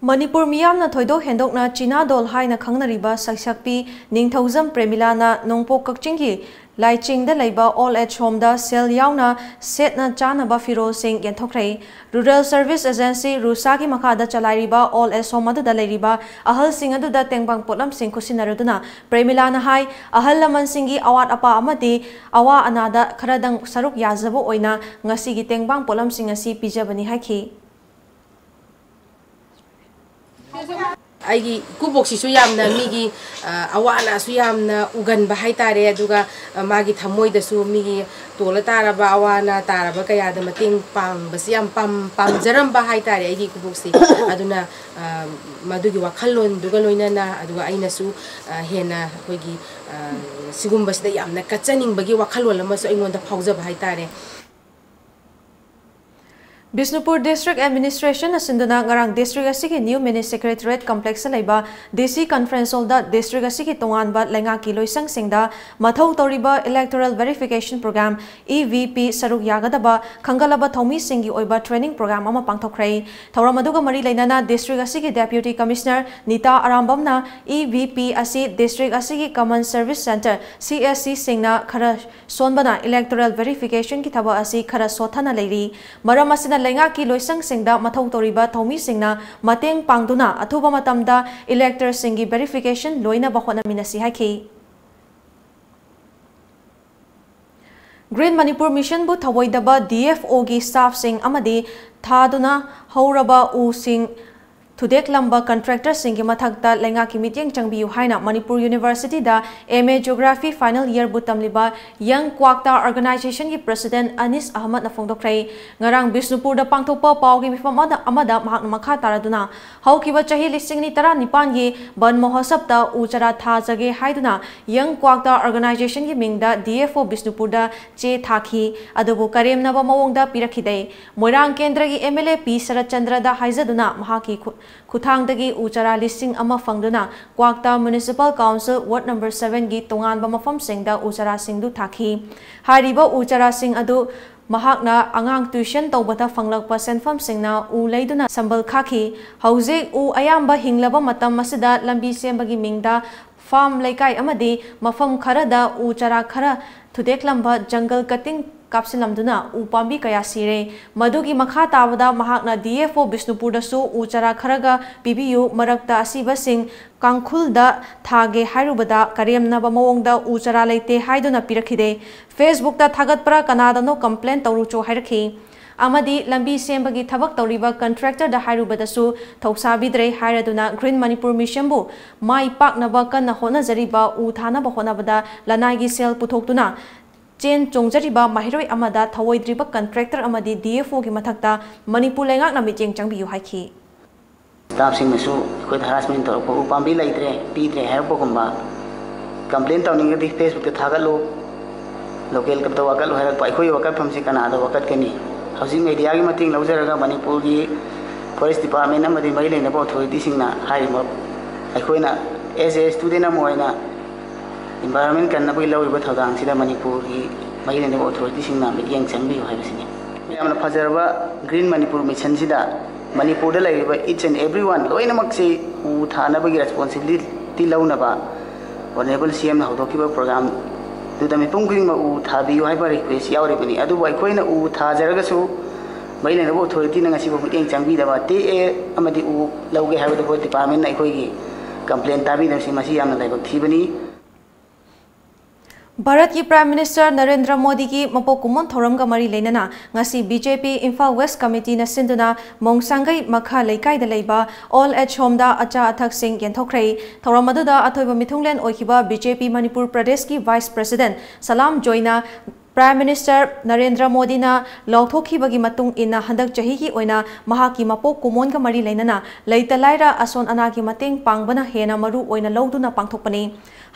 ꯃꯅꯤꯄꯨꯔ ꯃꯤꯌꯥꯝꯅ ꯊꯣꯏꯗꯣꯛ ꯍꯦꯟꯗꯣꯛꯅ ꯆꯤꯅꯥꯗꯣꯜ ꯍꯥꯏꯅ ꯈꯪꯅꯔꯤꯕ ꯁꯩꯁꯛꯄꯤ ꯅꯤꯡꯊꯧꯖꯝ ꯄ꯭ꯔꯦꯃꯤꯂꯥꯅ ꯅꯣꯡꯄꯣꯛ ꯀꯛꯆꯤꯡꯒꯤ ꯂꯥꯏꯆꯤꯡꯗ ꯂꯩꯕ ꯑꯣꯜ ꯑꯦꯖ ꯍꯣꯝꯗ ꯁꯦꯜ ꯌꯥꯎꯅ ꯁꯦꯠꯅ ꯆꯥꯅꯕ ꯐꯤꯔꯣꯜꯁꯤꯡ ꯌꯦꯟꯊꯣꯛꯈ꯭ꯔꯦ꯫ ꯔꯨꯔꯦꯜ ꯁꯔꯚꯤꯁ ꯑꯦꯖꯦꯟꯁꯤ, ꯔꯨꯁꯥꯒꯤ ꯃꯈꯥꯗ ꯆꯂꯥꯏꯔꯤꯕ ꯑꯣꯜ ꯑꯦꯖ ꯍꯣꯝ ꯑꯗꯨꯗ ꯂꯩꯔꯤꯕ ꯑꯍꯜꯁꯤꯡ ꯑꯗꯨꯗ ꯇꯦꯡꯕꯥꯡ ꯄꯣꯠꯂꯝꯁꯤꯡ ꯈꯨꯠꯁꯤꯟꯅꯔꯗꯨꯅ ꯄ꯭ꯔꯦꯃꯤꯂꯥꯅ ꯍꯥꯏ, ꯑꯍꯜ ꯂꯃꯟꯁꯤꯡꯒꯤ ꯑꯋꯥꯠ ꯑꯄꯥ ꯑꯃꯗꯤ ꯑꯋꯥ ꯑꯅꯥꯗ ꯈꯔꯗꯪ ꯁꯔꯨꯛ ꯌꯥꯖꯕ ꯑꯣꯏꯅ ꯉꯁꯤꯒꯤ ꯇꯦꯡꯕꯥꯡ ꯄꯣꯠꯂꯝꯁꯤꯡ ꯑꯁꯤ ꯄꯤꯖꯕꯅꯤ ꯍꯥꯏꯈꯤ꯫ ꯑꯩꯒꯤ ꯏꯀꯨꯕꯣꯛꯁꯤꯁꯨ ꯌꯥꯝꯅ ꯃꯤꯒꯤ ꯑꯋꯥ ꯑꯅꯥꯁꯨ ꯌꯥꯝꯅ ꯎꯒꯟꯕ ꯍꯥꯏꯇꯥꯔꯦ꯫ ꯑꯗꯨꯒ ꯃꯥꯒꯤ ꯊꯃꯣꯏꯗꯁꯨ ꯃꯤꯒꯤ ꯇꯣꯜꯂ ꯇꯥꯔꯕ, ꯑꯋꯥ ꯑꯅꯥ ꯇꯥꯔꯕ ꯀꯌꯥꯗ ꯃꯇꯦꯡ ꯄꯥꯡꯕꯁꯤ ꯌꯥꯝ ꯄꯥꯝꯖꯔꯝꯕ ꯍꯥꯏꯇꯥꯔꯦ ꯑꯩꯒꯤ ꯏꯀꯨꯕꯣꯛꯁꯤ꯫ ꯑꯗꯨꯅ ꯃꯗꯨꯒꯤ ꯋꯥꯈꯜꯂꯣꯟꯗꯨꯒ ꯂꯣꯏꯅꯅ, ꯑꯗꯨꯒ ꯑꯩꯅꯁꯨ ꯍꯦꯟꯅ ꯑꯩꯈꯣꯏꯒꯤ ꯁꯤꯒꯨꯝꯕꯁꯤꯗ ꯌꯥꯝꯅ ꯀꯠꯆꯅꯤꯡꯕꯒꯤ ꯋꯥꯈꯜꯂꯣꯟ ꯑꯃꯁꯨ ꯑꯩꯉꯣꯟꯗ ꯐꯥꯎꯖꯕ ꯍꯥꯏꯇꯥꯔꯦ꯫ ꯕꯤꯁꯅꯨꯄꯨꯔ District Administration ꯅ ꯁꯤꯟꯗꯨꯅ ꯉꯔꯥꯡ district ꯑꯁꯤꯒꯤ new mini secretariat complex ꯇ ꯂꯩꯕ D C conference hall ꯗ district ꯑꯁꯤꯒꯤ ꯇꯣꯉꯥꯟꯕ ꯂꯩꯉꯥꯛꯀꯤ ꯂꯣꯏꯁꯪꯁꯤꯡꯗ ꯃꯊꯧ ꯇꯧꯔꯤꯕ electoral verification program, E V P, ꯁꯔꯨꯛ ꯌꯥꯒꯗꯕ ꯈꯟꯒꯠꯂꯕ ꯊꯧꯃꯤꯁꯤꯡꯒꯤ ꯑꯣꯏꯕ training program ꯑꯃ ꯄꯥꯡꯊꯣꯛꯈ꯭ꯔꯦ꯫ ꯊꯧꯔꯝ ꯑꯗꯨꯒ ꯃꯔꯤ ꯂꯩꯅꯅ district ꯑꯁꯤꯒꯤ Deputy Commissioner Nita ꯑꯔꯥꯝꯕꯝꯅ E V P ꯑꯁꯤ district ꯑꯁꯤꯒꯤ Common Service Centre, C S C ꯁꯤꯡꯅ ꯈꯔ ꯁꯣꯟꯕꯅ electoral verification ꯒꯤ ꯊꯕꯛ ꯑꯁꯤ ꯈꯔ ꯁꯣꯠꯊꯅ ꯂꯩꯔꯤ꯫ ꯃꯔꯝ ꯑꯁꯤꯅ ꯂꯩꯉꯥꯛꯀꯤ ꯂꯣꯏꯁꯪꯁꯤꯡꯗ ꯃꯊꯧ ꯇꯧꯔꯤꯕ ꯊꯧꯃꯤꯁꯤꯡꯅ ꯃꯇꯦꯡ ꯄꯥꯡꯗꯨꯅ ꯑꯊꯨꯕ ꯃꯇꯝꯗ elector ꯁꯤꯡꯒꯤ verification ꯂꯣꯏꯅꯕ ꯍꯣꯠꯅꯃꯤꯟꯅꯁꯤ ꯍꯥꯏꯈꯤ꯫ Green Manipur Mission ꯕꯨ ꯊꯧꯑꯣꯏꯗꯕ D F O ꯒꯤ staff ꯁꯤꯡ ꯑꯃꯗꯤ ꯊꯥꯗꯨꯅ ꯍꯧꯔꯕ ꯎꯁꯤꯡ ꯊꯨꯗꯦꯛꯂꯝꯕ contractor ꯁꯤꯡꯒꯤ ꯃꯊꯛꯇ ꯂꯩꯉꯥꯛꯀꯤ ꯃꯤꯠꯌꯦꯡ ꯆꯪꯕꯤꯌꯨ ꯍꯥꯏꯅ Manipur University the M A Geography final year ꯕꯨ ꯇꯝꯂꯤꯕ Young Kwakta Organisation ꯒꯤ President ꯑꯅꯤꯁ ꯑꯍꯃꯗꯅ ꯐꯣꯡꯗꯣꯛꯈ꯭ꯔꯦ꯫ ꯉꯔꯥꯡ ꯕꯤꯁꯅꯨꯄꯨꯔꯗ ꯄꯥꯡꯊꯣꯛꯄ ꯄꯥꯎꯒꯤ ꯃꯤꯐꯝ ꯑꯃꯗ, ꯑꯃꯗ ꯃꯍꯥꯛꯅ ꯃꯈꯥ ꯇꯥꯔꯗꯨꯅ, ꯍꯧꯈꯤꯕ ꯆꯍꯤ ꯂꯤꯁꯤꯡ ꯑꯅꯤ ꯇꯔꯥꯅꯤꯄꯥꯟꯒꯤ ꯕꯟ ꯃꯍꯣꯠꯁꯕꯇ ꯎ ꯆꯥꯔꯥ ꯊꯥꯖꯒꯦ ꯍꯥꯏꯗꯨꯅ Young Kwakta Organisation ꯒꯤ ꯃꯤꯡꯗ D F O ꯕꯤꯁꯅꯨꯄꯨꯔꯗ ꯆꯦ ꯊꯥꯈꯤ, ꯑꯗꯨꯕꯨ ꯀꯔꯦꯝꯅꯕ ꯃꯑꯣꯡꯗ ꯄꯤꯔꯛꯈꯤꯗꯦ꯫ ꯃꯣꯏꯔꯥꯡ ꯀꯦꯟꯗ꯭ꯔꯒꯤ M L A ꯄꯤ ꯁꯔꯠꯆꯟꯗ꯭ꯔꯗ ꯍꯥꯏꯖꯗꯨꯅ ꯃꯍꯥꯛꯀꯤ ꯈꯨ-, ꯈꯨꯠꯊꯥꯡꯗꯒꯤ ꯎ ꯆꯥꯔꯥ ꯂꯤꯁꯤꯡ ꯑꯃ ꯐꯪꯗꯨꯅ ꯀ꯭ꯋꯥꯛꯇꯥ Municipal Council Ward number seven ꯒꯤ ꯇꯣꯉꯥꯟꯕ ꯃꯐꯝꯁꯤꯡꯗ ꯎ ꯆꯥꯔꯥꯁꯤꯡꯗꯨ ꯊꯥꯈꯤ꯫ ꯍꯥꯏꯔꯤꯕ ꯎ ꯆꯥꯔꯥꯁꯤꯡ ꯑꯗꯨ ꯃꯍꯥꯛꯅ ꯑꯉꯥꯡ tuition ꯇꯧꯕꯗ ꯐꯪꯂꯛꯄ ꯁꯦꯟꯐꯝꯁꯤꯡꯅ ꯎ ꯂꯩꯗꯨꯅ ꯁꯝꯕꯜ ꯈꯥꯛꯈꯤ꯫ ꯍꯧꯖꯤꯛ ꯎ ꯑꯌꯥꯝꯕ ꯍꯤꯡꯂꯕ ꯃꯇꯝ ꯑꯁꯤꯗ ꯂꯝꯕꯤ ꯁꯦꯝꯕꯒꯤ ꯃꯤꯡꯗ farm ꯂꯩꯀꯥꯏ ꯑꯃꯗꯤ ꯃꯐꯝ ꯈꯔꯗ ꯎ ꯆꯥꯔꯥ ꯈꯔ ꯊꯨꯗꯦꯛꯂꯝꯕ jungle cutting ꯀꯥꯞꯁꯤꯜꯂꯝꯗꯨꯅ ꯎ ꯄꯥꯝꯕꯤ ꯀꯌꯥ ꯁꯤꯔꯦ꯫ ꯃꯗꯨꯒꯤ ꯃꯈꯥ ꯇꯥꯕꯗ ꯃꯍꯥꯛꯅ D F O ꯕꯤꯁꯅꯨꯄꯨꯔꯗꯁꯨ ꯎ ꯆꯥꯔꯥ ꯈꯔꯒ ꯄꯤꯕꯤꯌꯨ, ꯃꯔꯛꯇ ꯑꯁꯤꯕꯁꯤꯡ ꯀꯥꯡꯈꯨꯜꯗ ꯊꯥꯒꯦ ꯍꯥꯏꯔꯨꯕꯗ ꯀꯔꯦꯝꯅꯕ ꯃꯑꯣꯡꯗ ꯎ ꯆꯥꯔꯥ ꯂꯩꯇꯦ ꯍꯥꯏꯗꯨꯅ ꯄꯤꯔꯛꯈꯤꯗꯦ꯫ Facebook ꯇ ꯊꯥꯒꯠꯄ꯭ꯔꯥ ꯀꯅꯥꯗꯅꯣ complain ꯇꯧꯔꯨꯆꯣ ꯍꯥꯏꯔꯛꯈꯤ꯫ ꯑꯃꯗꯤ ꯂꯝꯕꯤ ꯁꯦꯝꯕꯒꯤ ꯊꯕꯛ ꯇꯧꯔꯤꯕ contractor ꯗ ꯍꯥꯏꯔꯨꯕꯗꯁꯨ ꯊꯧꯁꯥꯕꯤꯗ꯭ꯔꯦ ꯍꯥꯏꯔꯗꯨꯅ Green Manipur Mission ꯕꯨ ꯃꯥꯏ ꯄꯥꯛꯅꯕ ꯀꯟꯅ ꯍꯣꯠꯅꯖꯔꯤꯕ ꯎ ꯊꯥꯅꯕ ꯍꯣꯠꯅꯕꯗ ꯂꯅꯥꯏꯒꯤ ꯁꯦꯜ ꯄꯨꯊꯣꯛꯇꯨꯅ ꯆꯦꯟ ꯆꯣꯡꯖꯔꯤꯕ ꯃꯍꯩꯔꯣꯏ ꯑꯃꯗ ꯊꯧꯑꯣꯏꯗ꯭ꯔꯤꯕ contractor ꯑꯃꯗꯤ D F O ꯒꯤ ꯃꯊꯛꯇ ꯃꯅꯤꯄꯨꯔ ꯂꯩꯉꯥꯛꯅ ꯃꯤꯠꯌꯦꯡ ꯆꯪꯕꯤꯌꯨ ꯍꯥꯏꯈꯤ꯫ Staff ꯁꯤꯡꯅꯁꯨ ꯑꯩꯈꯣꯏꯗ harassment ꯇꯧꯔꯛꯄ, "ꯎ ꯄꯥꯝꯕꯤ ꯂꯩꯇ꯭ꯔꯦ, ꯄꯤꯗ꯭ꯔꯦ" ꯍꯥꯏꯔꯛꯄꯒꯨꯝꯕ꯫ Complain ꯇꯧꯅꯤꯡꯉꯗꯤ Facebook ꯇ ꯊꯥꯒꯠꯂꯨ, local ꯇ ꯋꯥꯀꯠꯂꯨ ꯍꯥꯏꯔꯛꯄ, ꯑꯩꯈꯣꯏꯒꯤ ꯋꯥꯀꯠꯐꯝꯁꯤ ꯀꯅꯥꯗ ꯋꯥꯀꯠꯀꯅꯤ? ꯍꯧꯖꯤꯛ ꯃꯦꯗꯤꯌꯥꯒꯤ ꯃꯇꯦꯡ ꯂꯧꯖꯔꯒ ꯃꯅꯤꯄꯨꯔꯒꯤ ꯐꯣꯔꯦꯁ ꯗꯤꯄꯥꯔꯠꯃꯦꯟ ꯑꯃꯗꯤ ꯃꯔꯤ ꯂꯩꯅꯕ ꯑꯣꯊꯣꯔꯤꯇꯤꯁꯤꯡꯅ ꯍꯥꯏꯔꯤꯕ, ꯑꯩꯈꯣꯏꯅ as a student ꯑꯃ ꯑꯣꯏꯅ environment ꯀꯟꯅꯕꯒꯤ ꯂꯧꯔꯤꯕ ꯊꯧꯗꯥꯡꯁꯤꯗ ꯃꯅꯤꯄꯨꯔꯒꯤ ꯃꯔꯤ ꯂꯩꯅꯕ ꯑꯣꯊꯣꯔꯤꯇꯤꯁꯤꯡꯅ ꯃꯤꯠꯌꯦꯡ ꯆꯪꯕꯤꯌꯨ ꯍꯥꯏꯕꯁꯤꯅꯤ꯫ ꯌꯥꯝꯅ ꯐꯖꯔꯕ Green Manipur Missionꯁꯤꯗ ꯃꯅꯤꯄꯨꯔꯗ ꯂꯩꯔꯤꯕ each and everyone ꯂꯣꯏꯅꯃꯛꯁꯤ ꯎ ꯊꯥꯅꯕꯒꯤ responsibility ꯂꯧꯅꯕ Honourable CMꯅ ꯍꯧꯗꯣꯛꯈꯤꯕ programꯗꯨꯗ ꯃꯤꯄꯨꯝ ꯈꯨꯗꯤꯡꯃꯛ ꯎ ꯊꯥꯕꯤꯌꯨ ꯍꯥꯏꯕ request ꯌꯥꯎꯔꯤꯕꯅꯤ꯫ ꯑꯗꯨꯕꯨ ꯑꯩꯈꯣꯏꯅ ꯎ ꯊꯥꯖꯔꯒꯁꯨ ꯃꯔꯤ ꯂꯩꯅꯕ ꯑꯣꯊꯣꯔꯤꯇꯤꯅ ꯉꯁꯤꯐꯥꯎ ꯃꯤꯠꯌꯦꯡ ꯆꯪꯕꯤꯗꯕ, ꯇꯦꯛꯑꯦ ꯑꯃꯗꯤ ꯎ ꯂꯧꯒꯦ ꯍꯥꯏꯕꯗ ꯐꯣꯔꯦꯁ ꯗꯤꯄꯥꯔꯠꯃꯦꯟꯅ ꯑꯩꯈꯣꯏꯒꯤ complain ꯇꯥꯕꯤꯗꯕꯁꯤ ꯃꯁꯤ ꯌꯥꯝꯅ ꯂꯥꯏꯕꯛ ꯊꯤꯕꯅꯤ꯫ ꯚꯥꯔꯠꯀꯤ Prime Minister ꯅꯔꯦꯟꯗ꯭ꯔ ꯃꯣꯗꯤꯒꯤ ꯃꯄꯣꯛ ꯀꯨꯝꯑꯣꯟ ꯊꯧꯔꯝꯒ ꯃꯔꯤ ꯂꯩꯅꯅ ꯉꯁꯤ BJP ꯏꯝꯐꯥꯜ West Committeeꯅ ꯁꯤꯟꯗꯨꯅ ꯃꯣꯡꯁꯥꯡꯒꯩ ꯃꯈꯥ ꯂꯩꯀꯥꯏꯗ ꯂꯩꯕ Old Age Homeꯗ ꯑꯆꯥ ꯑꯊꯛꯁꯤꯡ ꯌꯦꯟꯊꯣꯛꯈ꯭ꯔꯦ꯫ ꯊꯧꯔꯝ ꯑꯗꯨꯗ ꯑꯊꯣꯏꯕ ꯃꯤꯊꯨꯡꯂꯦꯟ ꯑꯣꯏꯈꯤꯕ BJP ꯃꯅꯤꯄꯨꯔ ꯄ꯭ꯔꯗꯦꯁꯀꯤ Vice President ꯁꯂꯥꯝ ꯖꯣꯏꯅ Prime Minister ꯅꯔꯦꯟꯗ꯭ꯔ ꯃꯣꯗꯤꯅ ꯂꯥꯎꯊꯣꯛꯈꯤꯕꯒꯤ ꯃꯇꯨꯡ ꯏꯟꯅ ꯍꯟꯗꯛ ꯆꯍꯤꯒꯤ ꯑꯣꯏꯅ ꯃꯍꯥꯛꯀꯤ ꯃꯄꯣꯛ ꯀꯨꯝꯑꯣꯟꯒ ꯃꯔꯤ ꯂꯩꯅꯅ ꯂꯩꯇ ꯂꯥꯏꯔ ꯑꯁꯣꯟ ꯑꯅꯥꯒꯤ ꯃꯇꯦꯡ ꯄꯥꯡꯕꯅ ꯍꯦꯟꯅ ꯃꯔꯨ ꯑꯣꯏꯅ ꯂꯧꯗꯨꯅ ꯄꯥꯡꯊꯣꯛꯄꯅꯤ꯫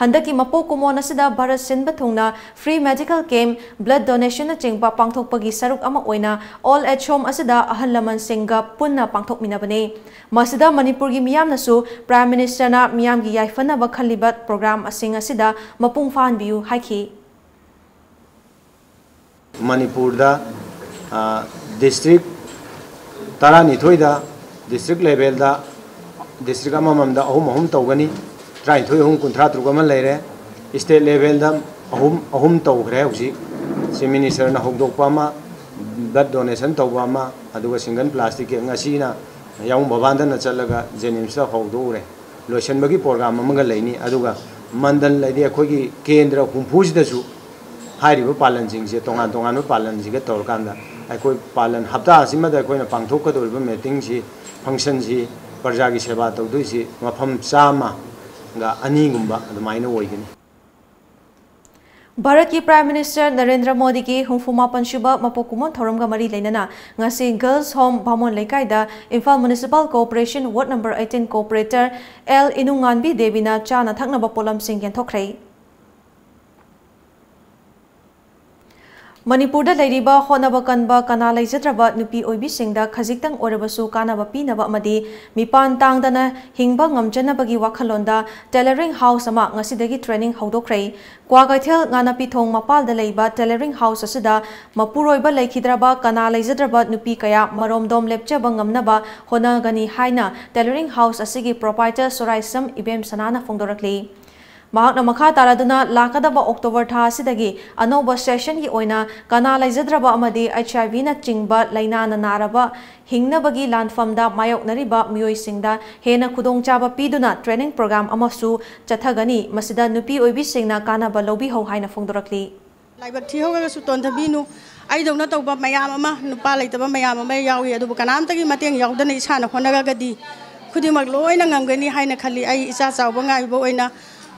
ꯍꯟꯗꯛꯀꯤ ꯃꯄꯣꯛ ꯀꯨꯝꯑꯣꯟ ꯑꯁꯤꯗ ꯚꯥꯔꯠ ꯁꯤꯟꯕ ꯊꯨꯡꯅ free medical camp, blood donationꯅꯆꯤꯡꯕ ꯄꯥꯡꯊꯣꯛꯄꯒꯤ ꯁꯔꯨꯛ ꯑꯃ ꯑꯣꯏꯅ Old Age Home ꯑꯁꯤꯗ ꯑꯍꯜ ꯂꯃꯟꯁꯤꯡꯒ ꯄꯨꯟꯅ ꯄꯥꯡꯊꯣꯛꯃꯤꯟꯅꯕꯅꯤ꯫ ꯃꯁꯤꯗ ꯃꯅꯤꯄꯨꯔꯒꯤ ꯃꯤꯌꯥꯝꯅꯁꯨ Prime Ministerꯅ ꯃꯤꯌꯥꯝꯒꯤ ꯌꯥꯏꯐꯅꯕ ꯈꯜꯂꯤꯕ programꯁꯤꯡ ꯑꯁꯤꯗ ꯃꯄꯨꯡ ꯐꯥꯍꯟꯕꯤꯌꯨ ꯍꯥꯏꯈꯤ꯫ ꯃꯅꯤꯄꯨꯔꯗ district ꯇꯔꯥꯅꯤꯊꯣꯏꯗ district levelꯗ district ꯑꯃꯃꯝꯗ ꯑꯍꯨꯝ ꯑꯍꯨꯝ ꯇꯧꯒꯅꯤ꯫ ꯇꯔꯥꯅꯤꯊꯣꯏ ꯑꯍꯨꯝ ꯀꯨꯟꯊ꯭ꯔꯥ ꯇꯔꯨꯛ ꯑꯃ ꯂꯩꯔꯦ꯫ State levelꯗ ꯑꯍꯨꯝ ꯑꯍꯨꯝ ꯇꯧꯈ꯭ꯔꯦ ꯍꯧꯖꯤꯛ꯫ Chief Ministerꯅ ꯍꯧꯗꯣꯛꯄ ꯑꯃ, blood donation ꯇꯧꯕ ꯑꯃ, ꯑꯗꯨꯒ single plastic cake ꯉꯁꯤꯅ ꯌꯥꯉꯨ ꯕꯕꯥꯟꯗꯅ ꯆꯠꯂꯒ JNIMSꯇ ꯍꯧꯗꯣꯛꯎꯔꯦ꯫ ꯂꯣꯏꯁꯤꯟꯕꯒꯤ program ꯑꯃꯒ ꯂꯩꯅꯤ꯫ ꯑꯗꯨꯒ ꯃꯟꯗꯜ ꯍꯥꯏꯗꯤ ꯑꯩꯈꯣꯏꯒꯤ ꯀꯦꯟꯗ꯭ꯔ ꯍꯨꯝꯐꯨꯁꯤꯗꯁꯨ ꯍꯥꯏꯔꯤꯕ ꯄꯥꯂꯟꯁꯤꯡꯁꯦ ꯇꯣꯉꯥꯟ ꯇꯣꯉꯥꯟꯕ ꯄꯥꯂꯟꯁꯤꯒ ꯇꯧꯔꯀꯥꯟꯗ ꯑꯩꯈꯣꯏ ꯄꯥꯂꯟ ꯍꯞꯇꯥ ꯑꯁꯤꯃꯗ ꯑꯩꯈꯣꯏꯅ ꯄꯥꯡꯊꯣꯛꯀꯗꯧꯔꯤꯕ meetingꯁꯤ, functionꯁꯤ, ꯄ꯭ꯔꯖꯥꯒꯤ ꯁꯦꯕꯥ ꯇꯧꯗꯣꯏꯁꯤ ꯃꯐꯝ ꯆꯥꯝꯃꯒ ꯑꯅꯤꯒꯨꯝꯕ ꯑꯗꯨꯃꯥꯏꯅ ꯑꯣꯏꯒꯅꯤ꯫ ꯚꯥꯔꯠꯀꯤ Prime Minister ꯅꯔꯦꯟꯗ꯭ꯔ ꯃꯣꯗꯤꯒꯤ ꯍꯨꯝꯐꯨ ꯃꯥꯄꯟ ꯁꯨꯕ ꯃꯄꯣꯛ ꯀꯨꯝꯑꯣꯟ ꯊꯧꯔꯝꯒ ꯃꯔꯤ ꯂꯩꯅꯅ ꯉꯁꯤ Girls Home ꯚꯥꯃꯣꯟ ꯂꯩꯀꯥꯏꯗ Imphal Municipal Corporation Ward number eighteen Corporator L ꯏꯅꯨꯡꯉꯥꯟꯕꯤ ꯗꯦꯕꯤꯅ ꯆꯥꯅ ꯊꯛꯅꯕ ꯄꯣꯠꯂꯝꯁꯤꯡ ꯌꯦꯟꯊꯣꯛꯈ꯭ꯔꯦ꯫ ꯃꯅꯤꯄꯨꯔꯗ ꯂꯩꯔꯤꯕ ꯍꯣꯠꯅꯕ ꯀꯟꯕ ꯀꯅꯥ ꯂꯩꯖꯗ꯭ꯔꯕ ꯅꯨꯄꯤ ꯑꯣꯏꯕꯤꯁꯤꯡꯗ ꯈꯖꯤꯛꯇꯪ ꯑꯣꯏꯔꯕꯁꯨ ꯀꯥꯟꯅꯕ ꯄꯤꯅꯕ ꯑꯃꯗꯤ ꯃꯤꯄꯥꯟ ꯇꯥꯡꯗꯅ ꯍꯤꯡꯕ ꯉꯝꯖꯅꯕꯒꯤ ꯋꯥꯈꯜꯂꯣꯟꯗ tailoring house ꯑꯃ ꯉꯁꯤꯗꯒꯤ training ꯍꯧꯗꯣꯛꯈ꯭ꯔꯦ꯫ ꯀ꯭ꯋꯥꯀꯩꯊꯦꯜ ꯉꯥꯅꯄꯤꯊꯣꯡ ꯃꯄꯥꯜꯗ ꯂꯩꯕ tailoring house ꯑꯁꯤꯗ ꯃꯄꯨꯔꯣꯏꯕ ꯂꯩꯈꯤꯗ꯭ꯔꯕ ꯀꯅꯥ ꯂꯩꯖꯗ꯭ꯔꯕ ꯅꯨꯄꯤ ꯀꯌꯥ ꯃꯔꯣꯝꯗꯣꯝ ꯂꯦꯞꯆꯕ ꯉꯝꯅꯕ ꯍꯣꯠꯅꯒꯅꯤ ꯍꯥꯏꯅ tailoring house ꯑꯁꯤꯒꯤ proprietor ꯁꯣꯔꯥꯏꯁꯝ ꯏꯕꯦꯝꯁꯅꯥꯅ ꯐꯣꯡꯗꯣꯔꯛꯂꯤ꯫ ꯃꯍꯥꯛꯅ ꯃꯈꯥ ꯇꯥꯔꯗꯨꯅ ꯂꯥꯛꯀꯗꯕ October ꯊꯥ ꯑꯁꯤꯗꯒꯤ ꯑꯅꯧꯕ sessionꯒꯤ ꯑꯣꯏꯅ ꯀꯅꯥ ꯂꯩꯖꯗ꯭ꯔꯕ ꯑꯃꯗꯤ HIVꯅ ꯆꯤꯡꯕ ꯂꯥꯏꯅꯥꯅ ꯅꯥꯔꯕ ꯍꯤꯡꯅꯕꯒꯤ ꯂꯥꯟꯐꯝꯗ ꯃꯥꯌꯣꯛꯅꯔꯤꯕ ꯃꯤꯑꯣꯏꯁꯤꯡꯗ ꯍꯦꯟꯅ ꯈꯨꯗꯣꯡꯆꯥꯕ ꯄꯤꯗꯨꯅ training program ꯑꯃꯁꯨ ꯆꯠꯊꯒꯅꯤ꯫ ꯃꯁꯤꯗ ꯅꯨꯄꯤ ꯑꯣꯏꯕꯤꯁꯤꯡꯅ ꯀꯥꯟꯅꯕ ꯂꯧꯕꯤꯍꯧ ꯍꯥꯏꯅ ꯐꯣꯡꯗꯣꯔꯛꯂꯤ꯫ ꯂꯥꯏꯕꯛ ꯊꯤꯍꯧꯔꯒꯁꯨ ꯇꯣꯟꯊꯕꯤꯅꯨ꯫ ꯑꯩꯗꯧꯅ ꯇꯧꯕ ꯃꯌꯥꯝ ꯑꯃ, ꯅꯨꯄꯥ ꯂꯩꯇꯕ ꯃꯌꯥꯝ ꯑꯃ ꯌꯥꯎꯏ, ꯑꯗꯨꯕꯨ ꯀꯅꯥꯝꯇꯒꯤ ꯃꯇꯦꯡ ꯌꯥꯎꯗꯅ ꯏꯁꯥꯅ ꯍꯣꯠꯅꯔꯒꯗꯤ ꯈꯨꯗꯤꯡꯃꯛ ꯂꯣꯏꯅ ꯉꯝꯒꯅꯤ ꯍꯥꯏꯅ ꯈꯜꯂꯤ꯫ ꯑꯩ ꯏꯆꯥ ꯆꯥꯎꯕ ꯉꯥꯏꯕ ꯑꯣꯏꯅ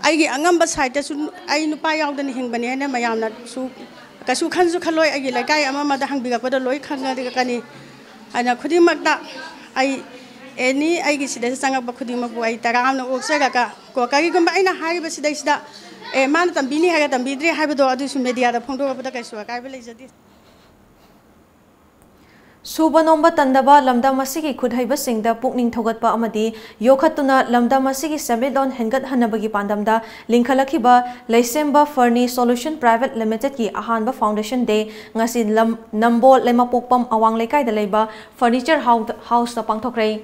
ꯑꯩꯒꯤ ꯑꯉꯝꯕ sideꯇꯁꯨ ꯑꯩ ꯅꯨꯄꯥ ꯌꯥꯎꯗꯅ ꯍꯤꯡꯕꯅꯤ ꯍꯥꯏꯅ ꯃꯌꯥꯝꯅꯁꯨ ꯀꯩꯁꯨ ꯈꯟꯁꯨ ꯈꯜꯂꯣꯏ꯫ ꯑꯩꯒꯤ ꯂꯩꯀꯥꯏ ꯑꯃ ꯑꯃꯗ ꯍꯪꯕꯤꯔꯛꯄꯗ ꯂꯣꯏ ꯈꯪꯅꯔꯛꯀꯅꯤ꯫ ꯑꯗꯨꯅ ꯈꯨꯗꯤꯡꯃꯛꯇ ꯑꯩ any ꯑꯩꯒꯤ ꯁꯤꯗ ꯆꯪꯉꯛꯄ ꯈꯨꯗꯤꯡꯃꯛꯄꯨ ꯑꯩ ꯇꯔꯥꯝꯅ ꯑꯣꯛꯆꯔꯒ ꯀꯣ, ꯀꯔꯤꯒꯨꯝꯕ ꯑꯩꯅ ꯍꯥꯏꯔꯤꯕ ꯁꯤꯗꯩꯁꯤꯗ ꯑꯦ, ꯃꯥꯅ ꯇꯝꯕꯤꯅꯤ ꯍꯥꯏꯔꯒ ꯇꯝꯕꯤꯗ꯭ꯔꯦ ꯍꯥꯏꯕꯗꯣ ꯑꯗꯨꯁꯨ mediaꯗ ꯐꯣꯡꯗꯣꯔꯛꯄꯗ ꯀꯩꯁꯨ ꯑꯀꯥꯏꯕ ꯂꯩꯖꯗꯦ꯫ ꯁꯨꯕ ꯅꯣꯝꯕ ꯇꯟꯗꯕ ꯂꯝꯗꯝ ꯑꯁꯤꯒꯤ ꯈꯨꯠꯍꯩꯕꯁꯤꯡꯗ ꯄꯨꯛꯅꯤꯡ ꯊꯧꯒꯠꯄ ꯑꯃꯗꯤ ꯌꯣꯛꯈꯠꯇꯨꯅ ꯂꯝꯗꯝ ꯑꯁꯤꯒꯤ ꯁꯦꯟꯃꯤꯠꯂꯣꯟ ꯍꯦꯟꯒꯠꯍꯟꯅꯕꯒꯤ ꯄꯥꯟꯗꯝꯗ ꯂꯤꯡꯈꯠꯂꯛꯈꯤꯕ ꯂꯩꯁꯦꯝꯕ Furni Solution Private Limitedꯀꯤ ꯑꯍꯥꯟꯕ foundation day ꯉꯁꯤ ꯂꯝ-, ꯅꯝꯕꯣꯜ ꯂꯩꯃꯄꯣꯛꯄꯝ ꯑꯋꯥꯡ ꯂꯩꯀꯥꯏꯗ ꯂꯩꯕ furniture house-, houseꯇ ꯄꯥꯡꯊꯣꯛꯈ꯭ꯔꯦ꯫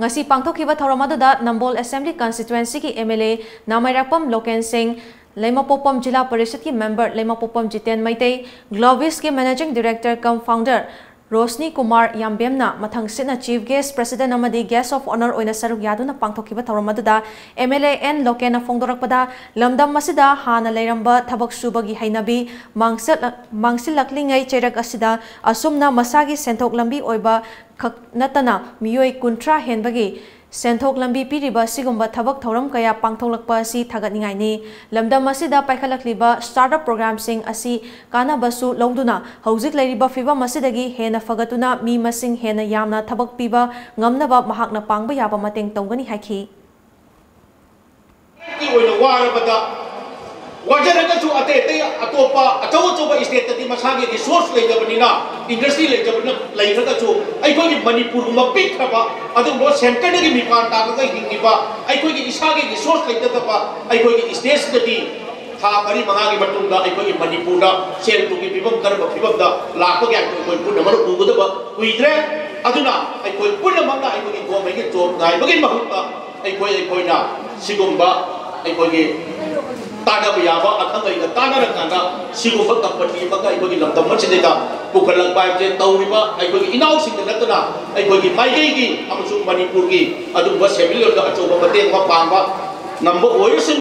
ꯉꯁꯤ ꯄꯥꯡꯊꯣꯛꯈꯤꯕ ꯊꯧꯔꯝ ꯑꯗꯨꯗ ꯅꯝꯕꯣꯜ Assembly Constituencyꯒꯤ MLA ꯅꯥꯃꯩꯔꯥꯛꯄꯝ ꯂꯣꯀꯦꯟ ꯁꯤꯡ, ꯂꯩꯃꯄꯣꯛꯄꯝ ꯖꯤꯂꯥ ꯄꯔꯤꯁꯠꯀꯤ member ꯂꯩꯃꯄꯣꯛꯄꯝ Jiten Meitei, Glovisꯀꯤ managing director cum founder Roshni Kumar ꯌꯥꯝꯕꯦꯝꯅ ꯃꯊꯪꯁꯤꯠꯅ chief guest, president ꯑꯃꯗꯤ guest of honour ꯑꯣꯏꯅ ꯁꯔꯨꯛ ꯌꯥꯗꯨꯅ ꯄꯥꯡꯊꯣꯛꯈꯤꯕ ꯊꯧꯔꯝ ꯑꯗꯨꯗ MLA ꯑꯦꯟ ꯂꯣꯀꯦꯟꯅ ꯐꯣꯡꯗꯣꯔꯛꯄꯗ, ꯂꯝꯗꯝ ꯑꯁꯤꯗ ꯍꯥꯟꯅ ꯂꯩꯔꯝꯕ ꯊꯕꯛ ꯁꯨꯕꯒꯤ ꯍꯩꯅꯕꯤ ꯃꯥꯡꯁꯠꯂ-, ꯃꯥꯡꯁꯤꯜꯂꯛꯂꯤꯉꯩ ꯆꯩꯔꯛ ꯑꯁꯤꯗ ꯑꯁꯨꯝꯅ ꯃꯁꯥꯒꯤ ꯁꯦꯟꯊꯣꯛ ꯂꯝꯕꯤ ꯑꯣꯏꯕ ꯈꯛ ꯅꯠꯇꯅ ꯃꯤꯑꯣꯏ ꯀꯨꯟꯊ꯭ꯔꯥ ꯍꯦꯟꯕꯒꯤ ꯁꯦꯟꯊꯣꯛ ꯂꯝꯕꯤ ꯄꯤꯔꯤꯕ ꯑꯁꯤꯒꯨꯝꯕ ꯊꯕꯛ ꯊꯧꯔꯝ ꯀꯌꯥ ꯄꯥꯡꯊꯣꯛꯂꯛꯄ ꯑꯁꯤ ꯊꯥꯒꯠꯅꯤꯡꯉꯥꯏꯅꯤ꯫ ꯂꯝꯗꯝ ꯑꯁꯤꯗ ꯄꯥꯏꯈꯠꯂꯛꯂꯤꯕ startup programꯁꯤꯡ ꯑꯁꯤ ꯀꯥꯟꯅꯕꯁꯨ ꯂꯧꯗꯨꯅ ꯍꯧꯖꯤꯛ ꯂꯩꯔꯤꯕ ꯐꯤꯚꯝ ꯑꯁꯤꯗꯒꯤ ꯍꯦꯟꯅ ꯐꯒꯠꯇꯨꯅ ꯃꯤ ꯃꯁꯤꯡ ꯍꯦꯟꯅ ꯌꯥꯝꯅ ꯊꯕꯛ ꯄꯤꯕ ꯉꯝꯅꯕ ꯃꯍꯥꯛꯅ ꯄꯥꯡꯕ ꯌꯥꯕ ꯃꯇꯦꯡ ꯇꯧꯒꯅꯤ ꯍꯥꯏꯈꯤ꯫ ꯑꯣꯏꯅ ꯋꯥꯔꯕꯗ ꯋꯥꯖꯔꯒꯁꯨ ꯑꯇꯩ ꯑꯇꯩ ꯑꯇꯣꯞꯄ ꯑꯆꯧ ꯑꯆꯧꯕ ꯁ꯭ꯇꯦꯠꯇꯗꯤ ꯃꯁꯥꯒꯤ ꯔꯤꯁꯣꯔꯁ ꯂꯩꯇꯕꯅꯤꯅ, ꯏꯟꯗꯁꯇ꯭ꯔꯤ ꯂꯩꯇꯕꯅꯤꯅ, ꯂꯩꯔꯒꯁꯨ ꯑꯩꯈꯣꯏꯒꯤ ꯃꯅꯤꯄꯨꯔꯒꯨꯝꯕ ꯄꯤꯛꯈ꯭ꯔꯕ, ꯑꯗꯨꯒꯨꯝꯕ ꯁꯦꯟꯇꯔꯗꯒꯤ ꯃꯤꯄꯥꯟ ꯇꯥꯡꯉꯒ ꯍꯤꯡꯉꯤꯕ ꯑꯩꯈꯣꯏꯒꯤ ꯏꯁꯥꯒꯤ ꯔꯤꯁꯣꯔꯁ ꯂꯩꯇꯗꯕ ꯑꯩꯈꯣꯏꯒꯤ ꯁ꯭ꯇꯦꯠꯁꯤꯗꯗꯤ ꯊꯥ ꯃꯔꯤ ꯃꯉꯥꯒꯤ ꯃꯇꯨꯡꯗ ꯑꯩꯈꯣꯏꯒꯤ ꯃꯅꯤꯄꯨꯔꯗ ꯁꯦꯜ ꯊꯨꯝꯒꯤ ꯐꯤꯕꯝ ꯀꯔꯝꯕ ꯐꯤꯕꯝꯗ ꯂꯥꯛꯄꯒꯦ ꯍꯥꯏꯕꯗꯨ ꯑꯩꯈꯣꯏ ꯄꯨꯝꯅꯃꯛꯅ ꯎꯒꯗꯕ ꯀꯨꯏꯗ꯭ꯔꯦ꯫ ꯑꯗꯨꯅ ꯑꯩꯈꯣꯏ ꯄꯨꯝꯅꯃꯛꯅ ꯑꯩꯈꯣꯏꯒꯤ ꯒꯣꯔꯃꯦꯟꯒꯤ ꯖꯣꯕ ꯉꯥꯏꯕꯒꯤ ꯃꯍꯨꯠꯇ ꯑꯩꯈꯣꯏ ꯑꯩꯈꯣꯏꯅ ꯁꯤꯒꯨꯝꯕ ꯑꯩꯈꯣꯏꯒꯤ ꯇꯥꯟꯅꯕ ꯌꯥꯕ ꯑꯈꯪ ꯑꯍꯩꯒ ꯇꯥꯟꯅꯔꯀꯥꯟꯗ ꯁꯤꯒꯨꯝꯕ ꯀꯝꯄꯅꯤ ꯑꯃꯒ ꯑꯩꯈꯣꯏꯒꯤ ꯂꯝꯗꯝ ꯑꯁꯤꯗꯩꯗ ꯄꯨꯈꯠꯂꯛꯄ ꯍꯥꯏꯕꯁꯦ ꯇꯧꯔꯤꯕ ꯑꯩꯈꯣꯏꯒꯤ ꯏꯅꯥꯎꯁꯤꯡꯗ ꯅꯠꯇꯅ ꯑꯩꯈꯣꯏꯒꯤ ꯃꯥꯏꯀꯩꯒꯤ ꯑꯃꯁꯨꯡ ꯃꯅꯤꯄꯨꯔꯒꯤ ꯑꯗꯨꯒꯨꯝꯕ ꯁꯦꯟꯃꯤꯠꯂꯣꯟꯗ ꯑꯆꯧꯕ ꯃꯇꯦꯡ ꯑꯃ ꯄꯥꯡꯕ ꯉꯝꯕ ꯑꯣꯏꯔꯁꯅꯨ꯫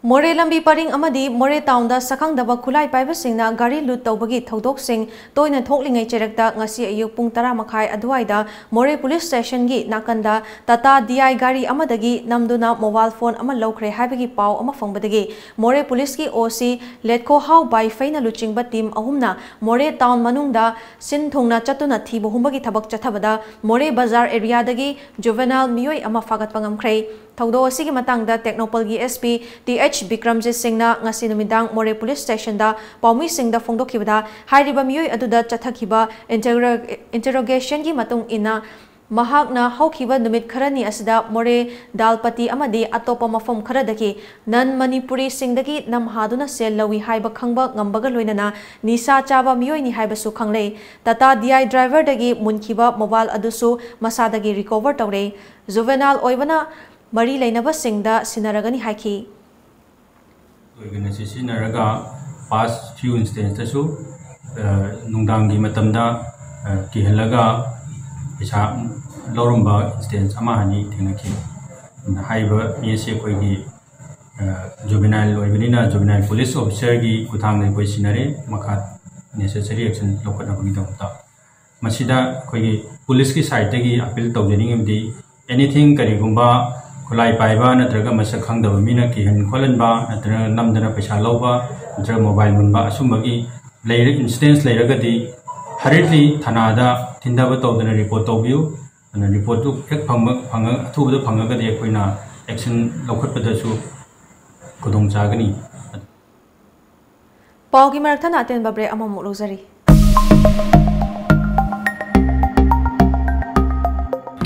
ꯃꯣꯔꯦ ꯂꯝꯕꯤ ꯄꯔꯤꯡ ꯑꯃꯗꯤ ꯃꯣꯔꯦ ꯇꯥꯎꯟꯗ ꯁꯛꯈꯪꯗꯕ ꯈꯨꯠꯂꯥꯏ ꯄꯥꯏꯕꯁꯤꯡꯅ ꯒꯥꯔꯤ ꯂꯨꯠ ꯇꯧꯕꯒꯤ ꯊꯧꯗꯣꯛꯁꯤꯡ ꯇꯣꯏꯅ ꯊꯣꯛꯂꯤꯉꯩ ꯆꯩꯔꯛꯇ ꯉꯁꯤ ꯑꯌꯨꯛ ꯄꯨꯡ ꯇꯔꯥ ꯃꯈꯥꯏ ꯑꯗꯨꯋꯥꯏꯗ ꯃꯣꯔꯦ ꯄꯨꯂꯤꯁ ꯁ꯭ꯇꯦꯁꯟꯒꯤ ꯅꯥꯀꯟꯗ ꯇꯥꯇꯥ ꯗꯤ ꯑꯥꯏ ꯒꯥꯔꯤ ꯑꯃꯗꯒꯤ ꯅꯝꯗꯨꯅ ꯃꯣꯕꯥꯏꯜ ꯐꯣꯟ ꯑꯃ ꯂꯧꯈ꯭ꯔꯦ ꯍꯥꯏꯕꯒꯤ ꯄꯥꯎ ꯑꯃ ꯐꯪꯕꯗꯒꯤ ꯃꯣꯔꯦ ꯄꯨꯂꯤꯁꯀꯤ ꯑꯣ ꯁꯤ ꯂꯦꯠꯈꯣꯍꯥꯎ ꯕꯥꯏꯐꯩꯅ ꯂꯨꯆꯤꯡꯕ ꯇꯤꯝ ꯑꯍꯨꯝꯅ ꯃꯣꯔꯦ ꯇꯥꯎꯟ ꯃꯅꯨꯡꯗ ꯁꯤꯟ ꯊꯨꯡꯅ ꯆꯠꯇꯨꯅ ꯊꯤꯕ ꯍꯨꯝꯕꯒꯤ ꯊꯕꯛ ꯆꯠꯊꯕꯗ ꯃꯣꯔꯦ ꯕꯖꯥꯔ ꯑꯦꯔꯤꯌꯥꯗꯒꯤ ꯖꯨꯚꯦꯅꯥꯏꯜ ꯃꯤꯑꯣꯏ ꯑꯃ ꯐꯥꯒꯠꯄ ꯉꯝꯈ꯭ꯔꯦ꯫ ꯊꯧꯗꯣꯛ ꯑꯁꯤꯒꯤ ꯃꯇꯥꯡꯗ ꯇꯦꯛꯅꯧꯄꯜꯒꯤ S P T H Bikramjit ꯁꯤꯡꯅ ꯉꯁꯤ ꯅꯨꯃꯤꯗꯥꯡ ꯃꯣꯔꯦ ꯄꯨꯂꯤꯁ ꯁ꯭ꯇꯦꯁꯟꯗ ꯄꯥꯎꯃꯤꯁꯤꯡꯗ ꯐꯣꯡꯗꯣꯛꯈꯤꯕꯗ, ꯍꯥꯏꯔꯤꯕ ꯃꯤꯑꯣꯏ ꯑꯗꯨꯗ ꯆꯠꯊꯈꯤꯕ ꯏꯟꯇꯔꯣ-, ꯏꯟꯇꯔꯣꯒꯦꯁꯟꯒꯤ ꯃꯇꯨꯡ ꯏꯟꯅ, ꯃꯍꯥꯛꯅ ꯍꯧꯈꯤꯕ ꯅꯨꯃꯤꯠ ꯈꯔꯅꯤ ꯑꯁꯤꯗ ꯃꯣꯔꯦ, ꯗꯥꯜꯄꯇꯤ ꯑꯃꯗꯤ ꯑꯇꯣꯞꯄ ꯃꯐꯝ ꯈꯔꯗꯒꯤ ꯅꯟ ꯃꯅꯤꯄꯨꯔꯤꯁꯤꯡꯗꯒꯤ ꯅꯝꯍꯥꯗꯨꯅ ꯁꯦꯜ ꯂꯧꯏ ꯍꯥꯏꯕ ꯈꯪꯕ ꯉꯝꯕꯒ ꯂꯣꯏꯅꯅ ꯅꯤꯁꯥ ꯆꯥꯕ ꯃꯤꯑꯣꯏꯅꯤ ꯍꯥꯏꯕꯁꯨ ꯈꯪꯂꯦ꯫ ꯇꯥꯇꯥ ꯗꯤ ꯑꯥꯏ ꯗ꯭ꯔꯥꯏꯚꯔꯗꯒꯤ ꯃꯨꯟꯈꯤꯕ ꯃꯣꯕꯥꯏꯜ ꯑꯗꯨꯁꯨ ꯃꯁꯥꯗꯒꯤ ꯔꯤꯀꯣꯚꯔ ꯇꯧꯔꯦ꯫ ꯖꯨꯚꯦꯅꯥꯏꯜ ꯑꯣꯏꯕꯅ ꯃꯔꯤ ꯂꯩꯅꯕꯁꯤꯡꯗ ꯁꯤꯟꯅꯔꯒꯅꯤ ꯍꯥꯏꯈꯤ꯫ ꯑꯣꯏꯒꯅ ꯁꯤ ꯁꯤꯖꯤꯟꯅꯔꯒ past few instanceꯇꯁꯨ, ꯑ, ꯅꯨꯡꯗꯥꯡꯒꯤ ꯃꯇꯝꯗ, ꯑ, ꯀꯤꯍꯜꯂꯒ ꯄꯩꯁꯥ ꯂꯧꯔꯝꯕ instance ꯑꯃ ꯑꯅꯤ ꯊꯦꯡꯅꯈꯤ꯫ ꯑꯗꯨꯅ ꯍꯥꯏꯔꯤꯕ ꯃꯤ ꯑꯁꯤ ꯑꯩꯈꯣꯏꯒꯤ, ꯑ, juvenile ꯑꯣꯏꯕꯅꯤꯅ juvenile police officerꯒꯤ ꯈꯨꯠꯊꯥꯡꯗ ꯑꯩꯈꯣꯏ ꯁꯤꯟꯅꯔꯦ꯫ ꯃꯈꯥ necessary action ꯂꯧꯈꯠꯅꯕꯒꯤꯗꯃꯛꯇ꯫ ꯃꯁꯤꯗ ꯑꯩꯈꯣꯏꯒꯤ ꯄꯨꯂꯤꯁꯀꯤ sideꯇꯒꯤ appeal ꯇꯧꯖꯅꯤꯡꯉꯤꯕꯗꯤ, anything, ꯀꯔꯤꯒꯨꯝꯕ ꯈꯨꯠꯂꯥꯏ ꯄꯥꯏꯕ ꯅꯠꯇ꯭ꯔꯒ ꯃꯁꯛ ꯈꯪꯗꯕ ꯃꯤꯅ ꯀꯤꯍꯟ ꯈꯣꯠꯍꯟꯕ ꯅꯠꯇ꯭ꯔꯒ ꯅꯝꯗꯅ ꯄꯩꯁꯥ ꯂꯧꯕ ꯅꯠꯇ꯭ꯔꯒ mobile ꯃꯨꯟꯕ, ꯑꯁꯨꯝꯕꯒꯤ ꯂꯩꯔ-, instance ꯂꯩꯔꯒꯗꯤ, hurriedly ꯊꯥꯅꯥꯗ ꯊꯤꯟꯊꯕ ꯇꯧꯗꯅ report ꯇꯧꯕꯤꯌꯨ꯫ ꯑꯗꯨꯅ reportꯇꯨ ꯍꯦꯛ ꯐꯪꯕ, ꯐꯪꯉ-, ꯑꯊꯨꯕꯗ ꯐꯪꯉꯒꯗꯤ ꯑꯩꯈꯣꯏꯅ action ꯂꯧꯈꯠꯄꯗꯁꯨ ꯈꯨꯗꯣꯡꯆꯥꯒꯅꯤ꯫ ꯄꯥꯎꯒꯤ ꯃꯔꯛ ꯊꯠꯅ ꯑꯇꯦꯟꯕ ꯕ꯭ꯔꯦꯛ ꯑꯃꯃꯨꯛ ꯂꯧꯖꯔꯤ꯫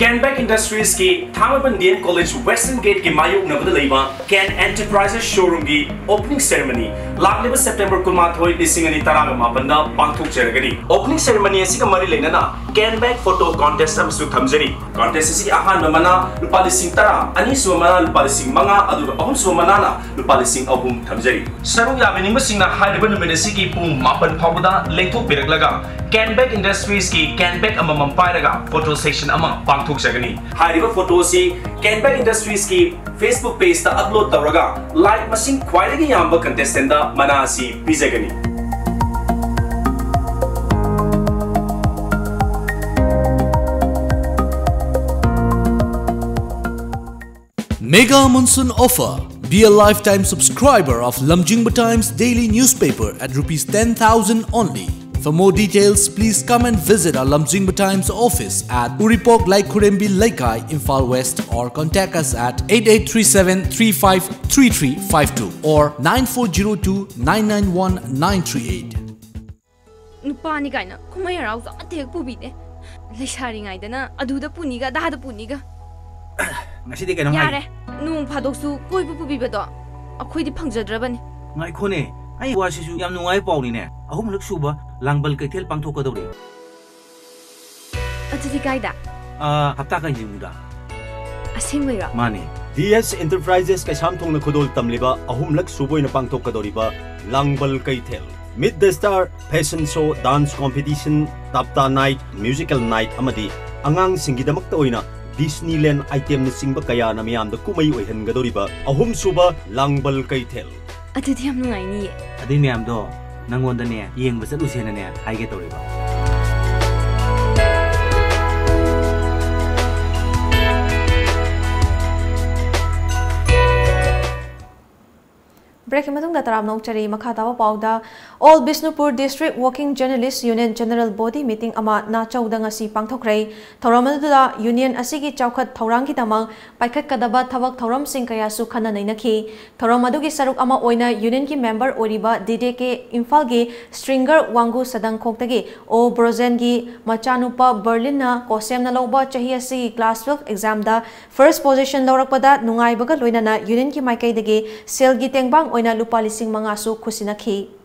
ꯀꯦꯟꯕꯦꯛ ꯏꯟꯗꯁꯇ꯭ꯔꯤꯁꯀꯤ ꯊꯥꯡꯃꯩꯕꯟ ꯗꯤ ꯑꯦꯝ ꯀꯣꯂꯦꯖ ꯋꯦꯁꯇꯔꯟ ꯒꯦꯠꯀꯤ ꯃꯥꯌꯣꯛꯅꯕꯗ ꯂꯩꯕ ꯀꯦꯟ ꯑꯦꯟꯇꯔꯄ꯭ꯔꯥꯏꯖꯦꯁ ꯁꯣꯔꯨꯝꯒꯤ ꯑꯣꯄꯅꯤꯡ ꯁꯦꯔꯦꯃꯅꯤ ꯂꯥꯛꯂꯤꯕ ꯁꯦꯞꯇꯦꯝꯕꯔ ꯀꯨꯟꯃꯥꯊꯣꯏ, ꯂꯤꯁꯤꯡ ꯑꯅꯤ ꯇꯔꯥꯒ ꯃꯥꯄꯟꯗ ꯄꯥꯡꯊꯣꯛꯆꯔꯒꯅꯤ꯫ ꯑꯣꯄꯅꯤꯡ ꯁꯦꯔꯦꯃꯅꯤ ꯑꯁꯤꯒ ꯃꯔꯤ ꯂꯩꯅꯅ ꯀꯦꯟꯕꯦꯛ ꯐꯣꯇꯣ ꯀꯣꯟꯇꯦꯁ ꯑꯃꯁꯨ ꯊꯝꯖꯔꯤ꯫ ꯀꯣꯟꯇꯦꯁ ꯑꯁꯤꯒꯤ ꯑꯍꯥꯟꯕ ꯃꯅꯥ ꯂꯨꯄꯥ ꯂꯤꯁꯤꯡ ꯇꯔꯥ, ꯑꯅꯤꯁꯨꯕ ꯃꯅꯥ ꯂꯨꯄꯥ ꯂꯤꯁꯤꯡ ꯃꯉꯥ, ꯑꯗꯨꯒ ꯑꯍꯨꯝꯁꯨꯕ ꯃꯅꯥꯅ ꯂꯨꯄꯥ ꯂꯤꯁꯤꯡ ꯑꯍꯨꯝ ꯊꯝꯖꯔꯤ꯫ ꯁꯔꯨꯛ ꯌꯥꯕꯤꯅꯤꯡꯕꯁꯤꯡꯅ ꯍꯥꯏꯔꯤꯕ ꯅꯨꯃꯤꯠ ꯑꯁꯤꯒꯤ ꯄꯨꯡ ꯃꯥꯄꯟ ꯐꯥꯎꯕꯗ ꯂꯦꯡꯊꯣꯛꯄꯤꯔꯛꯂꯒ ꯀꯦꯟꯕꯦꯛ ꯏꯟꯗꯁꯇ꯭ꯔꯤꯁꯀꯤ ꯀꯦꯟꯕꯦꯛ ꯑꯃꯃꯝ ꯄꯥꯏꯔꯒ ꯐꯣꯇꯣ ꯁꯦꯁꯟ ꯑꯃ ꯄꯥꯡꯊꯣꯛꯆꯒꯅꯤ꯫ ꯍꯥꯏꯔꯤꯕ ꯐꯣꯇꯣ ꯑꯁꯤ ꯀꯦꯟꯕꯦꯛ ꯏꯟꯗꯁꯇ꯭ꯔꯤꯁꯀꯤ ꯐꯦꯁꯕꯨꯛ ꯄꯦꯖꯇ ꯑꯞꯂꯣꯗ ꯇꯧꯔꯒ ꯂꯥꯏꯛ ꯃꯁꯤꯡ ꯈ꯭ꯋꯥꯏꯗꯒꯤ ꯌꯥꯝꯕ ꯀꯟꯇꯦꯁꯇꯦꯟꯗ ꯃꯅꯥ ꯑꯁꯤ ꯄꯤꯖꯒꯅꯤ꯫ Mega Monsoon Offer. Be a lifetime subscriber of Lamjingba Times daily newspaper at rupees ten thousand only. For more details, please come and visit our Lamjingba Times office at Uripok Laikhurembi Leikai, Imphal West, or contact us at eight eight three seven three five three three five two or nine four zero two nine nine one nine three eight. ꯅꯨꯄꯥꯅꯤ ꯀꯥꯏꯅ ꯀꯨꯝꯍꯩ ꯍꯔꯥꯎꯁꯨ ꯑꯃꯠꯇ ꯍꯦꯛ ꯄꯨꯕꯤꯗꯦ꯫ ꯂꯩꯁꯥꯔꯤꯉꯩꯗꯅ ꯑꯗꯨꯗ ꯄꯨꯅꯤꯒ ꯑꯗꯥꯗ ꯄꯨꯅꯤꯒ꯫ ꯉꯁꯤꯗꯤ ꯀꯩꯅꯣꯝ ꯍꯥꯏꯒꯦ꯫ ꯌꯥꯔꯦ, ꯅꯣꯡ ꯐꯥꯗꯣꯛꯁꯨ ꯀꯣꯏꯕ ꯄꯨꯕꯤꯕꯗꯣ ꯑꯩꯈꯣꯏꯗꯤ ꯐꯪꯖꯗ꯭ꯔꯕꯅꯤ꯫ ꯉꯥꯏꯈꯣꯅꯦ, ꯑꯩ ꯋꯥꯁꯤꯁꯨ ꯌꯥꯝ ꯅꯨꯡꯉꯥꯏꯕ ꯄꯥꯎꯅꯤꯅꯦ꯫ ꯑꯍꯨꯝꯂꯛ ꯁꯨꯕ ꯂꯥꯡꯕꯜ ꯀꯩꯊꯦꯜ ꯄꯥꯡꯊꯣꯛꯀꯗꯧꯔꯤ꯫ ꯑꯗꯨꯗꯤ ꯀꯥꯏꯗ? ꯑꯥ, ꯍꯞꯇꯥ ꯀꯥꯡꯖꯩꯕꯨꯡꯗ꯫ ꯑꯁꯦꯡꯕꯩꯔꯣ? ꯃꯥꯅꯦ꯫ ꯗꯤ ꯑꯦꯁ ꯑꯦꯟꯇꯔꯄ꯭ꯔꯥꯏꯖꯦꯁ ꯀꯩꯁꯥꯝꯊꯣꯡꯅ ꯈꯨꯗꯣꯜ ꯇꯝꯂꯤꯕ ꯑꯍꯨꯝꯂꯛ ꯁꯨꯕ ꯑꯣꯏꯅ ꯄꯥꯡꯊꯣꯛꯀꯗꯧꯔꯤꯕ ꯂꯥꯡꯕꯜ ꯀꯩꯊꯦꯜ, Meet the Star, fashion show, dance competition, ꯇꯞꯇꯥ ꯅꯥꯏꯠ, ꯃ꯭ꯌꯨꯖꯤꯀꯦꯜ ꯅꯥꯏꯠ ꯑꯃꯗꯤ ꯑꯉꯥꯡꯁꯤꯡꯒꯤꯗꯃꯛꯇ ꯑꯣꯏꯅ ꯗꯤꯁꯅꯤꯂꯦꯟ ꯑꯥꯏꯇꯦꯝꯅꯆꯤꯡꯕ ꯀꯌꯥꯅ ꯃꯤꯌꯥꯝꯗ ꯀꯨꯝꯍꯩ ꯑꯣꯏꯍꯟꯒꯗꯧꯔꯤꯕ ꯑꯍꯨꯝꯁꯨꯕ ꯂꯥꯡꯕꯜ ꯀꯩꯊꯦꯜ꯫ ꯑꯗꯨꯗꯤ ꯌꯥꯝ ꯅꯨꯡꯉꯥꯏꯅꯤꯌꯦ꯫ ꯑꯗꯨꯏ ꯃꯌꯥꯝꯗꯣ ꯅꯪꯉꯣꯟꯗꯅꯦ ꯌꯦꯡꯕ ꯆꯠꯂꯨꯁꯦꯅꯅꯦ ꯍꯥꯏꯒꯦ ꯇꯧꯔꯤꯕ꯫ ꯕ꯭ꯔꯦꯛꯀꯤ ꯃꯇꯨꯡꯗ ꯇꯔꯥꯝꯅ ꯑꯣꯛꯆꯔꯤ꯫ ꯃꯈꯥ ꯇꯥꯕ ꯄꯥꯎꯗ All Bishnupur District Working Journalist Union General Body Meeting ꯑꯃ ꯅꯥꯆꯧꯗ ꯉꯁꯤ ꯄꯥꯡꯊꯣꯛꯈ꯭ꯔꯦ꯫ ꯊꯧꯔꯝ ꯑꯗꯨꯗ Union ꯑꯁꯤꯒꯤ ꯆꯥꯎꯈꯠ ꯊꯧꯔꯥꯡꯒꯤꯗꯃꯛ ꯄꯥꯏꯈꯠꯀꯗꯕ ꯊꯕꯛ ꯊꯧꯔꯝꯁꯤꯡ ꯀꯌꯥꯁꯨ ꯈꯟꯅ ꯅꯩꯅꯈꯤ꯫ ꯊꯧꯔꯝ ꯑꯗꯨꯒꯤ ꯁꯔꯨꯛ ꯑꯃ ꯑꯣꯏꯅ Union ꯒꯤ member ꯑꯣꯏꯔꯤꯕ D D K ꯏꯝꯐꯥꯜꯒꯤ Stringer ꯋꯥꯡꯒꯨ ꯁꯗꯪꯈꯣꯛꯇꯒꯤ O ꯕ꯭ꯔꯣꯖꯦꯟꯒꯤ ꯃꯆꯥꯅꯨꯄꯥ ꯕꯔꯂꯤꯟꯅ ꯀꯣꯁꯦꯝꯅ ꯂꯧꯕ ꯆꯍꯤ ꯑꯁꯤꯒꯤ class twelve exam ꯗ first position ꯂꯧꯔꯛꯄꯗ ꯅꯨꯡꯉꯥꯏꯕꯒ ꯂꯣꯏꯅꯅ Union ꯒꯤ ꯃꯥꯏꯀꯩꯗꯒꯤ ꯁꯦꯜꯒꯤ ꯇꯦꯡꯕꯥꯡ ꯑꯣꯏꯅ ꯂꯨꯄꯥ ꯂꯤꯁꯤꯡ ꯃꯉꯥꯁꯨ ꯈꯨꯠꯁꯤꯟꯅꯈꯤ꯫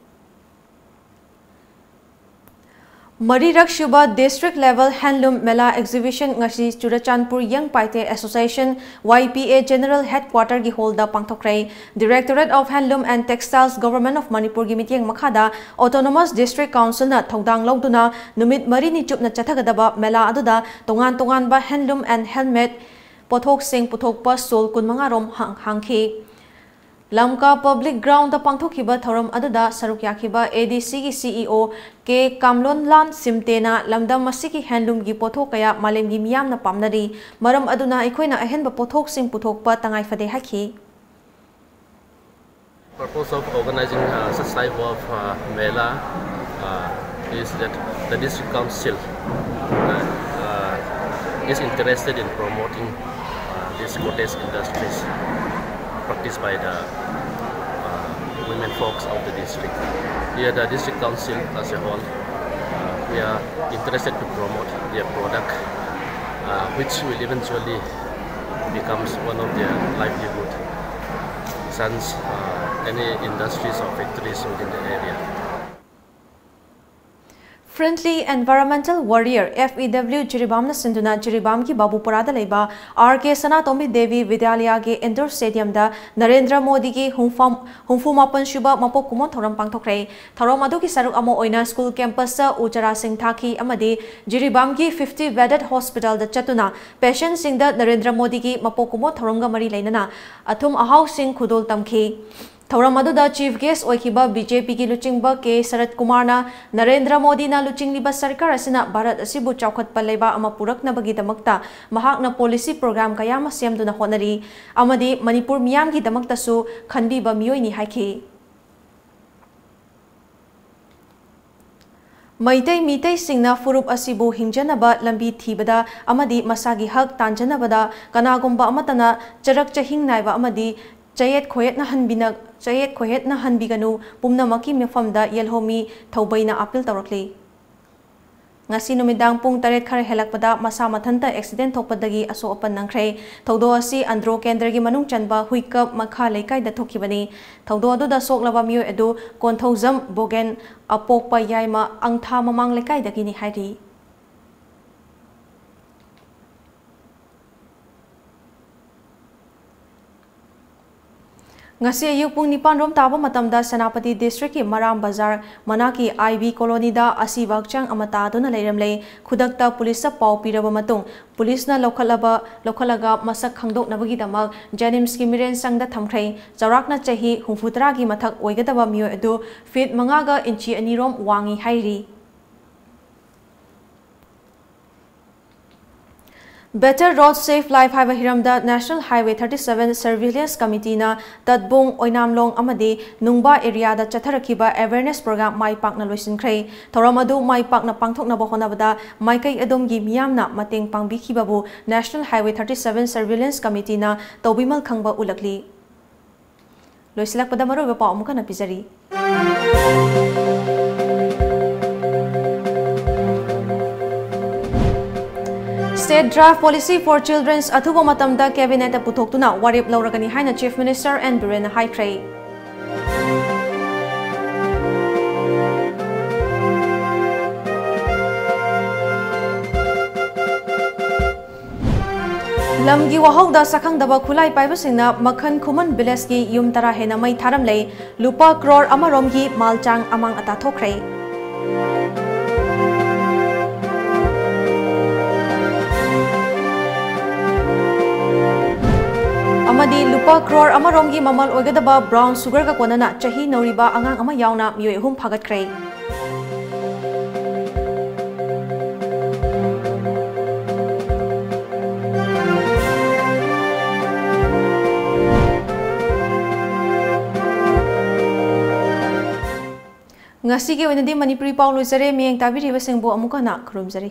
ꯃꯔꯤꯔꯛꯁꯨꯕ District Level Handloom Mela Exhibition ꯉꯁꯤ Churachandpur Young Paite Association, Y P A, General Headquarter ꯒꯤ hall the ꯄꯥꯡꯊꯣꯛꯈ꯭ꯔꯦ꯫ Directorate of Handloom and Textiles, Government of Manipur ꯒꯤ ꯃꯤꯠꯌꯦꯡ ꯃꯈꯥꯗ Autonomous District Council ꯅ ꯊꯧꯗꯥꯡ ꯂꯧꯗꯨꯅ ꯅꯨꯃꯤꯠ ꯃꯔꯤꯅꯤ ꯆꯨꯞꯅ ꯆꯠꯊꯒꯗꯕ ꯃꯦꯂꯥ ꯑꯗꯨꯗ ꯇꯣꯉꯥꯟ ꯇꯣꯉꯥꯟꯕ handloom and handmade ꯄꯣꯠꯊꯣꯛꯁꯤꯡ ꯄꯨꯊꯣꯛꯄ stall ꯀꯨꯟꯃꯉꯥ ꯔꯣꯝ ꯍꯥꯡ-, ꯍꯥꯡꯈꯤ꯫ ꯂꯝꯀꯥ Public Ground ꯗ ꯄꯥꯡꯊꯣꯛꯈꯤꯕ ꯊꯧꯔꯝ ꯑꯗꯨꯗ ꯁꯔꯨꯛ ꯌꯥꯈꯤꯕ A D C ꯒꯤ C E O K ꯀꯥꯝꯂꯣꯟꯂꯥꯜ ꯁꯤꯝꯇꯦꯅ ꯂꯝꯗꯝ ꯑꯁꯤꯒꯤ handloom ꯒꯤ ꯄꯣꯠꯊꯣꯛ ꯀꯌꯥ ꯃꯥꯂꯦꯝꯒꯤ ꯃꯤꯌꯥꯝꯅ ꯄꯥꯝꯅꯔꯤ, ꯃꯔꯝ ꯑꯗꯨꯅ ꯑꯩꯈꯣꯏꯅ ꯑꯍꯦꯟꯕ ꯄꯣꯠꯊꯣꯛꯁꯤꯡ ꯄꯨꯊꯣꯛꯄ ꯇꯉꯥꯏ ꯐꯗꯦ ꯍꯥꯏꯈꯤ꯫ Purpose of organizing, uh, such type of, uh, mela, uh, is that the district council, uh, uh, is interested in promoting, uh, these cottage industries practiced by the, uh, women folks of the district. Here, the district council as a whole, uh, we are interested to promote their product, uh, which will eventually becomes one of their livelihood, since, uh, any industries or factories within the area. Friendly Environmental Warrior, F E W, ꯖꯤꯔꯤꯕꯥꯝꯅ ꯁꯤꯟꯗꯨꯅ ꯖꯤꯔꯤꯕꯥꯝꯒꯤ ꯕꯥꯕꯨꯄꯨꯔꯥꯗ ꯂꯩꯕ R K ꯁꯅꯥꯇꯣꯝꯕꯤ Devi ꯕꯤꯗ꯭ꯌꯥꯂꯌꯥꯒꯤ indoor stadium ꯗ ꯅꯔꯦꯟꯗ꯭ꯔ ꯃꯣꯗꯤꯒꯤ ꯍꯨꯝꯐꯝ-, ꯍꯨꯝꯐꯨ ꯃꯥꯄꯟ ꯁꯨꯕ ꯃꯄꯣꯛ ꯀꯨꯝꯑꯣꯟ ꯊꯧꯔꯝ ꯄꯥꯡꯊꯣꯛꯈ꯭ꯔꯦ꯫ ꯊꯧꯔꯝ ꯑꯗꯨꯒꯤ ꯁꯔꯨꯛ ꯑꯃ ꯑꯣꯏꯅ school campus ꯇ ꯎ ꯆꯥꯔꯥꯁꯤꯡ ꯊꯥꯈꯤ ꯑꯃꯗꯤ ꯖꯤꯔꯤꯕꯥꯝꯒꯤ fifty bedded hospital ꯗ ꯆꯠꯇꯨꯅ patient ꯁꯤꯡꯗ ꯅꯔꯦꯟꯗ꯭ꯔ ꯃꯣꯗꯤꯒꯤ ꯃꯄꯣꯛ ꯀꯨꯝꯑꯣꯟ ꯊꯧꯔꯝꯒ ꯃꯔꯤ ꯂꯩꯅꯅ ꯑꯊꯨꯝ ꯑꯍꯥꯎꯁꯤꯡ ꯈꯨꯗꯣꯜ ꯇꯝꯈꯤ꯫ ꯊꯧꯔꯝ ꯑꯗꯨꯗ chief guest ꯑꯣꯏꯈꯤꯕ B J P ꯒꯤ ꯂꯨꯆꯤꯡꯕ K ꯁꯔꯠ ꯀꯨꯃꯥꯔꯅ ꯅꯔꯦꯟꯗ꯭ꯔ ꯃꯣꯗꯤꯅ ꯂꯨꯆꯤꯡꯂꯤꯕ ꯁꯔꯀꯥꯔ ꯑꯁꯤꯅ ꯚꯥꯔꯠ ꯑꯁꯤꯕꯨ ꯆꯥꯎꯈꯠꯄ ꯂꯩꯕꯥꯛ ꯑꯃ ꯄꯨꯔꯛꯅꯕꯒꯤꯗꯃꯛꯇ ꯃꯍꯥꯛꯅ policy program ꯀꯌꯥ ꯑꯃ ꯁꯦꯝꯗꯨꯅ ꯍꯣꯠꯅꯔꯤ ꯑꯃꯗꯤ ꯃꯅꯤꯄꯨꯔ ꯃꯤꯌꯥꯝꯒꯤꯗꯃꯛꯇꯁꯨ ꯈꯟꯕꯤꯕ ꯃꯤꯑꯣꯏꯅꯤ ꯍꯥꯏꯈꯤ꯫ ꯃꯩꯇꯩ ꯃꯤꯇꯩꯁꯤꯡꯅ ꯐꯨꯔꯨꯞ ꯑꯁꯤꯕꯨ ꯍꯤꯡꯖꯅꯕ ꯂꯝꯕꯤ ꯊꯤꯕꯗ ꯑꯃꯗꯤ ꯃꯁꯥꯒꯤ ꯍꯛ ꯇꯥꯟꯖꯅꯕꯗ ꯀꯅꯥꯒꯨꯝꯕ ꯑꯃꯠꯇꯅ ꯆꯔꯛ ꯆꯍꯤꯡ ꯅꯥꯏꯕ ꯑꯃꯗꯤ ꯆꯌꯦꯠ ꯈꯣꯏꯌꯦꯠꯅꯍꯟꯕꯤꯅ-, ꯆꯌꯦꯠ ꯈꯣꯏꯌꯦꯠꯅꯍꯟꯕꯤꯒꯅꯨ, ꯄꯨꯝꯅꯃꯛꯀꯤ ꯃꯐꯝꯗ ꯌꯦꯜꯍꯣꯃꯤ ꯊꯧꯕꯩꯅ ꯑꯥꯄꯤꯜ ꯇꯧꯔꯛꯂꯤ꯫ ꯉꯁꯤ ꯅꯨꯃꯤꯗꯥꯡ ꯄꯨꯡ ꯇꯔꯦꯠ ꯈꯔ ꯍꯦꯜꯂꯛꯄꯗ ꯃꯁꯥ ꯃꯊꯟꯇ ꯑꯦꯛꯁꯤꯗꯦꯟ ꯊꯣꯛꯄꯗꯒꯤ ꯑꯁꯣꯛ ꯑꯄꯟ ꯅꯪꯈ꯭ꯔꯦ꯫ ꯊꯧꯗꯣꯛ ꯑꯁꯤ ꯑꯟꯗ꯭ꯔꯣ ꯀꯦꯟꯗ꯭ꯔꯒꯤ ꯃꯅꯨꯡ ꯆꯟꯕ ꯍꯨꯏꯀꯞ ꯃꯈꯥ ꯂꯩꯀꯥꯏꯗ ꯊꯣꯛꯈꯤꯕꯅꯤ꯫ ꯊꯧꯗꯣꯛ ꯑꯗꯨꯗ ꯁꯣꯛꯂꯕ ꯃꯤꯑꯣꯏ ꯑꯗꯨ ꯀꯣꯟꯊꯧꯖꯝ ꯕꯣꯒꯦꯟ, ꯑꯄꯣꯛꯄ ꯌꯥꯏꯃ ꯑꯪꯊꯥ ꯃꯃꯥꯡ ꯂꯩꯀꯥꯏꯗꯒꯤꯅꯤ ꯍꯥꯏꯔꯤ꯫ ꯉꯁꯤ ꯑꯌꯨꯛ ꯄꯨꯡ ꯅꯤꯄꯥꯟ ꯔꯣꯝ ꯇꯥꯕ ꯃꯇꯝꯗ ꯁꯦꯅꯥꯄꯇꯤ ꯗꯤꯁꯇ꯭ꯔꯤꯛꯀꯤ ꯃꯔꯥꯝ ꯕꯖꯥꯔ ꯃꯅꯥꯛꯀꯤ ꯑꯥꯏ ꯕꯤ ꯀꯣꯂꯣꯅꯤꯗ ꯑꯁꯤꯕ ꯍꯛꯆꯥꯡ ꯑꯃ ꯇꯥꯗꯨꯅ ꯂꯩꯔꯝꯂꯦ꯫ ꯈꯨꯗꯛꯇ ꯄꯨꯂꯤꯁꯇ ꯄꯥꯎ ꯄꯤꯔꯕ ꯃꯇꯨꯡ ꯄꯨꯂꯤꯁꯅ ꯂꯧꯈꯠꯂꯕ, ꯂꯧꯈꯠꯂꯒ ꯃꯁꯛ ꯈꯪꯗꯣꯛꯅꯕꯒꯤꯗꯃꯛ ꯖꯦꯅꯤꯝꯁꯀꯤ ꯃꯤꯔꯦꯟ ꯆꯪꯗ ꯊꯝꯈ꯭ꯔꯦ꯫ ꯆꯥꯎꯔꯥꯛꯅ ꯆꯍꯤ ꯍꯨꯝꯐꯨꯇꯔꯥꯒꯤ ꯃꯊꯛ ꯑꯣꯏꯒꯗꯕ ꯃꯤꯑꯣꯏ ꯑꯗꯨ ꯐꯤꯠ ꯃꯉꯥꯒ ꯏꯟꯆꯤ ꯑꯅꯤ ꯔꯣꯝ ꯋꯥꯡꯉꯤ ꯍꯥꯏꯔꯤ꯫ Better Road Safe Life ꯍꯥꯏꯕ ꯍꯤꯔꯝꯗ National Highway thirty seven Surveillance Committeeꯅ ꯇꯠꯕꯨꯡ, ꯑꯣꯏꯅꯥꯝꯂꯣꯡ ꯑꯃꯗꯤ ꯅꯨꯡꯕꯥ ꯑꯦꯔꯤꯌꯥꯗ ꯆꯠꯊꯔꯛꯈꯤꯕ awareness program ꯃꯥꯏ ꯄꯥꯛꯅ ꯂꯣꯏꯁꯤꯟꯈ꯭ꯔꯦ꯫ ꯊꯧꯔꯝ ꯑꯗꯨ ꯃꯥꯏ ꯄꯥꯛꯅ ꯄꯥꯡꯊꯣꯛꯅꯕ ꯍꯣꯠꯅꯕꯗ ꯃꯥꯏꯀꯩ ꯑꯗꯨꯝꯒꯤ ꯃꯤꯌꯥꯝꯅ ꯃꯇꯦꯡ ꯄꯥꯡꯕꯤꯈꯤꯕꯕꯨ National Highway thirty seven Surveillance Committeeꯅ ꯇꯧꯕꯤꯃꯜ ꯈꯪꯕ ꯎꯠꯂꯛꯂꯤ꯫ ꯂꯣꯏꯁꯤꯜꯂꯛꯄꯗ ꯃꯔꯨꯑꯣꯏꯕ ꯄꯥꯎ ꯑꯃꯨꯛ ꯍꯟꯅ ꯄꯤꯖꯔꯤ꯫ State Draft Policy for Children's ꯑꯊꯨꯕ ꯃꯇꯝꯗ Cabinetꯇ ꯄꯨꯊꯣꯛꯇꯨꯅ ꯋꯥꯔꯦꯞ ꯂꯧꯔꯒꯅꯤ ꯍꯥꯏꯅ Chief Minister N. ꯕꯤꯔꯦꯟꯅ ꯍꯥꯏꯈ꯭ꯔꯦ꯫ ꯂꯝꯒꯤ ꯋꯥꯍꯧꯗ ꯁꯛꯈꯪꯗꯕ ꯈꯨꯠꯂꯥꯏ ꯄꯥꯏꯕꯁꯤꯡꯅ ꯃꯈꯟ ꯈꯨꯃꯟ ꯚꯤꯂꯦꯖꯀꯤ ꯌꯨꯝ ꯇꯔꯥ ꯍꯦꯟꯅ ꯃꯩ ꯊꯥꯔꯝꯂꯦ꯫ ꯂꯨꯄꯥ ꯀ꯭ꯔꯣꯔ ꯑꯃꯔꯣꯝꯒꯤ ꯃꯥꯜ ꯆꯥꯡ ꯑꯃꯥꯡ ꯑꯇꯥ ꯊꯣꯛꯈ꯭ꯔꯦ꯫ ꯑꯃꯗꯤ ꯂꯨꯄꯥ ꯀ꯭ꯔꯣꯔ ꯑꯃꯔꯣꯝꯒꯤ ꯃꯃꯜ ꯑꯣꯏꯒꯗꯕ brown sugarꯒ ꯀꯣꯟꯅꯅ ꯆꯍꯤ ꯅꯧꯔꯤꯕ ꯑꯉꯥꯡ ꯑꯃ ꯌꯥꯎꯅ ꯃꯤꯑꯣꯏ ꯑꯍꯨꯝ ꯐꯥꯒꯠꯈ꯭ꯔꯦ꯫ ꯉꯁꯤꯒꯤ ꯑꯣꯏꯅꯗꯤ ꯃꯅꯤꯄꯨꯔꯤ ꯄꯥꯎ ꯂꯣꯏꯖꯔꯦ꯫ ꯃꯤꯠꯌꯦꯡ ꯇꯥꯕꯤꯔꯤꯕꯁꯤꯡꯕꯨ ꯑꯃꯨꯛ ꯍꯟꯅ ꯈꯨꯔꯨꯝꯖꯔꯤ꯫